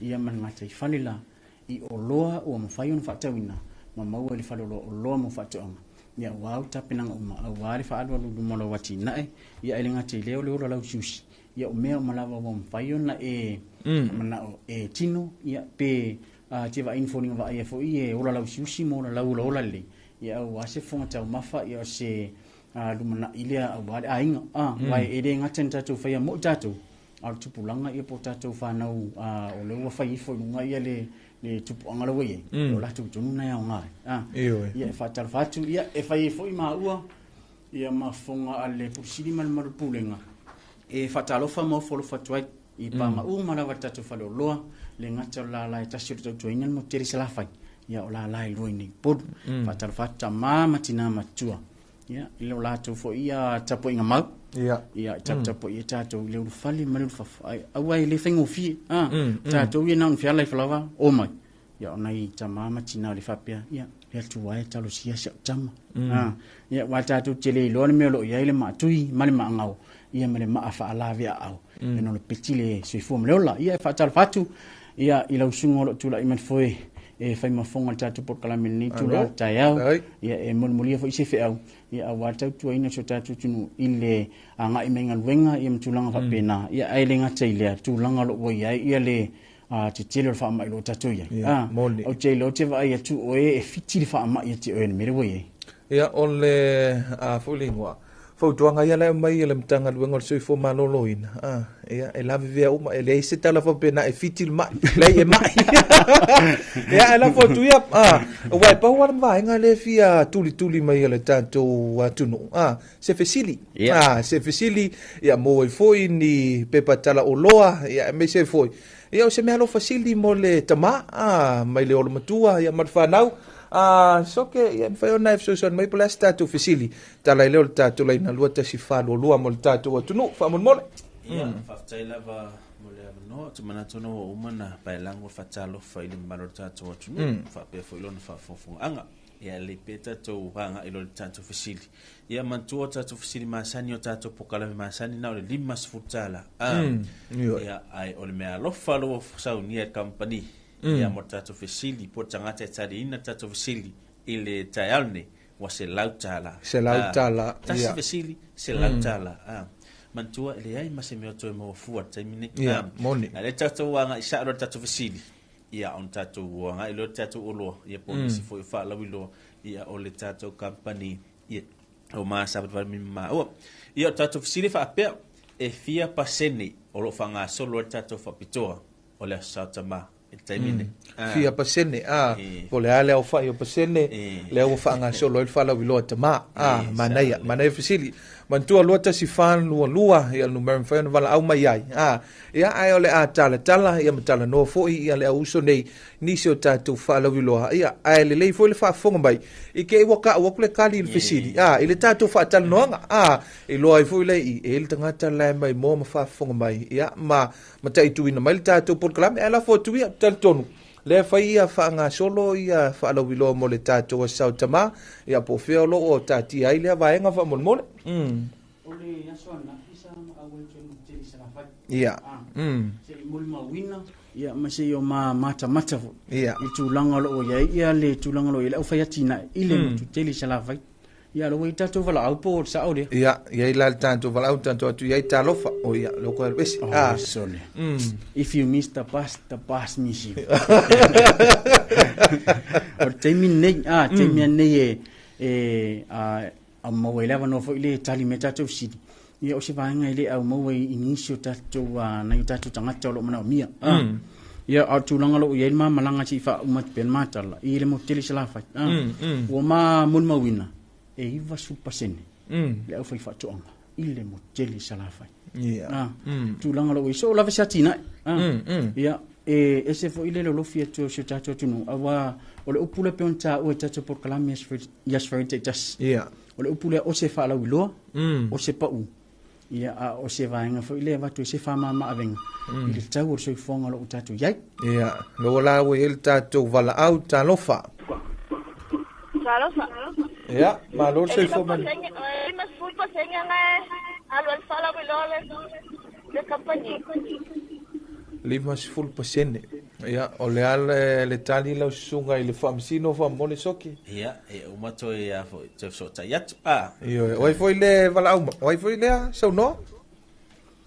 Speaker 17: Ia ma le gata i fale la i oloa ua mafai ona faatauina ma maua i le faleoloa o loa mo faatoaga. Ia ua au tapenaga uma auā le faaalualu luma o lau atinae. Ia e le gata i lea o le ola lausiusi. Ia o mea uma lava ua mafai ona e manao e tino ia pe te vaai ni foliga vaaia foi e ola lausiusi ma ola lau olaola lelei. Ia auā se fofoga taumafa ia o se lumanai lea auā le aiga. Uae e le gata ni tatou faia mo'i tatou a o le tupulaga ia po o tatou fanau o lea ua fai ifo i luga ia le tupuaga la ua i ai o latou tonu na e aogā ai. Ia e faatalofa atu ia e fai ai foi maua ia ma fofoga a le pulusili ma le malu pulega e faatalofa ma ofo alofa atu ai i pagaʻu ma lava le tatou faleoloa le gata o le lala e tasi o le tautuaina le motele salafai. Ia o lala e lua i nei Upolu. Faatalofa atu tama ma tina matua. Ia, i lo latou foi ia tapuaiga mau. Ia, e taputapuai ai tatou i le ulufale ma le ulufafo. Ai, aua e le faigofie. Ah, tatou ia na ona feala ifo lava, o mai. Ia, o nai tama ma tina o le faapea, ia, le Atua e talosia si au tama. Ah, ia, aua tatou te le iloa le mea o lo o i ai le maatui ma le maagao, ia ma le maa faalaveaau. Ona o le peti le soifua ma le ola. Ia, e faatalofa atu, ia, i lau susuga o lo o tulai mai le foe e fai mafoga le tatou polokalame i lenei itula o le taeao. Ia, e mulimulia foi se feau, ia, aua le tautuaina o si o tatou atunuu i le agai mai galuega, ia, ma tulaga faapena. Ia, ae le gata i lea, tulaga o lo o ua i ai, ia, le tetele o le faamai o lo o tatou i ai. Ou te iloa ou te vaai atu oe e fiti le faamai ia te oe i le mea lea ua i ai.
Speaker 6: Ia, o le a foi le igoa. Fautuaga ia la e aumai e le Matagaluega o le Soifua Maloloina, a, ia, e lavevea uma, e leai se tala faapena e fiti le mai, leai e mai. Ia, e lafo atu ia, a, aua e pau lava le vaega lea e fia tulituli mai e le tatou atunuu, a, se fesili, a, se fesili, ia maua ai foi ni pepa talaoloa, ia, aemaise ai foi, ia, o se meaalofa sili mo le tama, a, mai le olomatua, ia, ma le fanau, a, soke, ia, e mafai ona e fesoasoani mai po o le a se tatou fesili, Tala ai lea o le tatou laina 2142 mo le tatou atunuu. Faamolemole.
Speaker 3: Ia, faafetai lava mo le avanoa. Ou te manatu ona ua uma ona paelago le faatalofa i le mamalu o le tatou atunuu, faapea foi lona faafogafogaaga. Ia, e lelei pea tatou agai loa i le tatou fesili. Ia, manatua o tatou fesili masani, o tatou polokalame masani, na o le $50. Ia, ae o le meaalofa lea ua saunia e le kamupani, ia, mo le tatou fesili, po o le tagata e taliina le tatou fesili i le taeao lenei, ua $100.
Speaker 6: $100,
Speaker 3: Tasi fesili, $100. Manatua, e leai ma se mea o toe maua fua i le taimi nei.
Speaker 6: Ia, moni.
Speaker 3: A o lea tatou agai sao loa i le tatou fesili, ia, ona tatou agai loa i le tatou oloa, ia, po o nisi foi o faalauiloa, ia, o le tatou kamupani, ia, o masavalivali mai ma maua. Ia, o le tatou fesili e faapea, e fia pasene o lo o faagasolo ai le tatou faapitoa o le Aso Sa o Tama i le taimi lenei?
Speaker 6: Fia pasene, a, po o le a le aofai o pasene, lea ua faagasolo ai le faalauiloa a tama. A, manaia, manaia fesili. Manatua 2142, ia le numera e mafai ona valaau mai ai. A, ia, ae o le a talatala, ia ma talanoa foi ia le au uso nei, nisi o tatou faalauiloa, ia, ae lelei foi le faafofoga mai, i te i ua taua atu le tali i le fesili, a, i le tatou faatalanoaga, a, iloa ai foi lea i e i le tagata la e maimoa ma faafofoga mai, ia, ma mataituina mai le tatou polokalame, ae lafo atu ia, talitonu, lea e fai ia faagasolo ia faalauiloa mo le tatou Aso Sa o Tama, ia po o fea o lo o taatia ai lea vaega faamolemole.
Speaker 17: O le aso ananafi sa maau ai toe motele i Salafai.
Speaker 6: Ia.
Speaker 17: Se i molimauina, ia, ma se i o ma matamata foi.
Speaker 6: Ia.
Speaker 17: I tulaga o lo o i ai, ia le tulaga o lo o i ai le aufai atinae i le motu tele i Salafai. Ia, o la ua i ai tatou valaau po o le sao lea.
Speaker 6: Ia, i ai la le tatou valaau, tatou atu i ai talofa. O ia, lea ua toe alu ese.
Speaker 17: Oh, sole. If you miss the bus, the bus miss you. O le taimi lenei, a, taimi lenei e, e, a, au maua ai le avanoa foi le tali mai tatou fesili. Ia, o se vaega e le au maua i nisi o tatou, a, nai o tatou tagata o lo o manaomia. A, ia, a o le tulaga o lo o i ai le ma malaga se i faauma atu pea le ma tala, i le motu tele i Salafai. A, ua ma molimauina, e 90% le aufai faatoaga i le motu tele i Salafai.
Speaker 6: Ia.
Speaker 17: A, tulaga o lo o i ai, so o lava se atinae. A, ia, e ese foi le lolofi atu o si o tatou atunuu, aua o le upu lea pei ona taua i tatou polokalame i Aso Faraile taitasi.
Speaker 6: Ia.
Speaker 17: O le upu lea o se faalauiloa, o se pau, ia, a o se vaega foi lea e avatu ai se faamama-avega i le tau o le soifuaga o lo o tatou i ai.
Speaker 6: Ia, lea la ua i ai le tatou valaau talofa.
Speaker 18: Talofa.
Speaker 6: Ia, malo le soifua manuia.
Speaker 18: E 50% nga alu ai le faalauiloa le kamupani.
Speaker 6: 50%. Ia, o le a le, le tali lau susuga i le faamasino faamolemole Soki?
Speaker 3: Ia, e uma toe a foi, toe fesootai atu. A.
Speaker 6: Ioe, o ai foi le valaau mai? O ai foi lea saunoa?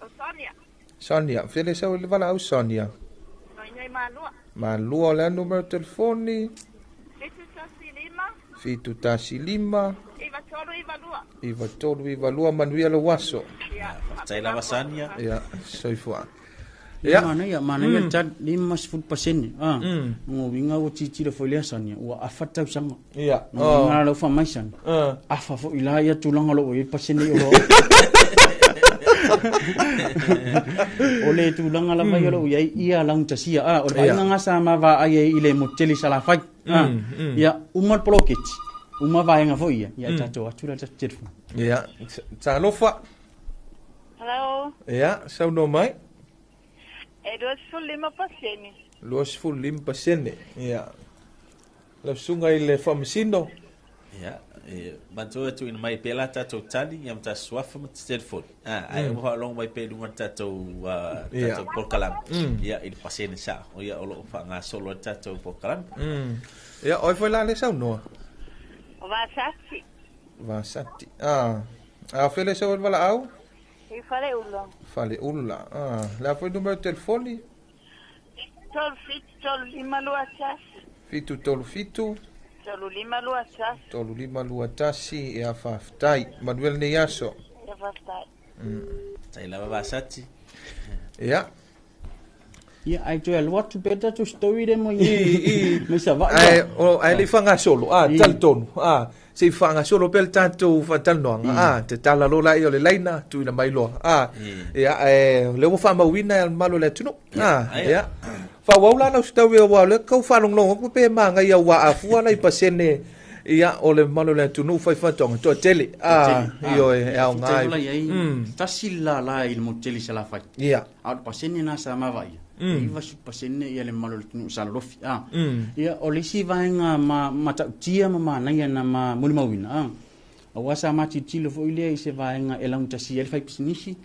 Speaker 18: O Sonia.
Speaker 6: Sonia, fea le sau i le valaau Sonia?
Speaker 18: O inei Malua.
Speaker 6: Malua, o le a numera o telefoni?
Speaker 18: 715.
Speaker 6: 715.
Speaker 18: 9392.
Speaker 6: 9392, manuia lou aso.
Speaker 18: Ia,
Speaker 3: faafetai lava Sonia.
Speaker 6: Ia, soifua.
Speaker 17: Ia, manaia, manaia le tali, 50%. Ah, lona uiga ua tilotilo foi lea Sonia, ua afa le tausaga.
Speaker 6: Ia.
Speaker 17: Lona uiga lau faamaisana, afa foi la ia tulaga o lo o i ai le pasene o lo o. O le tulaga lava ia o loo i ai ia laugatasia a o le vaaiga ga sa ma vaai ai i le motu tele i Salafai a ia uma le poloketi uma vaega foi ia ia tatou atu la tatou telefoni.
Speaker 6: Ia, talofa.
Speaker 7: Hello.
Speaker 6: Ia, saunoa mai.
Speaker 7: E 25%.
Speaker 6: 25%. Ia. Lau susuga i le Faamasino.
Speaker 3: Ia, e manatua e tuuina mai pea la tatou tali ia ma tatou suafa ma te telefoni. Ah, ai uma faalogo mai pea i luga o le tatou tatou polokalame. Ia, i le pasene sao. Ia, o lo o faagasolo ai le tatou polokalame.
Speaker 6: Ia, o ai foi la le saunoa?
Speaker 7: O Vasati.
Speaker 6: Vasati. Ah, a fea le sau ai le valaau?
Speaker 7: I Faleula.
Speaker 6: Faleula. Ah, le a foi numera o telefoni?
Speaker 7: 37 35 21.
Speaker 6: 737
Speaker 7: 35 21.
Speaker 6: 35 21. Ia, faafetai. Manuia lenei aso.
Speaker 7: Ia, faafetai.
Speaker 3: Tai lava Vasati.
Speaker 6: Ia.
Speaker 17: Ia, ai toe alu atu pea tatou story lea mai
Speaker 6: I, i.
Speaker 17: mai Savaii.
Speaker 6: Ae, o, ae le i faagasolo, a, talitonu, a, se i faagasolo pea le tatou faatalanoaga, a, tatala loa laia o le laina, tuuina mai loa, a, ia, ae, o lea ua faamauina e le mamalu o le atunuu, a, ia. Faaauau la lau story aua o lea tau faalogologo atu pe manaia ua afua la i pasene, ia, o le mamalu o le atunuu fai faatoaga toatele, a, ioe, e aoga
Speaker 17: Faafetai
Speaker 6: ai.
Speaker 17: ola i ai, tasi le lala i le motu tele i Salafai.
Speaker 6: Ia.
Speaker 17: A o le pasene lena sa mavaia, e 90% ia le mamalu o le atunuu sa lolofi. A. Ia, o le isi vaega ma matautia ma manaia na ma molimauina, a. Aua sa matilotilo foi lea i se vaega e laugatasia ai le faipisinisi,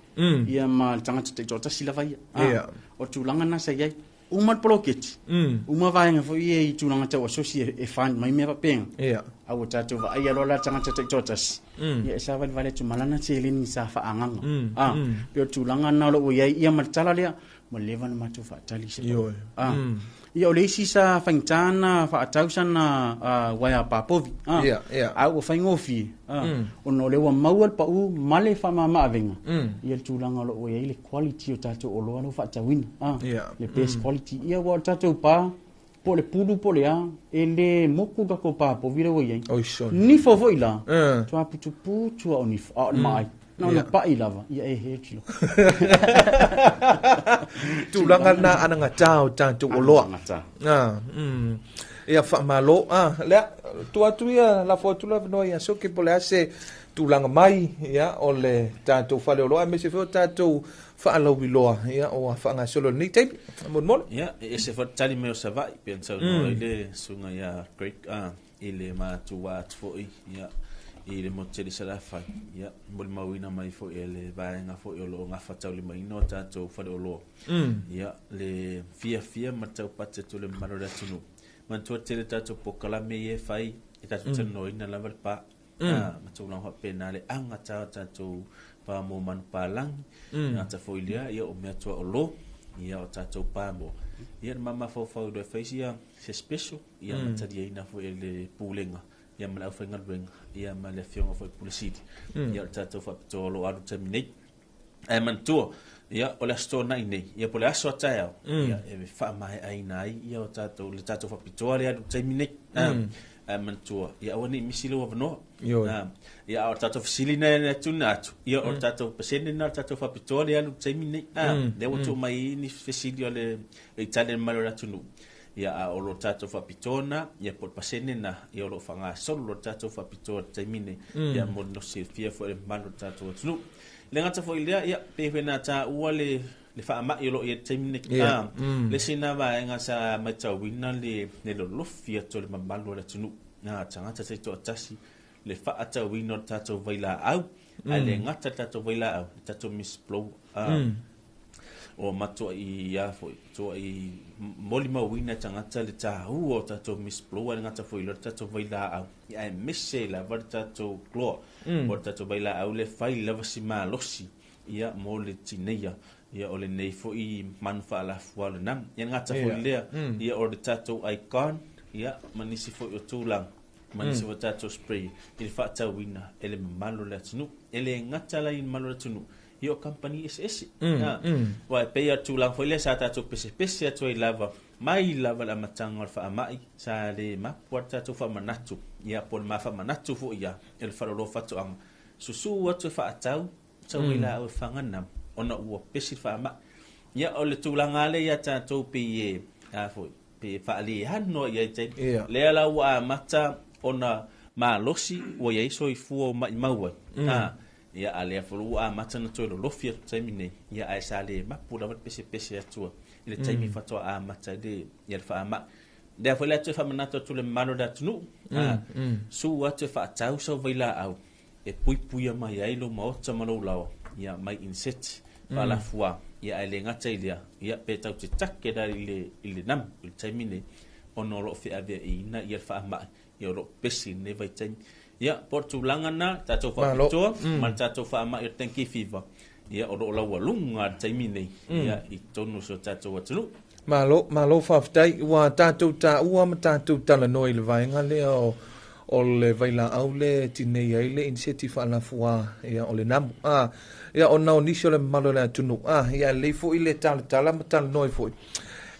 Speaker 17: ia ma le tagata taitoatasi lava ia. A. O le tulaga lena sa i ai. Uma le poloketi, uma vaega foi ia i tulaga tau asosi e fund mai mea faapena. A ua tatou vaaia loa la le tagata taitoatasi, ia e savalivali atu ma lana seleni sa faaagaga. A, pei o le tulaga lena o lo o ua i ai ia ma le tala lea, ua leva ona matou faatali i se
Speaker 6: Ioe.
Speaker 17: A. Ia o le isi sa faigata ona faatau sana uaea papovi. A.
Speaker 6: Ia, ia.
Speaker 17: A ua faigofie, a, ona o lea ua maua le pau ma le faamamaavega, ia le tulaga o lo o ua i ai le quality o tatou oloa lea ua faatauina. A. Le best quality. Ia ua o le tatou pa, po o le pulu po o le a, e le moku le tatou papovi lea ua i ai.
Speaker 6: Oi, sole.
Speaker 17: Nifo foi la, tua putuputu lava o nifo, a o le maai. Na ona pai lava, ia e he tilo.
Speaker 6: Tulaga lena anagata o tatou oloa.
Speaker 17: Anagata.
Speaker 6: Ah, Ia faamalo. Ah, lea, tuu atu ia, lafo atu le avanoa ia Soke po o le a se tulaga mai, ia, o le tatou faleoloa, aemaise foi o tatou faalauiloa, ia, ua faagasolo i lenei taimi. Molemole.
Speaker 3: Ia, e ese foi le tali mai o Savaii, pei ona saunoa ai le susuga ia Craig, ah, i le matua atu foi, ia, i le motu tele i Salafai, ia, molimauina mai foi e le vaega foi o lo o gafataulimaina o tatou faleoloa. Ia, le fiafia ma le taupati atu o le mamalu o le atunuu. Manatua tele tatou polokalame ia e fai, e tatou talanoaina lava le pa, ma tulaga faapena le agata o tatou pa mo manupapalagi, agata foi lea, ia, o mea tuaolo, ia, o tatou pa mo. Ia, le mafaufau loa e fai sia se special, ia, ma taliaina foi e le pulega, ia ma le aufaigaluega, ia ma le afioga foi i le Pule Sili, ia o le tatou faapitoa o lo o alu i le taimi nei. Ae manatua, ia, o le Aso Toonai nei, ia po o le aso a taeao, ia, e faamaeaina ai ia o tatou, le tatou faapitoa lea e alu i le taimi nei. Ae manatua, ia aua ne i misi lou avanoa.
Speaker 6: Ioe.
Speaker 3: Ia, a o le tatou fesili lena e tuuina atu, ia o le tatou pasene lena o le tatou faapitoa lea e alu i le taimi nei. Lea ua tuu mai ai ni fesili o le Itali le mamalu o le atunuu. Ia, a o lo tatou faapitoa na, ia po o le pasene na, ia o lo o faagasolo lo tatou faapitoa i le taimi nei, ia mo le silafia foi e le mamalu o le tatou atunuu. Le gata foi i lea, ia, pei foi ona taua le faamai o lo o i ai i le taimi nei. Le isi lena vaega sa matauina le lolofi atu o le mamalu o le atunuu, tagata taitoatasi, le faatauina o le tatou vailaau, ae le gata le tatou vailaau, le tatou mist blower. O matuai ia foi, tuai molimauina e tagata le tāua o tatou mist blower, le gata foi i le tatou vailaau, ia aemaise lava le tatou chlor, o le tatou vailaau le fai lava si malosi, ia mo le tineia, ia o lenei foi manu faalafua o lena. Ia le gata foi lea, ia o le tatou icon, ia ma nisi foi o tulaga, ma nisi foi o tatou spray, i le faatauina e le mamalu o le atunuu. E le gata la i le mamalu o le atunuu, ia o kamupani eseese. Aua e pei lava o le tulaga foi lea sa tatou pesepese atu ai lava, mai lava le amataga o le faamai, sa le mapu lava le tatou faamanatu, ia po o le ma faamanatu foi ia, e le faleoloa faatoaga, susu atu e faatau, sau ai laau e faga nam. ona ua pesi le faama'i. Ia o le tulaga lava lea ia tatou pei e, a foi, pei e faaleano i ai taimi. Lea la ua amata ona malosi ua i ai soifua o maʻimau ai. A, ia a lea foi ua amata ona toe lolofi atu taimi nei, ia ae sa le mapu lava le pesepese atu i le taimi faatoa amata ai le, ia le faama'i. Lea foi la toe faamanatu atu le mamalu o le atunuu, a, suu atu e faatau sau vailaau e puipuia mai ai lou maota ma lou laoa, ia mai iniseti, faalafuā, ia ae le gata i lea, ia pe tatou te take la i le, i le namu i le taimi nei, ona o lo o feaveaiina ia le faamai, ia o lo o pesi i lenei vaitaimi. Ia, po o le tulaga lena, tatou faapitoa ma le tatou faamai o le dengue fever, ia o lo o laualuga i le taimi nei, ia i totonu o si o tatou atunuu.
Speaker 6: Malo, malo faafetai. Ua tatou taua ma tatou talanoa i le vaega lea o, o le vailaau lea e tinei ai le iniseti faalafuā, ia, o le namu. A, ia, ona o nisi o le mamalu o le atunuu, a, ia, e lelei foi le talatala ma talanoa ai foi.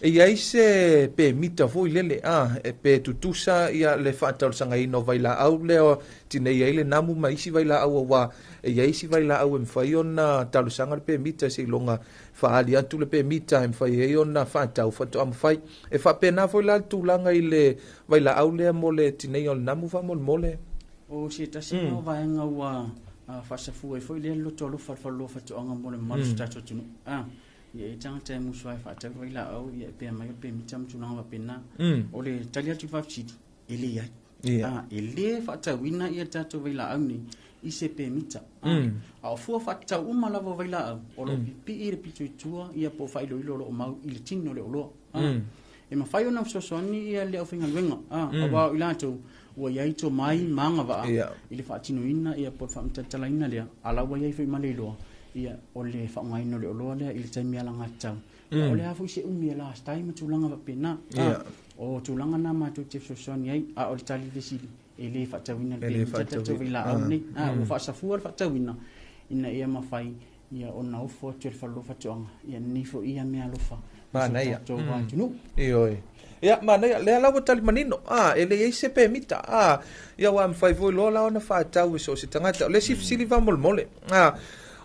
Speaker 6: E i ai se pemita foi lele, a, e pe tutusa ia le faatalosagaina o vailaau lea tinei ai le namu ma isi vailaau auā e i ai isi vailaau e mafai ona talosaga le pemita seiloga faaali atu le pemita e mafai ai ona faatau faatoa mafai. E faapena foi la le tulaga i le vailaau lea mo le tineia o le namu faamolemole.
Speaker 17: O se tasi lena o vaega ua faasafua ai foi lea le loto alofa i le faleoloa faatoaga mo le mamalu o si o tatou atunuu. A, Ia e tagata e musu ai faatau ai laau, ia e pea mai o le pemita ma tulaga faapena. O le tali atu i le faafesili, e leai. A, e le faatauina ia tatou vailaau nei i se pemita. A o fua faatatau uma lava o vailaau, o lo o pipii i le pito i tua, ia po o faailoilo o lo o mau i le tino o le oloa. E mafai ona fesoasoani ia le aufaigaluega, aua o i latou ua i ai tomai ma agavaa i le faatinoina ia po o le faamatalatalaina lea, a la ua i ai foi ma le iloa ia o le faaaogaina o le oloa lea i le taimi alagatatau. O le a foi se umi e last ai ma tulaga faapena. O tulaga na matou te fesoasoani ai, a o le tali fesili, e le faatauina le pemita tatou vailaau nei. Ua faasafua le faatauina ina ia mafai ia ona ofo atu e le faleoloa faatoaga ia lenei foi ia meaalofa i so tatou atunuu.
Speaker 6: Ioe. Ia, manaia, lea la ua tali manino, a, e leai se pemita, a, ia ua mafai foi loa la ona faatau e so o se tagata. O le isi fesili faamolemole, a,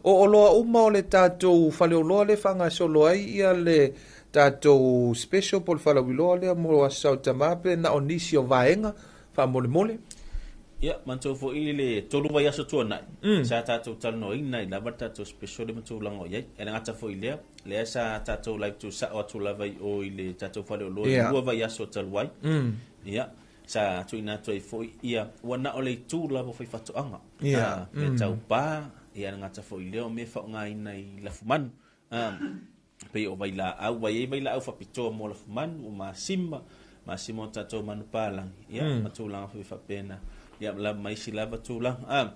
Speaker 6: o oloa uma o le tatou faleoloa lea e faagasolo ai ia le tatou special po o le falauiloa lea mo Aso Sa o Tama pe na o nisi o vaega faamolemole?
Speaker 3: Ia, manatua foi le tolu vaiaso tuanai, sa tatou talanoaina ai lava le tatou special lea ma tulaga o i ai. E le gata foi i lea, lea sa tatou live tuusao atu lava i o i le tatou faleoloa i le lua vaiaso talu ai. Ia, sa tuuina atu ai foi ia, ua na o le itu lava o faifaatoaga. Mea tau pa, ia le gata foi i lea o mea e faaaogaina i lafumanu. Pei o vailaau, ua i ai vailaau faapitoa mo lafumanu, o masima, masima o tatou manupapalagi, ia, ma tulaga foi faapena. Ia, lava ma isi lava tulaga. A,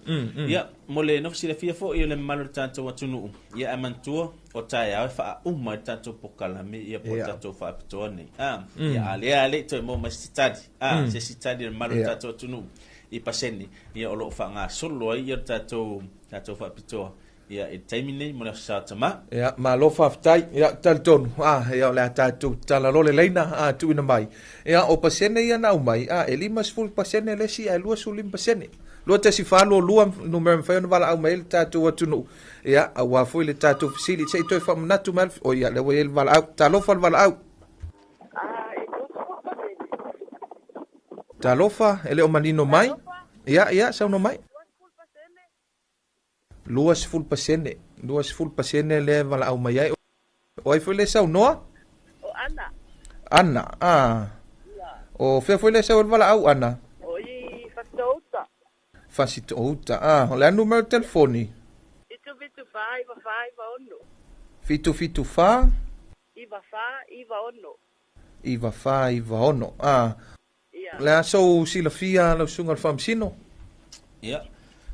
Speaker 3: ia, mo le nofo silafia foi o le mamalu o le tatou atunuu, ia, ae manatua, o taeao e faauma ai le tatou pokalame, ia, po o le tatou faapitoa nei. A, ia, a lea lava le i toe maua mai se tali, a, se isi tali a le mamalu o le tatou atunuu i pasene, ia, o lo o faagasolo ai ia le tatou, tatou faapitoa. Ia, i le taimi lenei mo le Aso Sa Tama.
Speaker 6: Ia, malo faafetai. Ia, talitonu, a, ia, o le a tatou tatala loa le laina, a, tuuina mai. Ia, o pasene ia na aumai, a, e 50% le isi ae 25%. 2.422 numera e mafai ona valaau mai ai le tatou atunuu. Ia, aua foi le tatou fesili. Se i toe faamanatu mai, o ia, lea ua i ai le valaau. Talofa le valaau. Talofa, e le o manino mai. Ia, ia, saunoa mai. 20%, 20% lea e valaau mai ai. O ai foi le saunoa?
Speaker 7: O Ana.
Speaker 6: Ana, a. O fea foi le sau le valaau, Ana?
Speaker 7: O i Fasitouta.
Speaker 6: Fasitouta, a. O le a numera o telefoni?
Speaker 7: 774 9496.
Speaker 6: 774
Speaker 7: 9496.
Speaker 6: 9496, a. O le a sou silafia lau susuga i le Faamasino?
Speaker 3: Ia,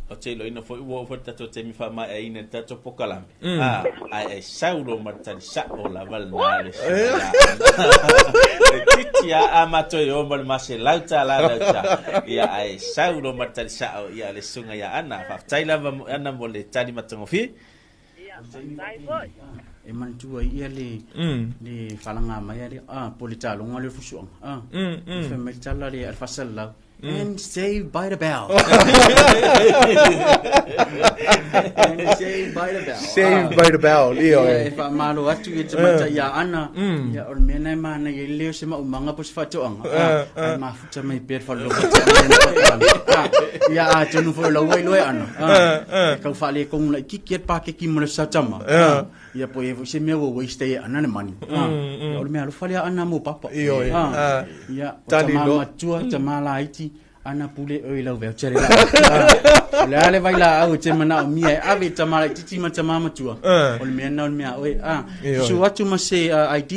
Speaker 3: ou te iloaina foi ua oo foi le tatou taimi faamaeaina i le tatou pokalame. A, ae e sau loa ma le tali sa'o lava lena le susuga ia Ana. E titi a a matou e o ma le $100 lau ta. Ia, ae sau loa ma le tali sa'o ia le susuga ia Ana. Faafetai lava Ana mo le tali matagofie.
Speaker 17: E manatua ai ia le le faalagā mai a le a po o le taloga lea o le fusuaga a. Fai mai le tala le a le faasalalau. And saved by the bell. And saved by the bell.
Speaker 6: Saved by the bell, ioe.
Speaker 17: Ia, e faamalo atu i le tamaitai ia Ana. Ia, o le mea lena e manaia ai le leo o se maumaga po o se faatoaga. Ae mafuta mai pea le faleoloa faatoaga lea na faatoaga. Ia, atonu foi o lau ai loa e Ana. E tau faaletonu laitiiti lava le paketi mo le Satama. Ia po o i ai foi se mea ua waste ai e Ana le mani. Ia, o le mea alofa lea a Ana mo Papa.
Speaker 6: Ioe.
Speaker 17: Ia, o
Speaker 6: Tali
Speaker 17: tama
Speaker 6: loa.
Speaker 17: matua, tama laiti, Ana pule oe i lau voucher le laa. O le a le vailaau e te manaomia e ave i tama laitiiti ma tama matua. O le mea lena o le mea a oe.
Speaker 6: Ioe.
Speaker 17: Susu atu ma se ID.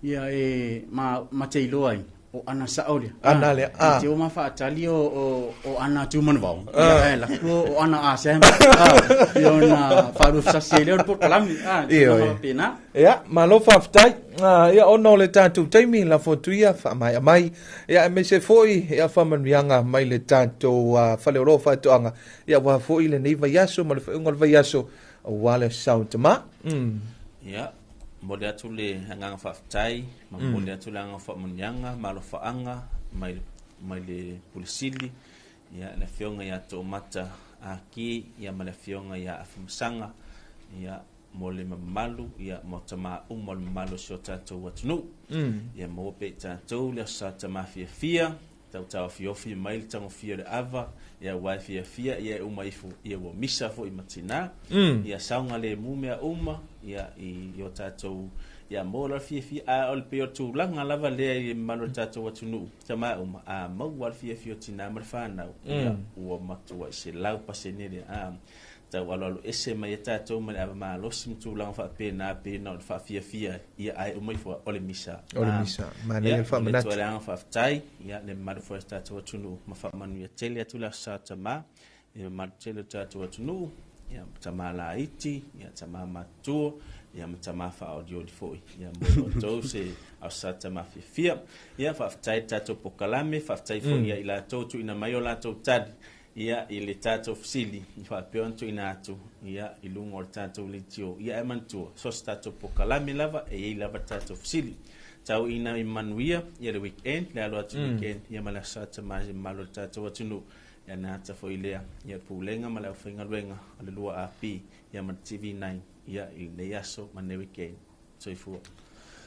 Speaker 17: Ia e ma te iloa ai. O Ana sao lea.
Speaker 6: Ana lea,
Speaker 17: E te o ma faatali o Ana Tumanavao. Ia, e laku o Ana a Sam. Ia ona faaluafesasi ai lea o le polokalame.
Speaker 6: Ioe.
Speaker 17: Tulaga faapena.
Speaker 6: Ia, malo faafetai. Ia, ona o le tatou taimi, lafo atu ia, faamaea mai. Ia, aemaise foi, ia, faamanuiaga mai le tatou faleoloa o faatoaga. Ia, aua foi lenei vaiaso ma le faaiuga o le vaiaso, aua le Aso Tamā.
Speaker 3: Ia, momoli atu le agaga faafetai, ma momoli atu le agaga faamanuiaga ma alofaaga mai mai le Pule Sili, ia le Afioga ia Toomata Aki, ia ma le Afioga ia Afamasaga, ia mo le mamalu, ia mo tamā uma o le mamalu o si o tatou atunuu. Ia maua pea i tatou le Aso Sa Tamā fiafia, tautaofiofi mai le tagofia o le ava, ia aua e fiafia, ia e uma ifo, ia ua misa foi ma tinā. Ia saogalemu mea uma, ia i o tatou, ia maua loa le fiafia, a o le pei o le tulaga lava lea i le mamalu o le tatou atunuu, tamā uma, a maua le fiafia o tinā ma le fanau, ia ua matuai 100% lea. A tau aloalo ese mai e tatou ma le ava malosi ma tulaga faapena pei na o le faafiafia ia ae uma ifo o le misa.
Speaker 6: O le misa. Manaia le faamanatu.
Speaker 3: Ia, le agaga faafetai, ia le mamalu foi o le tatou atunuu ma faamanuia tele atu le Aso Sa Tamā, le mamalu tele o le tatou atunuu, ia ma tamā laiti, ia tamā matutua, ia ma tamā faaolioli foi. Ia mo i outou se Aso Sa Tamā fiafia. Ia, faafetai i le tatou polokalame, faafetai foi ia i latou tuuina mai o latou tali ia i le tatou fesili i faapea ona tuuina atu ia i luga o le tatou leitio. Ia ae manatua, so o se tatou polokalame lava e i ai lava le tatou fesili. Tau ina i manuia ia le weekend, le alo atu i le weekend ia ma le Aso Sa Tamā i le mamalu o le tatou atunuu. Ia na ata foi lea ia le Pulega ma le aufaigaluega o le 2AP ia ma le TV9 ia i lenei aso ma lenei weekend. Soifua.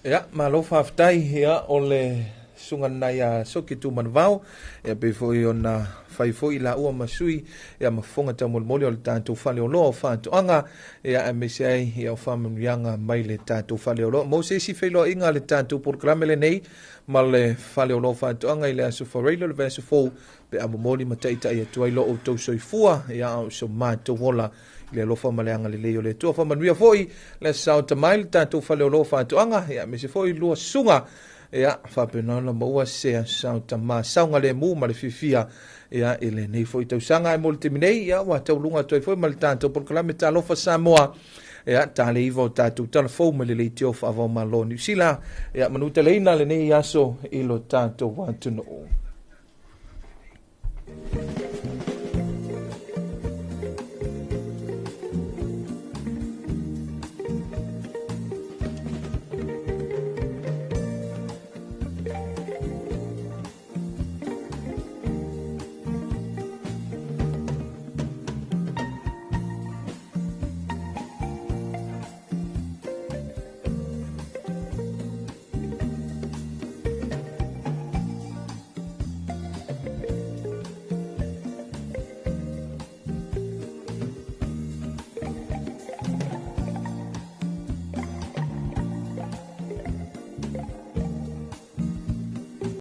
Speaker 6: Ia, malo faafetai, ia, o le susuga lena ia Soki Tumanavao, ia pei foi ona fai foi laua ma sui, ia ma fofoga taumolimoli o le tatou faleoloa o faatoaga, ia aemaise ai ia o faamanuiaga mai le tatou faleoloa. Mo se isi feiloaiga a le tatou polokalame lenei ma le faleoloa o faatoaga i le aso Faraile o le vaiaso fou, pe a momoli ma taitai atu ai lo outou soifua, ia a o so matou ola i le alofa ma le agalelei o le Atua. Faamanuia foi le Aso Tamai le tatou faleoloa o faatoaga, ia aemaise foi lua susuga, ia faapena ona maua se Aso Tama saogalemu ma le fiafia ia i lenei foi tausaga. Ae mo le taimi nei, ia ua tauluga atu ai foi ma le tatou polokalame Talofa Samoa, ia ta le iva o tatou talafou mai le leitio faavaomalo Niu Sila, ia manuteleina lenei aso i lo tatou atunuu.